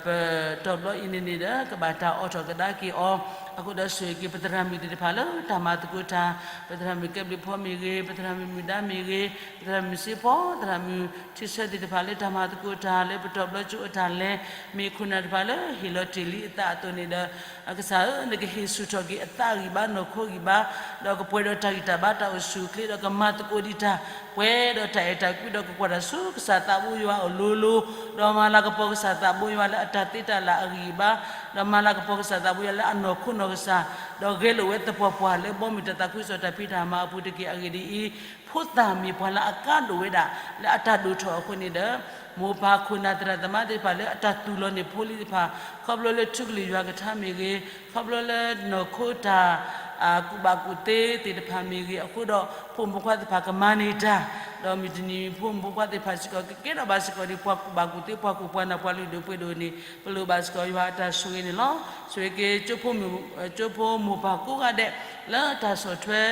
ပတီၢ်ဘျီအံၤန့ၣ်န့ၣ်ဒီး ကဘၣ်တၢ်အိးထီၣ်ကဒါက့ၤအီၤ, အဃိဒီးဆိၣ်ဂ့ၤက့ၤပသရၣ်မုၣ်သ့ၣ်တဖၣ်လၢတၢ်မၤသကိးတၢ်, ပသရၣ်မုၣ်ကဲဘျုးဖီမ့ၢ်ဂ့ၤ, ပသရၣ်မုၣ်မုၢ်ဒါမ့ၢ်ဂ့ၤ, ပသရၣ်မုၣ်စ့ဖီ, သရၣ်မုၣ်ထံဆၢသ့ၣ်တဖၣ်လၢတၢ်မၤသကိးတၢ်လၢပတီၢ်ဘျီကၠိအတၢ်လဲၤ, မ့ၢ်ခိၣ်နၢ်တဖၣ်လၢဟ့ၣ်လီၤတ့ၢ်လံအသးအသိးန့ၣ်ဒီး, ကစၢ်ဧၢ, နကဟ့ၣ်ဆူၣ်ထီၣ်က့ၤအသးဂံၢ်ဘါနီၢ်ခိဂံၢ်ဘါ, ဒီးကပှဲၤဒီးတၢ်ဂံၢ်တၢ်ဘါတၢ်အိၣ်ဆူၣ်အိၣ်ချ့, ဒီးကမၤသကိးဒံးတၢ်, ပှဲၤဒီးတၢ်အဲၣ်တၢ်ကွံ, ဒီးကကွၢ်တၢ်ဆူကစၢ်သးဘိယွၤအလိၤလိၤ, ဒီးမၤလၤကပီၤကစၢ်သးဘိယွၤလၢအတၢ်သ့တၢ်လၢ်အဂံၢ်ဘါ, ဒီးမၤလၤကပီၤကစၢ်သးဘိယွၤလၢအနီၢ်ခိနီၢ်ကစၢ်, ဒီးဂဲၤလိာ်ဝဲသပှၢ်ပှၢ်လၢဘီမုၢ်တၢ်သးခုကစီၣ်တၢ်ဖံးတၢ်မၤအပူၤတက့ၢ်အဂ့ၢ်ဒ်အံၤ, ဖိသၣ်မ့ၢ်ပှၤလၢအကါဒိၣ်ဝဲဒၣ် လၢအတၢ်ဒိၣ်ထီၣ်အဃိန့ၣ်ဒီး, မိၢ်ပၢ်ခိၣ်နၢ်သရၣ်သမါသ့ၣ်တဖၣ်လၢအတၢ်သူၣ်လီၤန့ၢ်ဖိလံၤတဖၣ်, ခီဖျိလၢထူကလုၢ်ယွၤကထါမ့ၢ်ဂ့ၤ, ခီဖျိလၢနီၢ်ခိတၢ် ကူၣ်ဘၣ်ကူၣ်သ့သ့ၣ်တဖၣ်မ့ၢ်ဂ့ၤအဃိဒီး ဖိမုၣ်ဖိခွါသ့ၣ်တဖၣ်ကမၤန့ၢ်တၢ်, ဒီးမုၢ်တနံၤဖိမုၣ်ဖိခွါသ့ၣ်တဖၣ်စ့ၢ်ကီး ကကဲထီၣ်ဘၣ်စ့ၢ်ကီးဒ် ပှၤကူၣ်ဘၣ်ကူၣ်သ့ ပှၤခိၣ်ပှၤနၢ် ပှၤလုၢ်ဒိၣ်ပှ့ၤဒိၣ်န့ၣ် ပလိၣ်ဘၣ်စ့ၢ်ကီးယွၤအတၢ်ဆိၣ်ဂ့ၤန့ၣ်လီၤ. ဆိၣ်ဂ့ၤက့ၤ ကၠိဖိမိၢ်ပၢ်ကိးဂၤဒဲး လၢတၢ်ဆီၣ်ထွဲ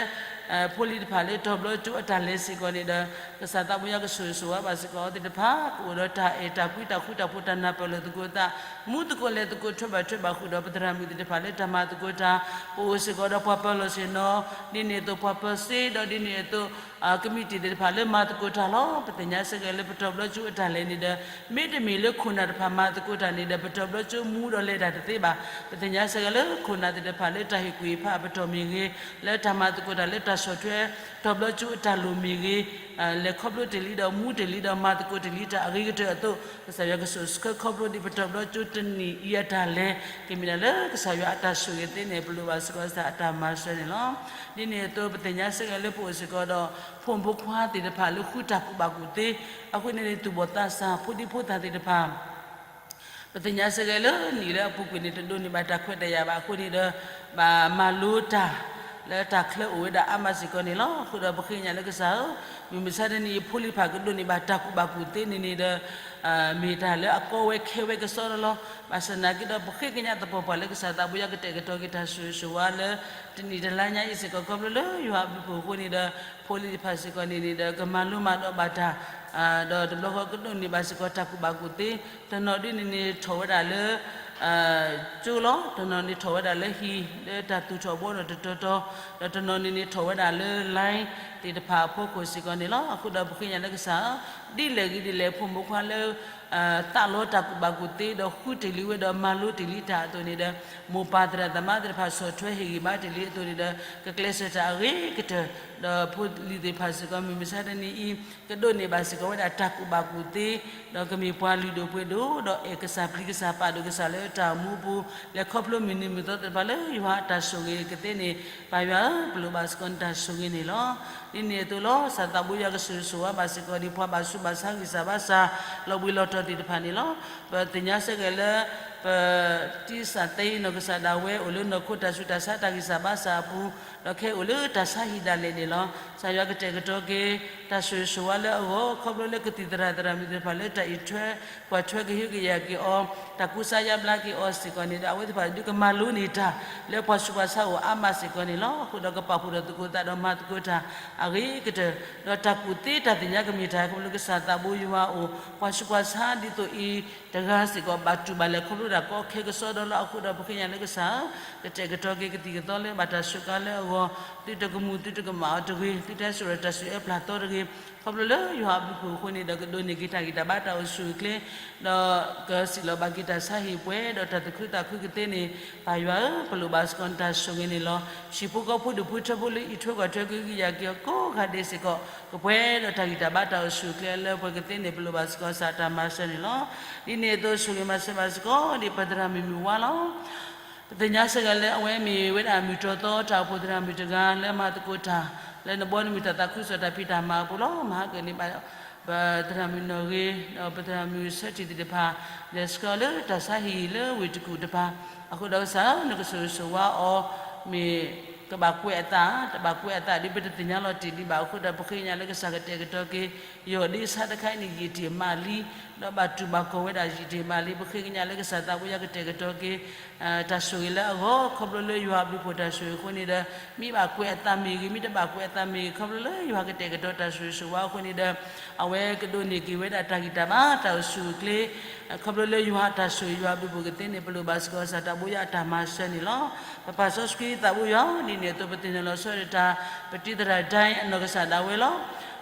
ဖိလံၤတဖၣ်လၢတီၢ်ဘျီကၠိအတၢ်လဲၤစ့ၢ်ကီးန့ၣ်ဒီး, ကစၢ်သးဘိယွၤကဆိၣ်ဂ့ၤဆိၣ်ဝါဘၣ်စ့ၢ်ကီးအီၤသ့ၣ်တဖၣ်, ကအိၣ်ဒီးတၢ်အဲၣ်တၢ်ကွံ တၢ်ဃူတၢ်ဖိး တၢ်နၢ်ပၢၢ်လိာ်သကိးအသး, မူသကိးလဲၤသကိး ထွဲဘၣ်ထွဲဘၣ်ဃုာ်ဒီးပသရၣ်မုၣ်သ့ၣ်တဖၣ်လၢတၢ်မၤသကိးတၢ်, ပအိၣ်စ့ၢ်ကီးဒီးပှၤပၢၤလီၢ်ဆ့ၣ်နီၤ, ဒ်န့ၣ်အသိးပှၤပၢၤစ့ဒီးဒ်န့ၣ်အသိး ကမံးတံာ်သ့ၣ်တဖၣ်လၢမၤသကိးတၢ်လီၤ. ပသ့ၣ်ညါစ့ၢ်ကီးလၢပတီၢ်ဘျီကၠိအတၢ်လဲၤန့ၣ်ဒီး, မ့တမ့ၢ်လၢခိၣ်နၢ်တဖၣ်မၤသကိးတၢ်န့ၣ်ဒီး ပတီၢ်ဘျီကၠိမူဒီးလဲၤတၢ်တသ့ဘၣ်. ပသ့ၣ်ညါစ့ၢ်ကီးလၢခိၣ်နၢ်သ့ၣ်တဖၣ်လၢတၢ်ဟ့ၣ်ကူၣ်ဟ့ၣ်ဖးအပတီၢ်မ့ၢ်ဂ့ၤ, လၢတၢ်မၤသကိးတၢ်လၢတၢ်ဆီၣ်ထွဲ တီၢ်ဘျီကၠိအတၢ်လိၣ်မ့ၢ်ဂ့ၤ, လဲၤခီဖျိတ့ၢ်လံဒီးမူတ့ၢ်လံဒီးမၤသကိးတ့ၢ်လံတၢ်အဂ့ၤကတၢၢ်အသိး, ကစၢ်ယွၤကဆိၣ်ဆှၢခီဖျိဒ်ပတီၢ်ဘျီကၠိတနံၣ်အံၤအတၢ်လဲၤ, ကမ့ၢ်ဒၣ်လၢကစၢ်ယွၤအတၢ်ဆိၣ်ဂ့ၤသ့န့ၣ် ပလိၣ်ဘၣ်စ့ၢ်ကီးကစၢ်အတၢ်မၤစၢၤန့ၣ်လီၤ. ဒ်န့ၣ်အသိး ပသ့ၣ်ညါစ့ၢ်ကီးလၢပအိၣ်စ့ၢ်ကီးဒီး ဖိမုၣ်ဖိခွါသ့ၣ်တဖၣ်လၢဃုတၢ်ကူၣ်ဘၣ်ကူၣ်သ့, အဃိန့ၣ်န့ၣ် သူၣ်ဘီၣ်သးစၢ် ဖိဒံဖိသၣ်သ့ၣ်တဖၣ် ပသ့ၣ်ညါစ့ၢ်ကီးလၢနံၣ်လၢအပူၤကွံာ်န့ၣ် တဒိးန့ၢ်ဘၣ်တၢ်ခွဲးတၢ်ယာ်ဘၣ်အဃိန့ၣ်ဒီး, ဘၣ်မၤလိတၢ်လၢတၢ်ချၢအိၣ်ဝဲဒၣ်အါမးစ့ၢ်ကီးန့ၣ်လီၤ. အဃိဒီးပဃ့ကညးလၢကစၢ်ဧၢ, မုၢ်မဆါတနံၤအံၤဖိလံၤတဖၣ်ကဒိးန့ၢ်ဘၣ်တၢ်ကူၣ်ဘၣ်ကူၣ်သ့န့ၣ်န့ၣ်ဒီး, မ့ၢ်တၢ်လၢအကီဝဲခဲဝဲကစီဒီလီၤ. ဘၣ်ဆၣ်သနာ်က့ဒီး ပဃ့ကညးသပှၢ်ပှၢ်လၢကစၢ်သးဘိယွၤကတဲာ်ကတီၤက့ၤတၢ်ဆိၣ်ဂ့ၤဆိၣ်ဝါလၢ တနံၣ်တလါညါအံၤစ့ၢ်ကီး ခီဖျိလၢယွၤအဘျုးအဖှိၣ်အဃိန့ၣ်ဒီး, ဖိလံၤတဖၣ်စ့ၢ်ကီးန့ၣ်န့ၣ်ဒီး ကမၤလိမၤဒိးဘၣ်တၢ်, ဒီးတဘျီဃီကဒိးန့ၢ်ဘၣ်စ့ၢ်ကီးတၢ်ကူၣ်ဘၣ်ကူၣ်သ့, တနီၤဒ်န့ၣ်န့ၣ်ထီၣ်ဝဲဒၣ်လၢ ကၠိလီၤ, တနီၤန့ၣ်ထီၣ်ဝဲဒၣ်လၢဟံၣ် လၢတၢ်သူၣ်ထီၣ်ဘှီထီၣ်တတီၤတီၤ, ဒီးတနီၤန့ၣ်န့ၣ်ထီၣ်ဝဲဒၣ်လၢ line သ့ၣ်တဖၣ်အဖီခိၣ်စ့ၢ်ကီးန့ၣ်လီၤ. အဃိဒီးပဃ့ကညးလၢကစၢ်ဧၢ, ဒ်လဲၣ်ဂ့ၤဒ်လဲၣ် ဖိမုၣ်ဖိခွါလၢ သးလီတၢ်ကူၣ်ဘၣ်ကူၣ်သ့ ဒီးဃုတ့ၢ်လံဝဲဒီးမၤလိတ့ၢ်လံတၢ်အသိးန့ၣ်ဒီး မိၢ်ပၢ်သရၣ်သမါသ့ၣ်တဖၣ်ဆီၣ်ထွဲဟ့ၣ်ဂံၢ်ဘါတ့ၢ်လံအသိးန့ၣ်ဒီး ကကျဲးစၢးတၢ်အဂ့ၤကတၢၢ်, ဒီးဖိလံၤသ့ၣ်တဖၣ်စ့ၢ်ကီး မုၢ်မဆါတနံၤအံၤ ကဒိးန့ၢ်ဘၣ်စ့ၢ်ကီးဝဲဒၣ်တၢ်ကူၣ်ဘၣ်ကူၣ်သ့ ဒီးကမ့ၢ်ပှၤလုၢ်ဒိၣ်ပှ့ၤဒိၣ် ဒီးအဲၣ်ကစၢ်ပျံၤကစၢ်ပာ်ဒိၣ်ကစၢ်လၢတၢ်အိၣ်မူအပူၤ လဲၤခီဖျိမုၢ်နံၤမုၢ်သီသ့ၣ်တဖၣ်လၢယွၤအတၢ်ဆိၣ်ဂ့ၤကသ့န့ၣ် ပၢ်ယွၤဧၢ ပလိၣ်ဘၣ်စ့ၢ်ကီးနတၢ်ဆိၣ်ဂ့ၤန့ၣ်လီၤ. ဒ်န့ၣ်အသိးလီၤ ကစၢ်သးဘိယွၤကဆိၣ်ဂ့ၤဆိၣ်ဝါဘၣ်စ့ၢ်ကီး ဒ်ပှၤဘၣ်ဆူးဘၣ်ဆါဂံၢ်စၢ်ဘါစၢ် လီၤဘှံးလီၤတီၤသ့ၣ်တဖၣ်န့ၣ်လီၤ. ပသ့ၣ်ညါဆၢက့ၤလၢ ပတံၢ်စၢ်သ့နီၢ်ကစၢ်ဒၣ်ဝဲ အိၣ်လၢနီၢ်ခိတၢ်ဆူးတၢ်ဆါတၢ်ဂံၢ်စၢ်ဘါစၢ်အပူၤ ဒီးခဲအံၤအိၣ်လၢတၢ်ဆါဟံၣ်ဒၣ်လဲာ်န့ၣ်လီၤ. ကစၢ်ယွၤကတဲာ်ကတီၤက့ၤ တၢ်ဆိၣ်ဂ့ၤဆိၣ်ဝါလၢအဂီၢ် ခီဖျိလၢကသံၣ်သရၣ်သရၣ်မုၣ်သ့ၣ်တဖၣ်လၢတၢ်အံးထွဲ ကွၢ်ထွဲကဟုကယာ်က့ၤအီၤ တၢ်ကူစါယါဘျါက့ၤအီၤစ့ၢ်ကီးန့ၣ်ဒီး အဝဲသ့ၣ်တဖၣ်ဒုးကမၤလိန့ၢ်တၢ် လၢပှၤဆူးပှၤဆါအိၣ်အါမးစ့ၢ်ကီးန့ၣ်လီၤ. အဃိဒီးကပာ်ဖှိၣ်ဒီးသကိးသးဒီးမၤသကိးတၢ်အဂ့ၤကတၢၢ် ဒီးတၢ်ကူၣ်သ့တၢ်သ့ၣ်ညါကမ့ၢ်တၢ် ခီဖျိလၢကစၢ်သးဘိယွၤအအိၣ် ပှၤဆူးပှၤဆါဒ်သိးအံၤ တဂၤစ့ၢ်ကီး ဘၣ်တူၢ်ဘၣ်လဲၤခီဖျိတၢ်ကီခဲကစီဒီလီၤ. အဃိဒီးပဃ့ကညးလၢကစၢ်ဧၢ ကတဲာ်ကတီၤက့ၤကသံၣ်ကသီလၢ ဘၣ်တၢ်စူးကါလၢအဂီၢ် သုတကမူၣ်သုတကမၣ်အီၤတဂ့ၤ, သုတဟဲစိာ်ဒီးတၢ်စူးအၢပျၢ်သီတဂ့ၤ, ခီဖျိလၢယွၤအဘျုးအဖှိၣ်အဃိန့ၣ်ဒီး ကဒိးန့ၢ်က့ၤတၢ်ဂံၢ်တၢ်ဘါတၢ်အိၣ်ဆူၣ်အိၣ်ချ့, ဒီးကစံၣ်လီၤဘၣ်က့ၤတၢ်ဆါဟံၣ်ပှဲၤဒီးတၢ်သူၣ်ခုသးခုကသ့န့ၣ် ပၢ်ယွၤဧၢ ပလိၣ်ဘၣ်စ့ၢ်ကီးနတၢ်ဆိၣ်ဂ့ၤန့ၣ်လီၤ. ဟံၣ်ဖိဃီဖိဒူၣ်ဖိထၢဖိလၢအံးထွဲကွၢ်ထွဲကဟုကယာ်က့ၤအီၤကိးဂၤဒဲးစ့ၢ်ကီး ကပှဲၤဒီးတၢ်ဂံၢ်တၢ်ဘါတၢ်အိၣ်ဆူၣ်အိၣ်ချ့လၢပှဲၤကသ့န့ၣ် ပလိၣ်ဘၣ်စ့ၢ်ကီးကစၢ်တၢ်မၤစၢၤန့ၣ်လီၤ. ဒ်န့ၣ်အသိးဆိၣ်ဂ့ၤမၤစၢၤဘၣ်စ့ၢ်ကီး ဒ်ပသရၣ်မုၣ်မုၢ်ဝါလီၤ. ပသ့ၣ်ညါစ့ၢ်ကီးလၢအဝဲမ့ၢ်ဝဲဒၣ်မုၢ်တြီၢ်သီ တၢ်အိၣ်ဖှိၣ်သရၣ်မုၣ်တဂၤလၢအမၤသကိးတၢ် လၢနဘီနမုၢ်တၢ်သးခုကစီၣ်တၢ်ဖံးတၢ်မၤအပူၤလီၤ. မၤဟါကၢၣ်န့ၣ်ဘၣ် ပသရၣ်မုၣ်နီၢ်ဂ့ၤ ဒီးပသရၣ်မုၣ်ဆၢထံၣ်သ့ၣ်တဖၣ် လဲၤဆှၢလၢတၢ်ဆါဟံၣ်လၢဝ့ၢ်တကူၣ်တပၤ အဃိဒီးကစၢ်ဧၢ နကဆိၣ်ဂ့ၤဆိၣ်ဝါအီၤ မ့ၢ်ကဘၣ်ကွဲးအသး တဘၣ်ကွဲးအသးဒ်ပတသ့ၣ်ညါလီၤတံၢ်ဒံးဘၣ်အဃိဒီး ပဃ့ကညးလၢကစၢ်ကတဲာ်ကတီၤက့ၤ ယီၢ်ဒ့ဆါတခါအံၤန့ၣ် ယံာ်တ့ၢ်မးလံ ဒီးဘၣ်တူၢ်ဘၣ်ကီၢ်ဝဲဒၣ်ယံာ်တ့ၢ်မးလံ. ပဃ့ကညးလၢကစၢ်သးဘိယွၤကတဲာ်ကတီၤက့ၤ တၢ်ဆိၣ်ဂ့ၤလၢအဂီၢ် ခီဖျိလၢယွၤအဘျုးအဖှိၣ်တၢ်ဆိၣ်ဂ့ၤအဃိန့ၣ်ဒီး မ့ၢ်ဘၣ်ကွဲးအသးမ့ၢ်ဂ့ၤ မ့ၢ်တဘၣ်ကွဲးအသးမ့ၢ်ဂ့ၤ ခီဖျိလၢယွၤကတဲာ်ကတီၤတၢ်ဆိၣ်ဂ့ၤဆိၣ်ဝါအဃိန့ၣ်ဒီး အဝဲကဒိးန့ၢ်က့ၤဝဲဒၣ်တၢ်ဂံၢ်တၢ်ဘါတၢ်အိၣ်ဆူၣ်အိၣ်ချ့ ခီဖျိလၢယွၤအတၢ်ဆိၣ်ဂ့ၤယွၤအဘျုးအဖှိၣ်ကသ့န့ၣ် ပလိၣ်ဘၣ်စ့ၢ်ကီးကစၢ်သးဘိယွၤအတၢ်မၤစၢၤန့ၣ်လီၤ. ပပၢ်စီဆှံသးဘိယွၤ ဒ်န့ၣ်အသိးပသ့ၣ်နီၣ်လီၤဆီဒၣ်တၢ် ပတံၢ်သရၣ်ဒၣ်အနီၢ်ကစၢ်ဒၣ်ဝဲလီၤ.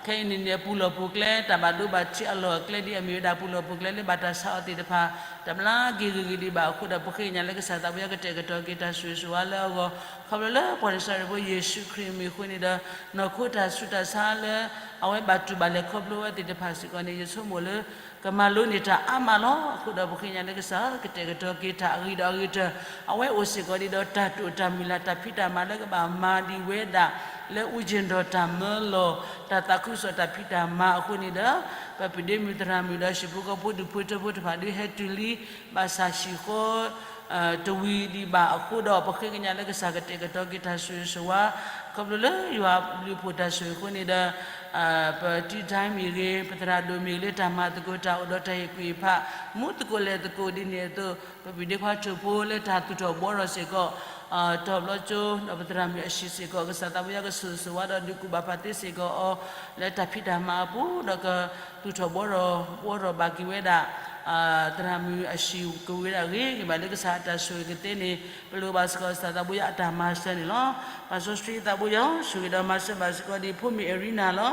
ခဲအံၤန့ၣ်န့ၣ် အပူၤလီၢ်ပူၤကျဲ တၢ်ဘၣ်ဒိဘၣ်ထံးအလီၢ်အကျဲဒ်အမ့ၢ်ဝဲဒၣ်ပူၤလီၢ်ပူၤကျဲလၢဘၣ်တၢ်ဆါအီၤသ့ၣ်တဖၣ် တဘျါက့ၤဂ့ၤဂ့ၤဒံးဘၣ်အဃိဒီး ပဃ့ကညးလၢကစၢ်သးဘိယွၤကတဲာ်ကတီၤက့ၤတၢ်ဆိၣ်ဂ့ၤဆိၣ်ဝါလၢအဂီၢ် ခီဖျိလၢပှၤနၤစၤရ့းဖိယ့ၣ်ၡူးခရံာ်မ့ၢ်အဃိန့ၣ်ဒီး နီၢ်ခိတၢ်ဆူးတၢ်ဆါလၢ အဝဲဘၣ်တူၢ်ဘၣ်လဲၤခီဖျိဝဲသ့ၣ်တဖၣ်စ့ၢ်ကီးန့ၣ် ယဆိကမိၣ်လၢ ကမၤလိန့ၢ်တၢ်အါမးလီၤ. အဃိဒီးပဃ့ကညးလၢကစၢ် ကတဲာ်ကတီၤက့ၤတၢ်အဂ့ၤဒီးအဂ့ၤကတၢၢ် အဝဲအိၣ်စ့ၢ်ကီးဒ်ဒီးတၢ်တိာ်တၢ်မုၢ်လၢ်တၢ်ဖံးတၢ်မၤလၢကဘၣ်မၤဒံးဝဲဒၣ် လၢအူကၠ့ၣ်ဒီးတၢ်မၢလီၤ တၢ်သးခုကစီၣ်တၢ်ဖံးတၢ်မၤအဃိန့ၣ်ဒီး ပပုၢ်ဒ့မုၣ်သရၣ်မုၣ်ဒီးဟံၣ်ဖိဃီဖိဒူၣ်ဖိထၢဖိတဖၣ်ဒုးဟဲတုၤလံ ဘၣ်ဆၣ်ဟံၣ်ဃီ တဝံၤဒံးဘၣ်အဃိဒီး ပဃ့ကညးလၢကစၢ်ကတဲာ်ကတီၤက့ၤတၢ်ဆိၣ်ဂ့ၤဆိၣ်ဝါ ခီဖျိလၢယွၤအဘျုးအဖှိၣ်တၢ်ဆိၣ်ဂ့ၤအဃိန့ၣ်ဒီး ပတံၢ်ဒၣ်မ့ၢ်ဂ့ၤ ပသရၣ်ဒိၣ်မ့ၢ်ဂ့ၤလၢတၢ်မၤသကိးတၢ်အိၣ်ဒီးတၢ်ဟ့ၣ်ကူၣ်ဟ့ၣ်ဖး မူသကိးလဲၤသကိးဒ်န့ၣ်အသိး ပပုၢ်ဒ့ခွါထိၣ်ဖိလၢတၢ်သူၣ်ထီၣ်ဘှီထီၣ်စ့ၢ်ကီး တီၢ်ဘျီကၠိ ဒီးပသရၣ်မုၣ်အဟံၣ်စ့ၢ်ကီး ကစၢ်သးဘိယွၤကဆိၣ်ဂ့ၤဆိၣ်ဝါဒီးဒုးကူၣ်ဘၣ်ပာ်သ့စ့ၢ်ကီးအီၤ လၢတၢ်ဖံးတၢ်မၤအပူၤ ဒီးကသူၣ်ထီၣ်ဘှီထီၣ် ဘှီထီၣ်ဘၣ်က့ၤဝဲဒၣ် သရၣ်မုၣ်အဟံၣ်ကဝံၤဒၣ်ဂ့ၤဂ့ၤဘၣ်လၢကစၢ်အတၢ်ဆိၣ်ဂ့ၤကသ့န့ၣ် ပလိၣ်ဘၣ်စ့ၢ်ကီးကစၢ်သးဘိယွၤအတၢ်မၤစၢၤန့ၣ်လီၤ. ပၢ်စီဆှံသးဘိယွၤ ဆိၣ်ဂ့ၤဒီးမၤစၢၤဘၣ်စ့ၢ်ကီးဒ်ဖိမုၣ်အဲရံနၤလီၤ.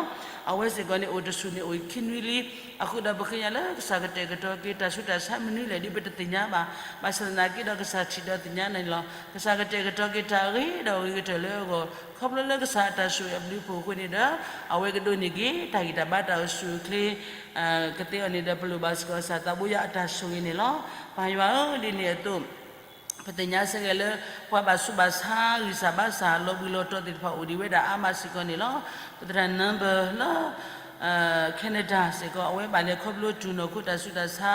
အဝဲစ့ၢ်ကီးန့ၣ်အိၣ်တဆူၣ်န့ၣ်အိၣ်ခံနွံလံ. အဃိဒီးပဃ့ကညးလၢကစၢ်ကတဲာ်ကတီၤက့ၤတၢ်ဆူးတၢ်ဆါမနုၤလဲၣ်ဒ်ပတသ့ၣ်ညါဘၣ်. ဘၣ်ဆၣ်သနာ်က့ဒီးကစၢ်ထံၣ်ဒီးသ့ၣ်ညါန့ၣ်လီၤ. ကစၢ်ကတဲာ်ကတီၤက့ၤတၢ်အဂ့ၤဒီးအဂ့ၤကတၢၢ်လၢအဂီၢ် ခီဖျိလၢကစၢ်အတၢ်ဆိၣ်ဂ့ၤအဘျုးအဖှိၣ်အဃိန့ၣ်ဒီး အဝဲကဒိးန့ၢ်က့ၤတၢ်ဂံၢ်တၢ်ဘါတၢ်အိၣ်ဆူၣ်အိၣ်ချ့ ကသ့အီၤန့ၣ်ဒီး ပလိၣ်ဘၣ်စ့ၢ်ကီးကစၢ်သးဘိယွၤအတၢ်ဆိၣ်ဂ့ၤန့ၣ်လီၤ. ပၢ်ယွၤဧၢ ဒ်န့ၣ်အသိး ပသ့ၣ်ညါစ့ၢ်ကီးလၢ ပှၤဘၣ်ဆူးဘၣ်ဆါ ဂံၢ်စၢ်ဘါစၢ်လီၤဘှံးလီၤတီၤသ့ၣ်တဖၣ်အိၣ်ဒံးဝဲဒၣ်အါမးစ့ၢ်ကီးန့ၣ်လီၤ. ပသရၣ် number လၢ Canada စ့ၢ်ကီး အဝဲဘၣ်လဲၤခီဖျိတုၤနီၢ်ခိတၢ်ဆူးတၢ်ဆါ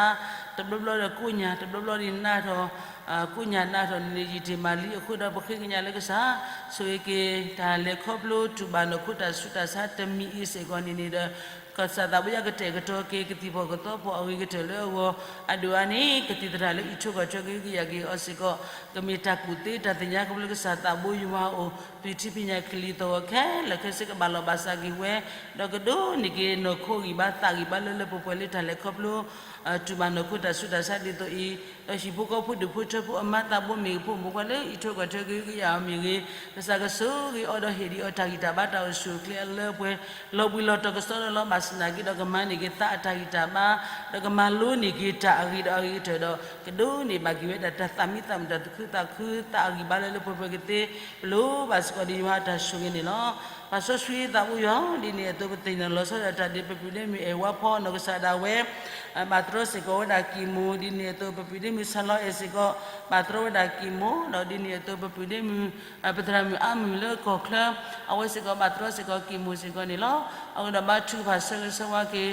တဘျီဘျီဒီးကိးညၢ် တဘျီဘျီဒီးနးထီၣ် ကိးညၢ်နးထီၣ်န့ၣ် ယံာ်တ့ၢ်မးလံ. အဃိဒီးပဃ့ကညးလၢကစၢ် ဆိၣ်ဂ့ၤက့ၤ တၢ်လဲၤခီဖျိတုၤဘၣ်နီၢ်ခိတၢ်ဆူးတၢ်ဆါတမံၤအံၤစ့ၢ်ကီးန့ၣ်န့ၣ်ဒီး ကစၢ်သးဘိယွၤကတဲာ်ကတီၤက့ၤ ကသံၣ်ဖီၣ်ကသီဖီၣ်အဂ့ၤကတၢၢ်လၢအဂီၢ် အဒိၣ်အါန့ၣ် ကသံၣ်သရၣ်လၢအံးထွဲကွၢ်ထွဲကဟုကယာ်က့ၤအီၤစ့ၢ်ကီး ကမ့ၢ်တၢ်ကူၣ်သ့တၢ်သ့ၣ်ညါခီဖျိလၢကစၢ်သးဘိယွၤအအိၣ် သွံၣ်ထံဖံးညၣ်ကလံၤသီၣ်ဂီၤခဲလၢာ်ခဲဆ့ကဘၣ်လီၢ်ဘၣ်စးက့ၤဝဲ ဒီးကဒိးန့ၢ်က့ၤနီၢ်ခိဂံၢ်ဘါသးဂံၢ်ဘါလၢလၢပှဲၤပှဲၤလၢတၢ်လဲၤခီဖျိ တုၤဘၣ်နီၢ်ခိတၢ်ဆူးတၢ်ဆါဒ်သိးအံၤ ဒီးဟံၣ်ဖိဃီဖိဒူၣ်ဖိထၢဖိအမါသးဘိမ့ၢ်ဂ့ၤ ဖိမုၣ်ဖိခွါလၢအံးထွဲကွၢ်ထွဲကဟုကယာ်အီၤမ့ၢ်ဂ့ၤ, ကစၢ်ကဆိၣ်ဂ့ၤအီၤဒီးဟ့ၣ်ဒံးအီၤတၢ်ဂံၢ်တၢ်ဘါတၢ်အိၣ်ဆူၣ်အိၣ်ချ့အလၢအပှဲၤ လီၤဘှံးလီၤတီၤကစီဒီလီၤ. ဘၣ်ဆၣ်သနာ်က့ဒီးကမၤန့ၢ်က့ၤသးအတၢ်ဂံၢ်တၢ်ဘါ ဒီးကမၤလိန့ၢ်က့ၤတၢ်အဂ့ၤဒီးအဂ့ၤကတၢၢ်ဒီး ကဒိးန့ၢ်ဘၣ်က့ၤဝဲဒၣ်တၢ်သးမံသးမုာ်တၢ်သူၣ်ခုသးခုသးအဂံၢ်ဘါလၢလၢပှဲၤပှဲၤကသ့ ပလိၣ်ဘၣ်စ့ၢ်ကီးဒ်ယွၤအတၢ်ဆိၣ်ဂ့ၤန့ၣ်လီၤ. ပာ်စီဆှံသးဘိယွၤ ဒ်န့ၣ်အသိးပသ့ၣ်နီၣ်လီၤဆီဒၣ်တၢ်ဒ်ပပုၢ်ဒ့မုၣ်အဲၣ်ဝါဖီနီၢ်ကစၢ်ဒၣ်ဝဲ ဘၣ်တြီစ့ၢ်ကီးဝဲဒၣ်ကံၢ်မူၣ် ဒ်န့ၣ်အသိး ပပုၢ်ဒ့မုၣ်ဆၣ်လီၤအဲၣ်စ့ၢ်ကီး ဘၣ်တြီဝဲဒၣ်ကံၢ်မူၣ် ဒီးဒ်န့ၣ်အသိး ပပုၢ်ဒ့မုၣ် ပသရၣ်မုၣ်အါမုၢ်လၢကီၢ်ချၢ အဝဲစ့ၢ်ကီးဘၣ်တြီစ့ၢ်ကီးကံၢ်မူၣ်စ့ၢ်ကီးန့ၣ်လီၤ. အဃိဒီးဘါထုကဖၣ်ဆၢဂ့ၤဆၢဝါက့ၤ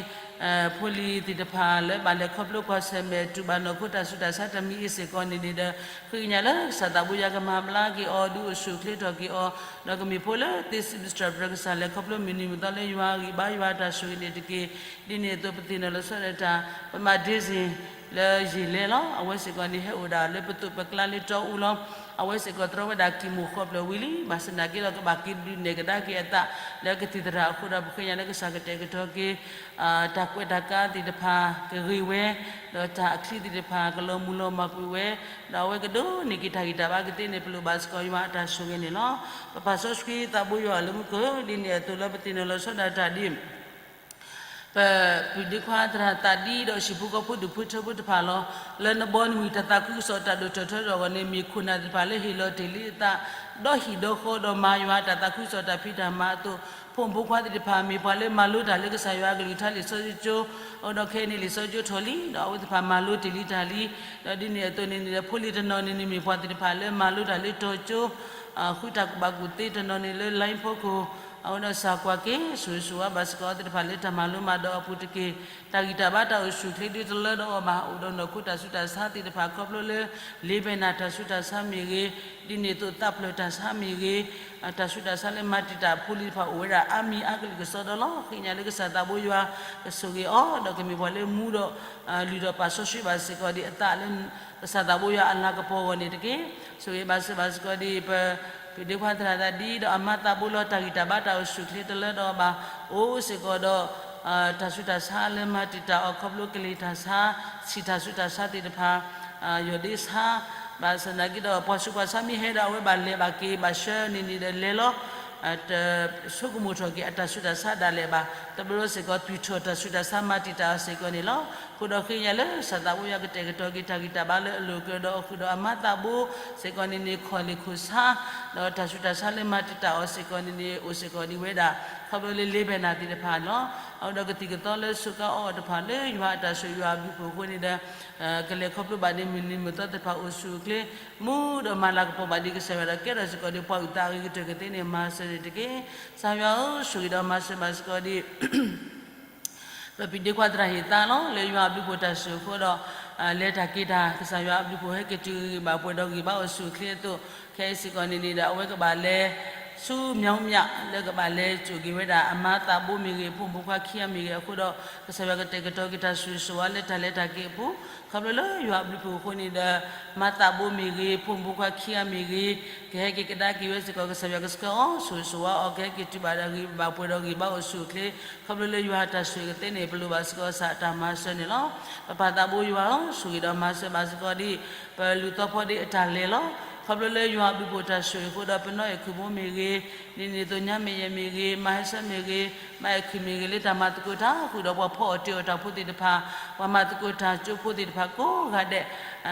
ဖိလံၤသ့ၣ်တဖၣ်လၢဘၣ်လဲၤခီဖျိကွၢ်ဆၢၣ်မဲာ်တူၢ်ဘၣ်နီၢ်ခိတၢ်ဆူးတၢ်ဆါတမံၤအံၤစ့ၢ်ကီးန့ၣ်န့ၣ်ဒီး ဃ့ကညးလၢကစၢ်သးဘိယွၤကမၤဘျါက့ၤအီၤ ဒုးအိၣ်ဆူၣ်အိၣ်ချ့ထီၣ်က့ၤအီၤ ဒီးကမ့ၢ်ဖိလၢသ့စံးဘျုးစံးပတြၢၤကစၢ် လဲၤခီဖျိမုၢ်နံၤမုၢ်သီလၢယွၤအဂံၢ်ဘါယွၤအတၢ်ဆိၣ်ဂ့ၤန့ၣ်တက့ၢ်. ဒ်န့ၣ်အသိးပသ့ၣ်နီၣ်လီၤဆီဒၣ်တၢ် ပမၤဒ့စ့ၣ် လၢယံာ်လဲလီၤ. အဝဲစ့ၢ်ကီးန့ၣ်ဟဲအိၣ်ဒၣ်လၢပသိးပကျါလၢတီအူလီၤ. အဝဲစ့ၢ်ကီးတြီဝဲဒၣ်ကံၢ်မူၣ်ဃိးဖျၢၣ်ဝံၤလံ ဘၣ်ဆၣ်သနာ်က့ဒီးကဘၣ်က့ၤဒုးနဲၣ်ကဒါက့ၤအသးလၢကသံၣ်သရၣ်အဃိဒီး ပဃ့ကညးလၢကစၢ်ကတဲာ်ကတီၤက့ၤ တၢ်ကွဲးတၢ်ကါသ့ၣ်တဖၣ်ကဂ့ၤဝဲ ဒီးတၢ်အချံသ့ၣ်တဖၣ်ကလီၤမုၢ်လီၤမၢ်ကွံာ်ဝဲ ဒီးအဝဲကဒိးန့ၢ်က့ၤတၢ်ဂံၢ်တၢ်ဘါကသ့န့ၣ် ပလိၣ်ဘၣ်စ့ၢ်ကီးယွၤအတၢ်ဆိၣ်ဂ့ၤန့ၣ်လီၤ. ပပာ်စီဆှံသးဘိယွၤလၢမူခိၣ် ဒ်န့ၣ်အသိးလၢပသ့ၣ်နီၣ်လီၤဆီဒၣ်တၢ်ဒ် ပပုၢ်ဒ့ခွါသရၣ်သးဒံဒီးဟံၣ်ဖိဃီဖိဒူၣ်ဖိထၢဖိတဖၣ်လီၤ. လၢနဘီနမုၢ်တၢ်သးခုကစီၣ်တၢ်ဒိၣ်ထီၣ်ထီထီၣ်အဂီၢ်န့ၣ် မ့ၢ်ခိၣ်နၢ်သ့ၣ်တဖၣ်လၢဟ့ၣ်လီၤတ့ၢ်လံအသး ဒီးဟံၣ်ဒီဃီဒီးမၤယွၤတၢ်သးခုကစီၣ်တၢ်ဖံးတၢ်မၤအသိး ဖိမုၣ်ဖိခွါသ့ၣ်တဖၣ် မ့ၢ်ပှၤလၢမၤလိတၢ်လၢကစၢ်ယွၤအကလုၢ်ကထါလံာ်စီဆှံကၠိ အဃိဒီးခဲအံၤန့ၣ်လံာ်စီဆှံကၠိထီၣ်လံ ဒီးအဝဲသ့ၣ်တဖၣ်မၤလိတ့ၢ်လံတၢ်လံ ဒီးဒ်န့ၣ်အသိးန့ၣ်န့ၣ်ဒီး ဖိလံၤတနီၤန့ၣ်န့ၣ် မ့ၢ်ပှၤသ့ၣ်တဖၣ်လၢမၤလိတၢ်လၢတီၤကၠိ ဃုတၢ်ကူၣ်ဘၣ်ကူၣ်သ့တနီၤန့ၣ်လၢ line ဖီခိၣ် အဃိဒီးစၢ်ကွၢ်က့ၤ ဆိၣ်ဂ့ၤဆိၣ်ဝါဘၣ်စ့ၢ်ကီးအဝဲသ့ၣ်တဖၣ်လၢတၢ်မၤလိမၤဒိးအပူၤတက့ၢ်. တၢ်ဂံၢ်တၢ်ဘါတၢ်အိၣ်ဆူၣ်အိၣ်ချ့ဒ်တလၢဒီးအီၤဘၣ် အိၣ်ဒီးနီၢ်ခိတၢ်ဆူးတၢ်ဆါသ့ၣ်တဖၣ် ခီဖျိလၢ လ့ဘဲနၣ်တၢ်ဆူးတၢ်ဆါမ့ၢ်ဂ့ၤ, ဒ်န့ၣ်အသိးသးဖျၢၣ်တၢ်ဆါမ့ၢ်ဂ့ၤ, တၢ်ဆူးတၢ်ဆါလၢမၤတံာ်တာ်ဖိလံၤတဖၣ်အိၣ်ဝဲဒၣ်အါမံၤအါကလုာ်ကစီဒီလီၤ. ဃ့ကညးလၢကစၢ်သးဘိယွၤ ကဆိၣ်ဂ့ၤအီၤ ဒီးကမ့ၢ်ပှၤလၢမူဒီး လုၢ်ထီၣ်ပာ်စီဆှံဘၣ်စ့ၢ်ကီးဒ်အသးလၢ ကစၢ်သးဘိယွၤအလၤကပီၤအဂီၢ်န့ၣ်တက့ၢ်. ဆိၣ်ဂ့ၤဘၣ်စၢၤဘၣ်စ့ၢ်ကီးဒ် ပပုၢ်ဒ့ခွါသရၣ်သးဒံဒီးအမါသးဘိလီၤ. တၢ်ဂံၢ်တၢ်ဘါတၢ်အိၣ်ဆူၣ်အိၣ်ချ့တလၢဒီးအီၤဘၣ် အိၣ်စ့ၢ်ကီးဒီး တၢ်ဆူးတၢ်ဆါလၢမၤတံာ်တာ်အီၤခီဖျိကလံၤတၢ်ဆါ ဆံးတၢ်ဆူးတၢ်ဆါသ့ၣ်တဖၣ် ယီၢ်ဒ့ဆါ ဘၣ်ဆၣ်သနာ်က့ဒီး ပှၤဆူးပှၤဆါမ့ၢ်ဟဲဒီးအဝဲဘၣ်လဲၤဘၣ်က့ၤဘၣ်ဆှၢန့ၣ်န့ၣ်ဒီးလဲၤလီၤ တဆိကမိၣ်ထီၣ်က့ၤအတၢ်ဆူးတၢ်ဆါဒၣ်လဲာ်ဘၣ်. တဘျီဘျီစ့ၢ်ကီး သူၣ်ထီၣ်တၢ်ဆူးတၢ်ဆါမၤတံာ်တာ်အီၤစ့ၢ်ကီးန့ၣ်လီၤ. အဃိဒီးဃ့ကညးလၢကစၢ်သးဘိယွၤကတဲာ်ကတီၤက့ၤတၢ်ဂံၢ်တၢ်ဘါလၢအလိၤကဒီးအဃုာ်ဒီးအမါသးဘိစ့ၢ်ကီးန့ၣ်န့ၣ် ခိၣ်လ့ၢ်ခိၣ်ဆါ ဒီးတၢ်ဆူးတၢ်ဆါလၢမၤတံာ်တာ်အီၤစ့ၢ်ကီးန့ၣ်န့ၣ် အိၣ်စ့ၢ်ကီးဒ်ဝဲဒၣ် ခီဖျိလၢလ့ဘဲနၣ်သ့ၣ်တဖၣ်န့ၣ်လီၤ. အဃိဒီးကသံၣ်ကသီလၢစူးကါအီၣ်အီၤတဖၣ်လၢယွၤအတၢ်ဆိၣ်ယွၤအဘျုးအဖှိၣ်အဃိန့ၣ်ဒီး ကလဲၤခီဖျိဘၣ်ဒ်မုၢ်နံၤမုၢ်သီသ့ၣ်တဖၣ်အိၣ်ဆူၣ်အိၣ်ချ့ မူဒီးမၤလၤကပီၤဘၣ်ဒ်ကစၢ်ယွၤဒီးကဲထီၣ်စ့ၢ်ကီးဒ်ပှၤအုၣ်သးအဂ့ၤကတၢၢ်ကသ့န့ၣ် မၤစၢၤန့ၣ်တက့ၢ်. ကစၢ်ယွၤဧၢ ဆိၣ်ဂ့ၤဒီးမၤစၢၤဘၣ်စ့ၢ်ကီးဒ် ပပုၢ်ဒ့ခွါသရၣ်ဟ့ၣ်သါလီၤ လၢယွၤအဘျုးအဖှိၣ်တၢ်ဆိၣ်အဃိဒီး လဲၤတၢ်က့ၤတၢ် ကစၢ်ယွၤအဘျုးအဖှိၣ်ဟဲက့ၤတုၤဂ့ၤဂ့ၤဘၣ်ပှဲၤဒီးဂံၢ်ဘါအိၣ်ဆူၣ်အိၣ်ချ့အသိး ခဲအံၤစ့ၢ်ကီးန့ၣ်န့ၣ်ဒီး အဝဲကဘၣ်လဲၤဆူ မြောင်းမြ လၢကဘၣ်လဲၤစိာ်က့ၤဝဲဒၣ် အမါသးဘိမ့ၢ်ဂ့ၤ ဖိမုၣ်ဖိခွါခံဂၤမ့ၢ်ဂ့ၤအဃိဒီး ကစၢ်ယွၤကတဲာ်ကတီၤက့ၤတၢ်ဆိၣ်ဂ့ၤဆိၣ်ဝါလၢတၢ်လဲၤတၢ်က့ၤအပူၤ ခီဖျိလၢယွၤအဘျုးအဖှိၣ်အဃိန့ၣ်ဒီး မါသးဘိမ့ၢ်ဂ့ၤ ဖိမုၣ်ဖိခွါခံဂၤမ့ၢ်ဂ့ၤ ကဟဲက့ၤကဒါက့ၤဝဲစ့ၢ်ကီး ကစၢ်ယွၤကဆှၢအီၤ ဆိၣ်ဂ့ၤဆိၣ်ဝါအီၤ ကဟဲက့ၤတုၤဘၣ်ဒီးဂ့ၤဘၣ်ပှဲၤဒီးဂံၢ်ဘါအိၣ်ဆူၣ်အိၣ်ချ့ ခီဖျိလၢယွၤအတၢ်ဆိၣ်ဂ့ၤကသ့န့ၣ် ပလိၣ်ဘၣ်စ့ၢ်ကီးကစၢ်အတၢ်မၤစၢၤန့ၣ်လီၤ. ပပၢ်သးဘိယွၤဧၢ ဆိၣ်ဂ့ၤဒီးမၤစၢၤဘၣ်စ့ၢ်ကီးဒ် ပလူၤသီဖီဒ့အတၢ်လဲၤလီၤ. ခီဖျိလၢယွၤအဘျုးအဖှိၣ်တၢ်ဆိၣ်ဂ့ၤအဃိဒီး ပနီၢ်အဲၣ်ခုၣ်ဘိမ့ၢ်ဂ့ၤ, ဒ်န့ၣ်အသိးညါမ့ၢ်ယဲမ့ၢ်ဂ့ၤ, မၤဟဲဆၢမ့ၢ်ဂ့ၤ, မၤအဲၣ်ခုၣ်မ့ၢ်ဂ့ၤ လၢတၢ်မၤသကိးတၢ်ဃုာ်ဒီးပှၤဖီအီၣ်တ့ၢ်အီၣ်တၢ်ဖိသ့ၣ်တဖၣ်, ပှၤမၤသကိးတၢ်ကၠိဖိသ့ၣ်တဖၣ်ကိးဂၤဒဲး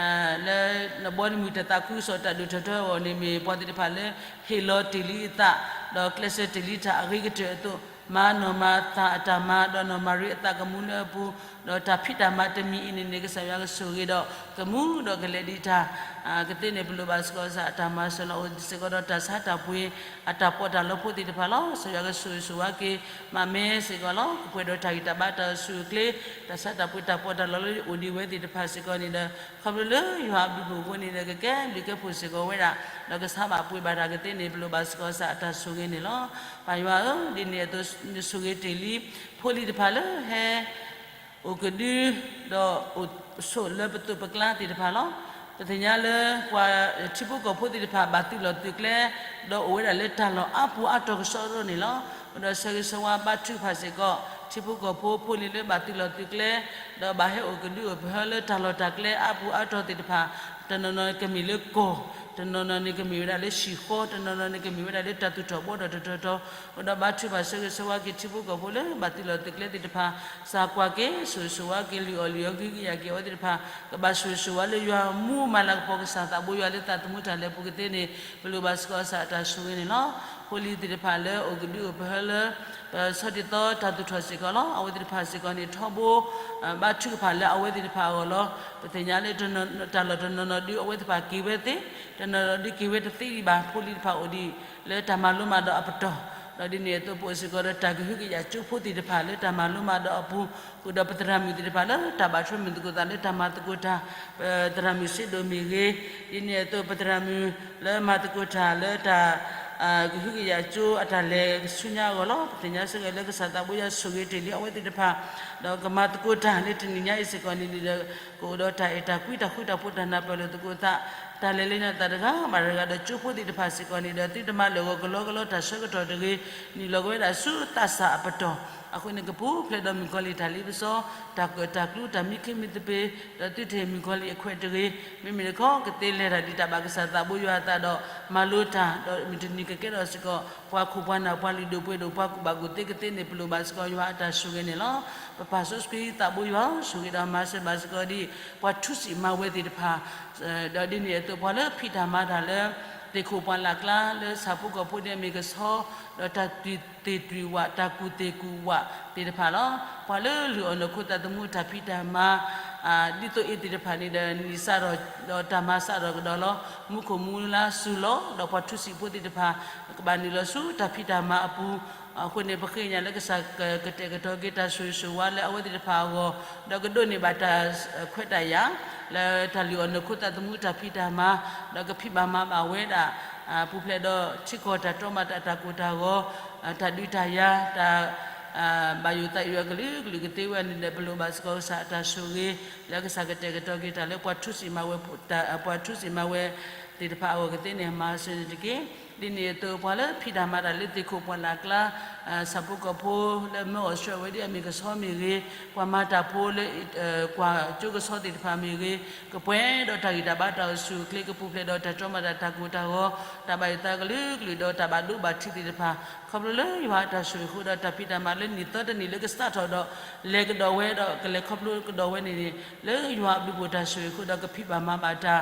လၢနဘီနမုၢ်တၢ်သးခုကစီၣ်တၢ်ဒိၣ်ထီၣ်ထီအဂီၢ်န့ၣ်မ့ၢ် ပှၤသ့ၣ်တဖၣ်လၢဟ့ၣ်လီၤတ့ၢ်လံအသး ဒီးကျဲးစၢးတ့ၢ်လံတၢ်အဂ့ၤကတၢၢ်အသိး မၤနီၢ်မၤသးအတၢ်မၤ ဒီးနီၢ်မၤရံအသးကမူလၢအပူၤ, ဒီးတၢ်ဖံးတၢ်မၤတမံၤအံၤန့ၣ်န့ၣ် ကစၢ်ယွၤကဆိၣ်ဂ့ၤဒီး ကမူဒီးကလဲၤဒံးတၢ် ကသ့န့ၣ် ပလိၣ်ဘၣ်စ့ၢ်ကီးကစၢ်အတၢ်မၤစၢၤလီၤ. အိၣ်စ့ၢ်ကီးဒီးတၢ်ဆါတၢ်ပှ့ၤ အတၢ်ပီးတၢ်လီဖိသ့ၣ်တဖၣ်လီၤ. ကစၢ်ယွၤကဆိၣ်ဂ့ၤဆိၣ်ဝါက့ၤ မၤမဲစ့ၢ်ကီးလီၤ. ကပှဲၤဒီးတၢ်ဂံၢ်တၢ်ဘါတၢ်အိၣ်ဆူၣ်အိၣ်ချ့ တၢ်ဆါတၢ်ပှ့ၤတၢ်ပီးတၢ်လီလၢအိၣ်ဒံးဝဲသ့ၣ်တဖၣ်စ့ၢ်ကီးန့ၣ်ဒီး ခီဖျိလၢယွၤအဘျုးအဖှိၣ်အဃိန့ၣ်ဒီး ကကဲဘျုးကဲဖှိၣ်စ့ၢ်ကီးဝဲဒၣ် ဒီးကဆါဘၣ်ပှ့ၤဘၣ်တၢ်ကသ့န့ၣ် ပလိၣ်ဘၣ်စ့ၢ်ကီးကစၢ်အတၢ်ဆိၣ်ဂ့ၤန့ၣ်လီၤ. ပၢ်ယွၤဧၢ, ဒ်န့ၣ်အသိး နဆိၣ်ဂ့ၤတ့ၢ်လံ ဖိလံၤတဖၣ်လၢဟဲ အိၣ်ကဒု ဒီးအိၣ်ဆိးလၢပသိးပကျါသ့ၣ်တဖၣ်လီၤ. ပသ့ၣ်ညါလၢပှၤထံဖိကီၢ်ဖိသ့ၣ်တဖၣ် ဘၣ်သုးလီၢ်သုးကျဲ ဒီးအိၣ်ဝဲဒၣ်လၢတၢ်လီၢ်အါပူၤအါတီၤကစီဒီန့ၣ်လီၤ. အိၣ်ဒီးဆၢဂ့ၤဆၢဝါဘါထုကဖၣ်စ့ၢ်ကီး ထံဖိကီၢ်ဖိ ဖိလံၤလၢဘၣ်သုးလီၢ်သုးကျဲ ဒီးဘၣ်ဟဲအိၣ်ကဒုအိၣ်ပဟၢလၢတၢ်လီၢ်တၢ်ကျဲအါပူၤအါတီၤသ့ၣ်တဖၣ်, တနီၤနီၤန့ၣ်ကမ့ၢ်လၢကီၢ်, တနီၤနီၤန့ၣ်ကမ့ၢ်ဝဲဒၣ်လၢဟံၣ်ဃီ, တနီၤနီၤန့ၣ်ကမ့ၢ်ဝဲဒၣ်လၢတၢ်သူၣ်ထီၣ်ဘှီထီၣ်တတီၤတီၤ, အဃိဒီးဘါထုကဖၣ်ဆၢဂ့ၤဆၢဝါက့ၤထံဖိကီၢ်ဖိလၢဘၣ်သုးလီၢ်သုးကျဲသ့ၣ်တဖၣ်, စၢ်ကွၢ်က့ၤ ဆိၣ်ဂ့ၤဆိၣ်ဝါက့ၤ လုၢ်အီၣ်လုၢ်အီကဟုကယာ်က့ၤအဝဲသ့ၣ်တဖၣ်, ကဘၣ်ဆိၣ်ဂ့ၤဆိၣ်ဝါလၢယွၤမူမၤလၤကပီၤ ကစၢ်သးဘိယွၤလၢသးသမူတၢ်လဲၤပူၤကသ့န့ၣ် ပလိၣ်ဘၣ်စ့ၢ်ကီးကစၢ်အတၢ်ဆိၣ်ဂ့ၤန့ၣ်လီၤ. ဖိလံၤသ့ၣ်တဖၣ်လၢအိၣ်ကဒုအိၣ်ပဟၢလၢ ပဆီၣ်တံၢ်သီတၢ်သူၣ်ထီၣ်စ့ၢ်ကီးလီၤ. အဝဲသ့ၣ်တဖၣ်စ့ၢ်ကီးန့ၣ် ထီဘိ ဘါထုကဖၣ်လၢအဝဲသ့ၣ်တဖၣ်အဂီၢ်လီၤ. ပသ့ၣ်ညါလၢတၢ်လီၢ်တနီၤနီၤဒုး အဝဲသ့ၣ်တဖၣ်က့ၤဝဲသ့, တနီၤနီၤဒုးက့ၤဝဲတသ့ဒံးဘၣ်. ဖိလံၤတဖၣ်အိၣ်ဒံး လၢတၢ်မၤလိမၤဒိးအပတီၢ်, ဒီးဒ်န့ၣ်အသိး ပအိၣ်စ့ၢ်ကီးဒီးတၢ်ကဟုကယာ်ကၠိဖိသ့ၣ်တဖၣ်လၢတၢ်မၤလိမၤဒိးအပူၤ, ဃုာ်ဒီးပသရၣ်မုၣ်သ့ၣ်တဖၣ်လၢတၢ်ဘၣ်ထွဲမုာ်သကိးသးလၢတၢ်မၤသကိးတၢ်, ပသရၣ်မုၣ်စ့ဒိၣ်မ့ၢ်ဂ့ၤ, ဒ်န့ၣ်အသိး ပသရၣ်မုၣ်လၢမၤသကိးတၢ်လၢတၢ် ကဟုကယာ်ကၠိအတၢ်လဲၤဆူညါအဂီၢ်လီၤ. ပသ့ၣ်ညါစ့ၢ်ကီးလၢကစၢ်သးဘိယွၤဆိၣ်ဂ့ၤတ့ၢ်လံအဝဲသ့ၣ်တဖၣ်, ဒီးကမၤသကိးတၢ်လၢတနံၤညါအံၤစ့ၢ်ကီးန့ၣ်ဒီး ကအိၣ်ဒီးတၢ်အဲၣ်တၢ်ကွံ တၢ်ဃူတၢ်ဖိး တၢ်နၢ်ပၢၢ်လိာ်သကိးသး, တၢ်လဲၤလၢညါသးတဂၤဘၣ်တဂၤဒီး ကၠိဖိသ့ၣ်တဖၣ်စ့ၢ်ကီးန့ၣ်ဒီး သုတမၤလၢာ်ဂီၤကလီကလီတၢ်ဆၢကတီၢ်တဂ့ၤ, နုာ်လီၤက့ၤဝဲဒၣ်ဆူသးစၢ်အပတီၢ်, အဃိန့ၣ် ကပူၤဖျဲးဒီးမုၣ်ကီၤလံၢ်တၢ်လ့ပစီ, တၢ်ကၢၣ်တၢ်ကျူ တၢ်မံခ့မံသပ့ၤ, ဒီးသုတဟ့ၣ်မုၣ်ကီၤလံၢ်အခွဲးတဂ့ၤ, မ့မ့ၢ်တခီ ကသ့လဲၤတၢ်ဒ်တၢ်ဘၣ်ကစၢ်သးဘိယွၤအသးဒီး မၤလိတၢ်, ဒီးမုၢ်တနံၤကကဲထီၣ်စ့ၢ်ကီး ပှၤခိၣ်ပှၤနၢ်ပှၤလုၢ်ဒိၣ်ပှ့ၤဒိၣ် ပှၤကူၣ်ဘၣ်ကူၣ်သ့ကသ့န့ၣ် ပလိၣ်ဘၣ်စ့ၢ်ကီးယွၤအတၢ်ဆိၣ်ဂ့ၤန့ၣ်လီၤ. ပပၢ်စီဆှံသးဘိယွၤ ဆိၣ်ဂ့ၤဒီးမၤစၢၤဘၣ်စ့ၢ်ကီးဒ် ပှၤထူစံးမၤဝဲသ့ၣ်တဖၣ်, ဒီးဒ်န့ၣ်အသိး ပှၤလၢဖံးတၢ်မၤတၢ်လၢ သ့ၣ်ခိၣ်ပှၢ်လၢ်ကျါ လၢဆၣ်ဖိကီၢ်ဖိဒ်အမ့ၢ်ကဆီ, ဒီးတၢ်တွံၢ်သ့ၣ်တွံၢ်ဝး တၢ်ကူၣ်သ့ၣ်ကူၣ်ဝးသ့ၣ်တဖၣ်လီၤ. ပှၤလၢလုၢ်အီၣ်နီၢ်ခိသးသမူတၢ်ဖံးတၢ်မၤ ဒ်သိးအံၤသ့ၣ်တဖၣ်န့ၣ်ဒီး နံၣ်စးထီၣ်ဒီးတၢ်မၤစးထီၣ်ကဒီးလီၤ. မူခိၣ်မူလါစူၤလီၤ ဒီးပှၤထူစံးဖိသ့ၣ်တဖၣ် ကဘၣ်နုာ်လီၤဆူတၢ်ဖံးတၢ်မၤအပူၤ, အဃိန့ၣ် ပဃ့ကညးလၢကစၢ်ကတဲာ်ကတီၤက့ၤတၢ်ဆိၣ်ဂ့ၤဆိၣ်ဝါလၢအဝဲသ့ၣ်တဖၣ်အဂီၢ်, ဒီးကဒိးန့ၢ်ဘၣ်တၢ်ခွဲးတၢ်ယာ် လၢတၢ်လုၢ်အီၣ်နီၢ်ခိသးသမူတၢ်ဖံးတၢ်မၤ, ဒီးကဖံးဘၣ်မၤဘၣ်ဝဲဒၣ် ပူၤဖျဲးဒီးထံကီၢ်တၢ်တြီမၤတၢ်တၢ်ကိၢ်တၢ်ဂီၤ, တၢ်ဒုးတၢ်ယၤ တၢ် ဘၣ်ယိၣ်သးယိၣ်အကလုာ်ကလုာ်ကသ့ဝဲန့ၣ်ဒီး ပလိၣ်ဘၣ်စ့ၢ်ကီးကစၢ်အတၢ်ဆိၣ်ဂ့ၤ လၢကစၢ်ကတဲာ်ကတီၤက့ၤတၢ်လၢပှၤထူစံးမၤဝဲ ပှၤထူစံးမၤဝဲသ့ၣ်တဖၣ်အဂီၢ်ကသ့န့ၣ် မၤစၢၤန့ၣ်တက့ၢ်. ဒ်န့ၣ်အသိး ပှၤလၢဖံးတၢ်မၤတၢ်လၢသ့ၣ်ခိၣ်ပှၢ်လၢ်ကျါ, ဆၣ်ဖိကီၢ်ဖိလၢမၢအီၣ်ဆှၢဝဲဒ်အမ့ၢ်ကဆီမ့ၢ်ဂ့ၤ, ပှၤမၤတၢ်ဖိလၢ ကွၢ်ကၠိကဆီသ့ၣ်တဖၣ်မ့ၢ်ဂ့ၤ, ကပှဲၤဒီးတၢ်ဂံၢ်တၢ်ဘါတၢ်အိၣ်ဆူၣ်အိၣ်ချ့ ကပူၤဖျဲးဒီးတၢ်တြီမၤတၢ်တၢ်ကိၢ်တၢ်ဂီၤ, တၢ်ဘၣ်ယိၣ်သးကလုာ်ကလုာ်ဒီးတၢ်ဘၣ်ဒိဘၣ်ထံးသ့ၣ်တဖၣ် ခီဖျိလၢယွၤအတၢ်ဆိၣ်ဂ့ၤအဃိဒီး တၢ်ဖံးတၢ်မၤလၢနံၣ်သီတနံၣ်လၢကစးထီၣ်ဒီး လဲၤကဒီးဝဲဒီးကလဲၤခီဖျိကဒီးဝဲန့ၣ်န့ၣ် လၢယွၤအဘျုးအဖှိၣ်တၢ်ဆိၣ်ဂ့ၤအဃိဒီး ကဖံးဘၣ်မၤဘၣ်တၢ်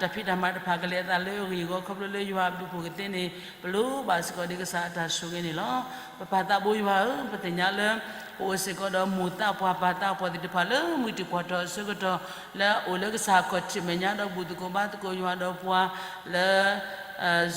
တၢ်ဖံးတၢ်မၤတဖၣ်ကလဲၤအသးလၢအဂ့ၢ်အဂီၢ် ခီဖျိလၢယွၤအဘျုးအဖှိၣ်ကသ့န့ၣ် ပလိၣ်ဘၣ်စ့ၢ်ကီးဒ်ကစၢ်အတၢ်ဆိၣ်ဂ့ၤန့ၣ်လီၤ. ပပၢ်သးဘိယွၤဧၢ, ပသ့ၣ်ညါလၢ ပအိၣ်စ့ၢ်ကီးဒီးမိၢ်သးပှၢ်ပၢ်သးပှၢ်သ့ၣ်တဖၣ်လၢမုၢ်တံၢ်ကွၢ်ထီၣ်အဆၢကတီၢ် လၢအအိၣ်လၢကစၢ်အခီၣ်ထံးမဲာ်ညါဒီးဘူၣ်သကိးဘါသကိးယွၤဒီးပှၤလၢ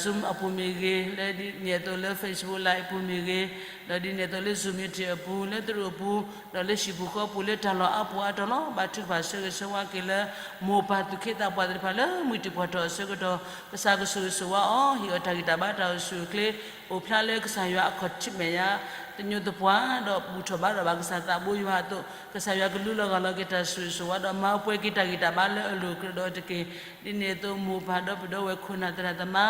Zoom အပူၤမ့ၢ်ဂ့ၤ, လၢဒ်န့ၣ်အသိးလၢ Facebook Live အပူၤမ့ၢ်ဂ့ၤ, ဒီးဒ်န့ၣ်အသိးလၢ Zoom meeting အပူၤ, လၢသရိာ်အပူၤ, ဒီးလၢဟံၣ်ပူၤဃီပူၤ လၢတၢ်လီၢ်အါပူၤအါတီၤလီၤ. ဘါထုကဖၣ်ဆၢဂ့ၤဆၢဝါက့ၤလၢ မိၢ်ပၢ်သူၣ်က့သးပှၢ်သ့ၣ်တဖၣ်လၢမုၢ်တံၢ်ကွၢ်ထီၣ်အဆၢကတီၢ် ကစၢ်ကဆိၣ်ဂ့ၤဆိၣ်ဝါအီၤ, ဟ့ၣ်အီၤတၢ်ဂံၢ်တၢ်ဘါတၢ်အိၣ်ဆူၣ်အိၣ်ချ့, အိၣ်ဖျါလၢကစၢ်ယွၤအခီၣ်ထံးမဲာ်ညါ သညိးသပှၢ် ဒီးဘူၣ်ထီၣ်ဘါထီၣ်ဘၣ်ကစၢ်သးဘိယွၤအသိး ကစၢ်ယွၤကလူလီၤဂၢ်လီၤက့ၤတၢ်ဆိၣ်ဂ့ၤဆိၣ်ဝါဒီး မၤပှဲၤက့ၤတၢ်ဂံၢ်တၢ်ဘါလၢအလိၤကြၢးဒီးတက့ၢ်. ဒ်န့ၣ်အသိး မိၢ်ပၢ်ဒီပုၢ်ဒီဝဲၢ်ခိၣ်နၢ်သရၣ်သမါ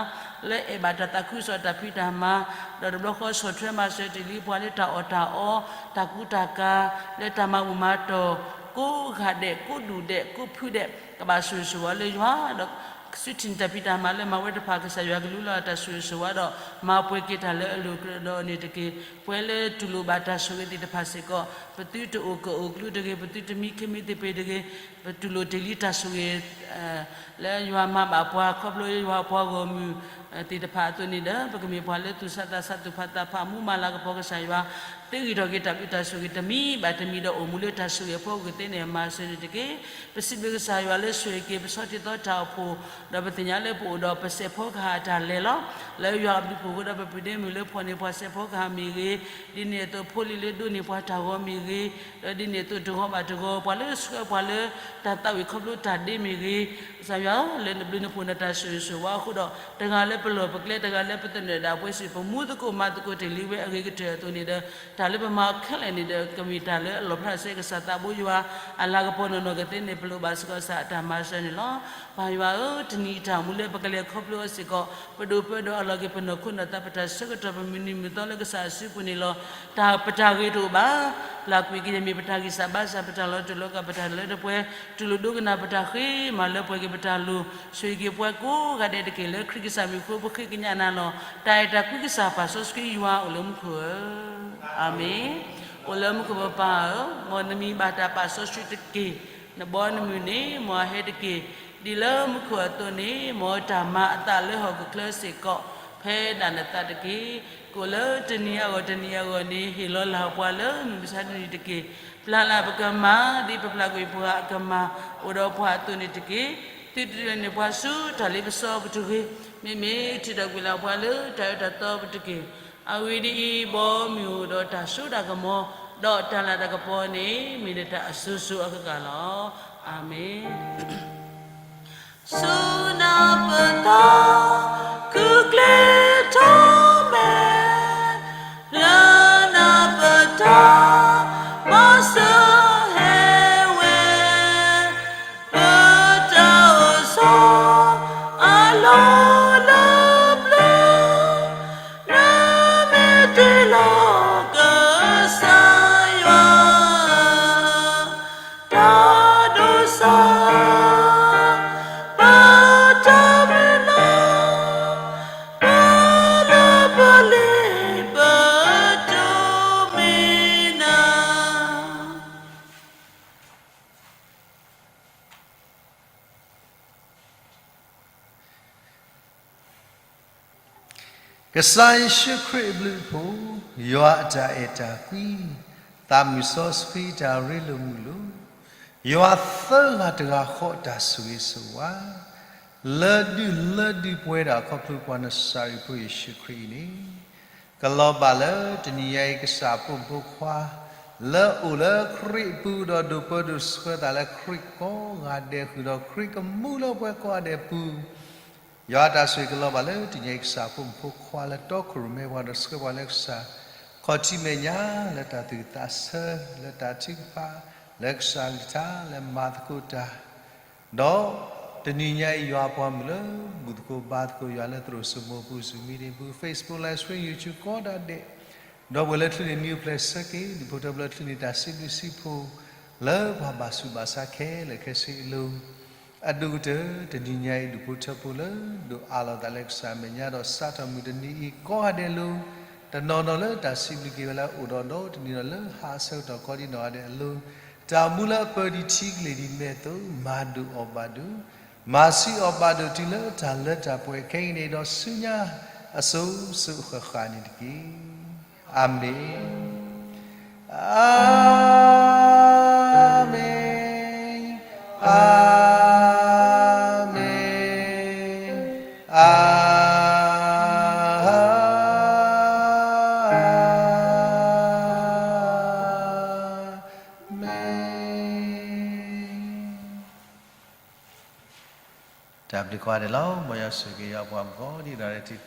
လၢအဲၣ်ဘၣ်တၢ်သးခုကစီၣ်တၢ်ဖံးတၢ်မၤ, ဒီးတဘျီဃီဆီၣ်ထွဲမၤစၢၤတ့ၢ်လံပှၤလၢတၢ်အီၣ်တၢ်အီ, တၢ်ကူတၢ်ကၤ, လၢတၢ်မၤဘူၣ်မၤတီၢ်, ကိးဂၤဒဲး, ကိးဒူၣ်ဒဲး, ကိးဖုဒဲး, ကဘၣ်ဆိၣ်ဂ့ၤဆိၣ်ဝါလၢယွၤဒီး စုထံၣ်န့ၢ်တၢ်ဖံးတၢ်မၤလၢမၤဝဲတဖၣ် ကစၢ်ယွၤကလူလီၤတၢ်ဆိၣ်ဂ့ၤဆိၣ်ဝါဒီး မၤပှဲၤက့ၤတၢ်လၢအလိၤကြၢးဒီးန့ၣ်တက့ၢ်. ပှၤလၢတူၢ်လိာ်ဘၣ်တၢ်ဆိၣ်ဂ့ၤသ့ၣ်တဖၣ်စ့ၢ်ကီး ပသုတအိၣ်ကၢအိၣ်ကျူတဂ့ၤ, ပသုတမံခ့မံသပ့ၤတဂ့ၤ, ပတူၢ်လိာ်တ့ၢ်လံတၢ်ဆိၣ်ဂ့ၤ လၢယွၤမၤဘၣ်ပှၤ ခီဖျိယွၤပှၤဂီၢ်မုၢ်သ့ၣ်တဖၣ်အသိးန့ၣ်ဒီး ပကမ့ၢ်ပှၤလၢသူၣ်စၢ်သးစၢ်သူၣ်ဖးသးဖး မူမၤလၤကပီၤကစၢ်ယွၤ သ့ဂံၢ်ထီၣ်က့ၤတၢ်ဘျုးတၢ်ဆိၣ်ဂ့ၤတမံၤဘၣ်တမံၤဒီးအိၣ်မူလၢတၢ်ဆိၣ်ဂ့ၤအဖီခိၣ်ကသ့န့ၣ် မၤစၢၤန့ၣ်တက့ၢ်. ပစံးဘျုးကစၢ်ယွၤလၢဆိၣ်ဂ့ၤက့ၤ ပဆီတံၢ်သီတၢ်အိၣ်ဖှိၣ်, ဒီးပသ့ၣ်ညါလၢပအိၣ်ဒီးပစဲးဖီကဟၣ်အတၢ်လဲၤလီၤ. လၢယွၤအဘျုးအဖှိၣ်အဃိဒီး ပပုၢ်ဒ့မုၣ်လၢဖီၣ်န့ၢ်ပှၤစဲးဖီကဟၣ်မ့ၢ်ဂ့ၤ, ဒ်န့ၣ်အသိး ဖိလံၤလၢဒိးန့ၢ်ပှၤတၢ်ဂီၤမ့ၢ်ဂ့ၤ, ဒီးဒ်န့ၣ်အသိး တဂီၤဘၣ်တဂီၤ ပှၤလၢဆှၢပှၤလၢတၢ်သးဝံၣ်ခီဖျိတၢ်ဒ့မ့ၢ်ဂ့ၤ, ကစၢ်ယွၤဧၢ, လၢနဘျုးနဖှိၣ်နတၢ်ဆိၣ်ဂ့ၤဆိၣ်ဝါအဃိဒီး တဂၤလၢပလီၢ်ပကျဲ တဂၤလၢပသနၢၣ်ဒၣ်ပှဲၤစ့ၢ် ပမူသကိးမၤသကိးတ့ၢ်လံဝဲအဂ့ၤကတၢၢ်အသိးန့ၣ်ဒီး တၢ်လၢပမၤအီၤခဲလၢာ်န့ၣ်ဒီး ကမ့ၢ်တၢ်လၢအလီၣ်ဖျါစ့ၢ်ကီးကစၢ်သးဘိယွၤ အလၤကပီၤနီၢ်နီၢ်ကသ့န့ၣ် ပလိၣ်ဘၣ်စ့ၢ်ကီးကစၢ်အတၢ်မၤစၢၤန့ၣ်လီၤ. ပၢ်ယွၤဧၢ, တနံၤအတၢ်မူလၢပကလဲၤခီဖျိအီၤစ့ၢ်ကီး ပဒိၣ်ပၢဒီးအလီၢ်က့ၤပနီၢ်ခိနီၢ်သး ပတၢ်ဆၢကတီၢ် ပမုၢ်နံၤမုၢ်သီလၢကစၢ်အစုပူၤန့ၣ်လီၤ. တၢ်ပတၢ်ဂ့ၤတအိၣ်ဘၣ်. လၢကွံာ်ကယဲၢ်မ့ၢ်ပတၢ်ဂံၢ်စၢ်ဘါစၢ် ပတၢ်လီၤတူာ်လီၤကာ် ပတၢ်လၢတပှဲၤ တူၢ်လိာ်ဒိကနၣ်ပတၢ်ဃ့ မၤလၢပှဲၤက့ၤပတၢ်လိၤ ဆိၣ်ဂ့ၤက့ၤပှၤကိးဂၤဒဲးတက့ၢ်. လၢခရံာ်ကစၢ်မံၤအဃိ ပဃ့ကညးနၤလီၤ. တၢ်အဲၣ်တၢ်ကွံကစၢ်ပာ်စီဆှံယွၤအိၣ်လၢမူခိၣ်ဧၢ, အၤမ့ၣ်. အိၣ်လၢမူခိၣ်ပပၢ်ဧၢ, မ်နမံၤဘၣ်တၢ်ပာ်စီဆှံတက့ၢ်. နဘီနမုၢ်န့ၣ် မ်အဟဲတက့ၢ်. ဒ်လၢမူခိၣ်အသိးန့ၣ် မ်တၢ်မၤအသးလၢဟီၣ်ခိၣ်ချၢစ့ၢ်ကီး ဖဲဒၣ်နသးတက့ၢ်. ကအိၣ်လၢတနံၤအဂီၢ်တနံၤအဂီၢ်န့ၣ် ဟ့ၣ်လီၤလၢပှၤလၢမုၢ်မဆါတနံၤတက့ၢ်. ပျၢ်လၢပကမၤ ဒ်ပပျၢ်ကွံာ်ပှၤအကမၤ အိၣ်ဒီးပှၤအသိးန့ၣ်တက့ၢ်. သုတဒုးန့ၢ်ပှၤဆူတၢ်လ့ပစီပူၤတဂ့ၤ. မ့မ့ၢ်ထုးထီၣ်ကွံာ်လၢပှၤလၢတၢ်အၢတၢ်သီပူၤတက့ၢ်. အဂ့ၢ်ဒ်အံၤ, ဘီမုၢ်အိၣ်ဒီးတၢ်စိတၢ်ကမီၤ ဒီးတၢ်လၤတၢ်ကပီၤန့ၣ် မ့ၢ်နတၢ်အစိၤစိၤအဃၣ်ဃၣ်လီၤ. အၤမ့ၣ်. ဆူနပတီၢ် ကူၣ်ကျဲၤထီၣ်မဲာ်, လၢနပတီၢ် ဘီစၢဟဲဝဲ, ပတၢ်အိၣ်ဆီ အလီၢ်လၢပျၢၤ, နမ့ၢ်တ့လီၤကစၢ်ယွၤ တၢ်ဒိးစၢ် ပတၢ်မုၢ်လၢ် ပလၢပလ့ပတိၢ်မ့ၢ်နၤ. ကစၢ်ယ့ၣ်ၡူးခရံာ်အဘျုးအဖှိၣ်, ယွၤအတၢ်အဲၣ်တၢ်ကွံ, သးမုၢ်စီဆှံတၢ်ရ့လိာ်မုာ်လိာ်, ယွၤသၢဂၤတဂၤဃီအတၢ်ဆိၣ်ဂ့ၤဆိၣ်ဝါ, လၢဒုၣ်လၢဒုၣ်ပဝဲဒၣ်ခီဖျိပှၤနစၤရ့းဖိယ့ၣ်ၡူးခရံာ်အံၤန့ၣ် ကလီၤဘၣ်လၢတနံၤညါအံၤ ကစၢ်အဖိမုၣ်ဖိခွါ လၢအိၣ်လၢခရံာ်အပူၤ ဒီးဒိၣ်ပၢဒိၣ်ဆှၢသးလၢခရံာ်ကိးဂၤဒဲး ဃုာ်ဒီးခရံာ်ကမူလၢပှၤကိးဂၤဒဲးအပူၤ, ယွၤအတၢ်ဆိၣ်ဂ့ၤကလီၤဘၣ်လၢတနံၤညါအံၤ ကစၢ်အဖိမုၣ်ဖိခွါလၢတီခိၣ်ရိၣ်မဲပှၤ ဒီးဆှၢပှၤလၢကစၢ် ခီၣ်ထံးမဲာ်ညါ လၢတၢ်သူၣ်ကသးဆၢ လၢတၢ်ထုကဖၣ် လၢကစၢ်အကလုၢ်ကထါ လၢမၤသကိးတၢ် ဒီးတနံၤညါအံၤ ယွၤအပှၤမုၣ်လၢဘူၣ်သကိးဘါသကိး ယွၤလၢသရိာ်စိမိၤပူၤ Zoom meeting ပူၤ Facebook Live Stream YouTube ကိးဂၤဒဲး, ဒီပုၢ်ဝဲၢ်လၢချုးန့ၢ် new place ဆၢက့ၤ ဒူၣ်ဖိထၢဖိလၢချုးန့ၢ်တၢ်စံးဘျုးစံးဖှိၣ် လၢပှၤဘၣ်ဆူးဘၣ်ဆါခဲလၢာ်ခဲဆ့အလိၤ အဒိၣ်ကတၢၢ် တနံၤညါအံၤ ဒူၣ်ဖိထၢဖိလၢဒိးအးလီၤသးလၢကစၢ်အမဲာ်ညါ ဒီးစးထီၣ်မုၢ်တနံၤအံၤကိးဂၤဒဲးအလိၤ, တနီၤနီၤလၢတၢ်စံးဘျုးက့ၤဝဲလၢအအိၣ်ဒီးဒီး တနံၤဒီးလၢဟါအဆၢကတီၢ်ကိးဒံးနီၢ်ဂၤဒဲးအလိၤ, တၢ်မူလၢအပၢၤဒံးထံကလ့ၢ်ဒံးမဲာ်အသိး မၤဒိၣ်အီၤဘၣ်ဒိၣ်, မၤဆှံအီၤဘၣ်ဒိၣ်တုၤလၢတၢ်လၢတၢ်ပှဲၤခဲအံၤန့ၣ်ဒီး ဆူညါအစိၤစိၤအဃၣ်ဃၣ်န့ၣ်တက့ၢ်. အၤမ့ၣ်, အၤမ့ၣ်, အၤမ့ၣ်, အၤမ့ၣ်. တၢ်ဘျုးကိးဂၤဒဲးလီၤ. မ်ယွၤဆိၣ်ဂ့ၤက့ၤယွၤပှၤမုၣ်ကိးဒံးနီၢ်ဂၤဒဲး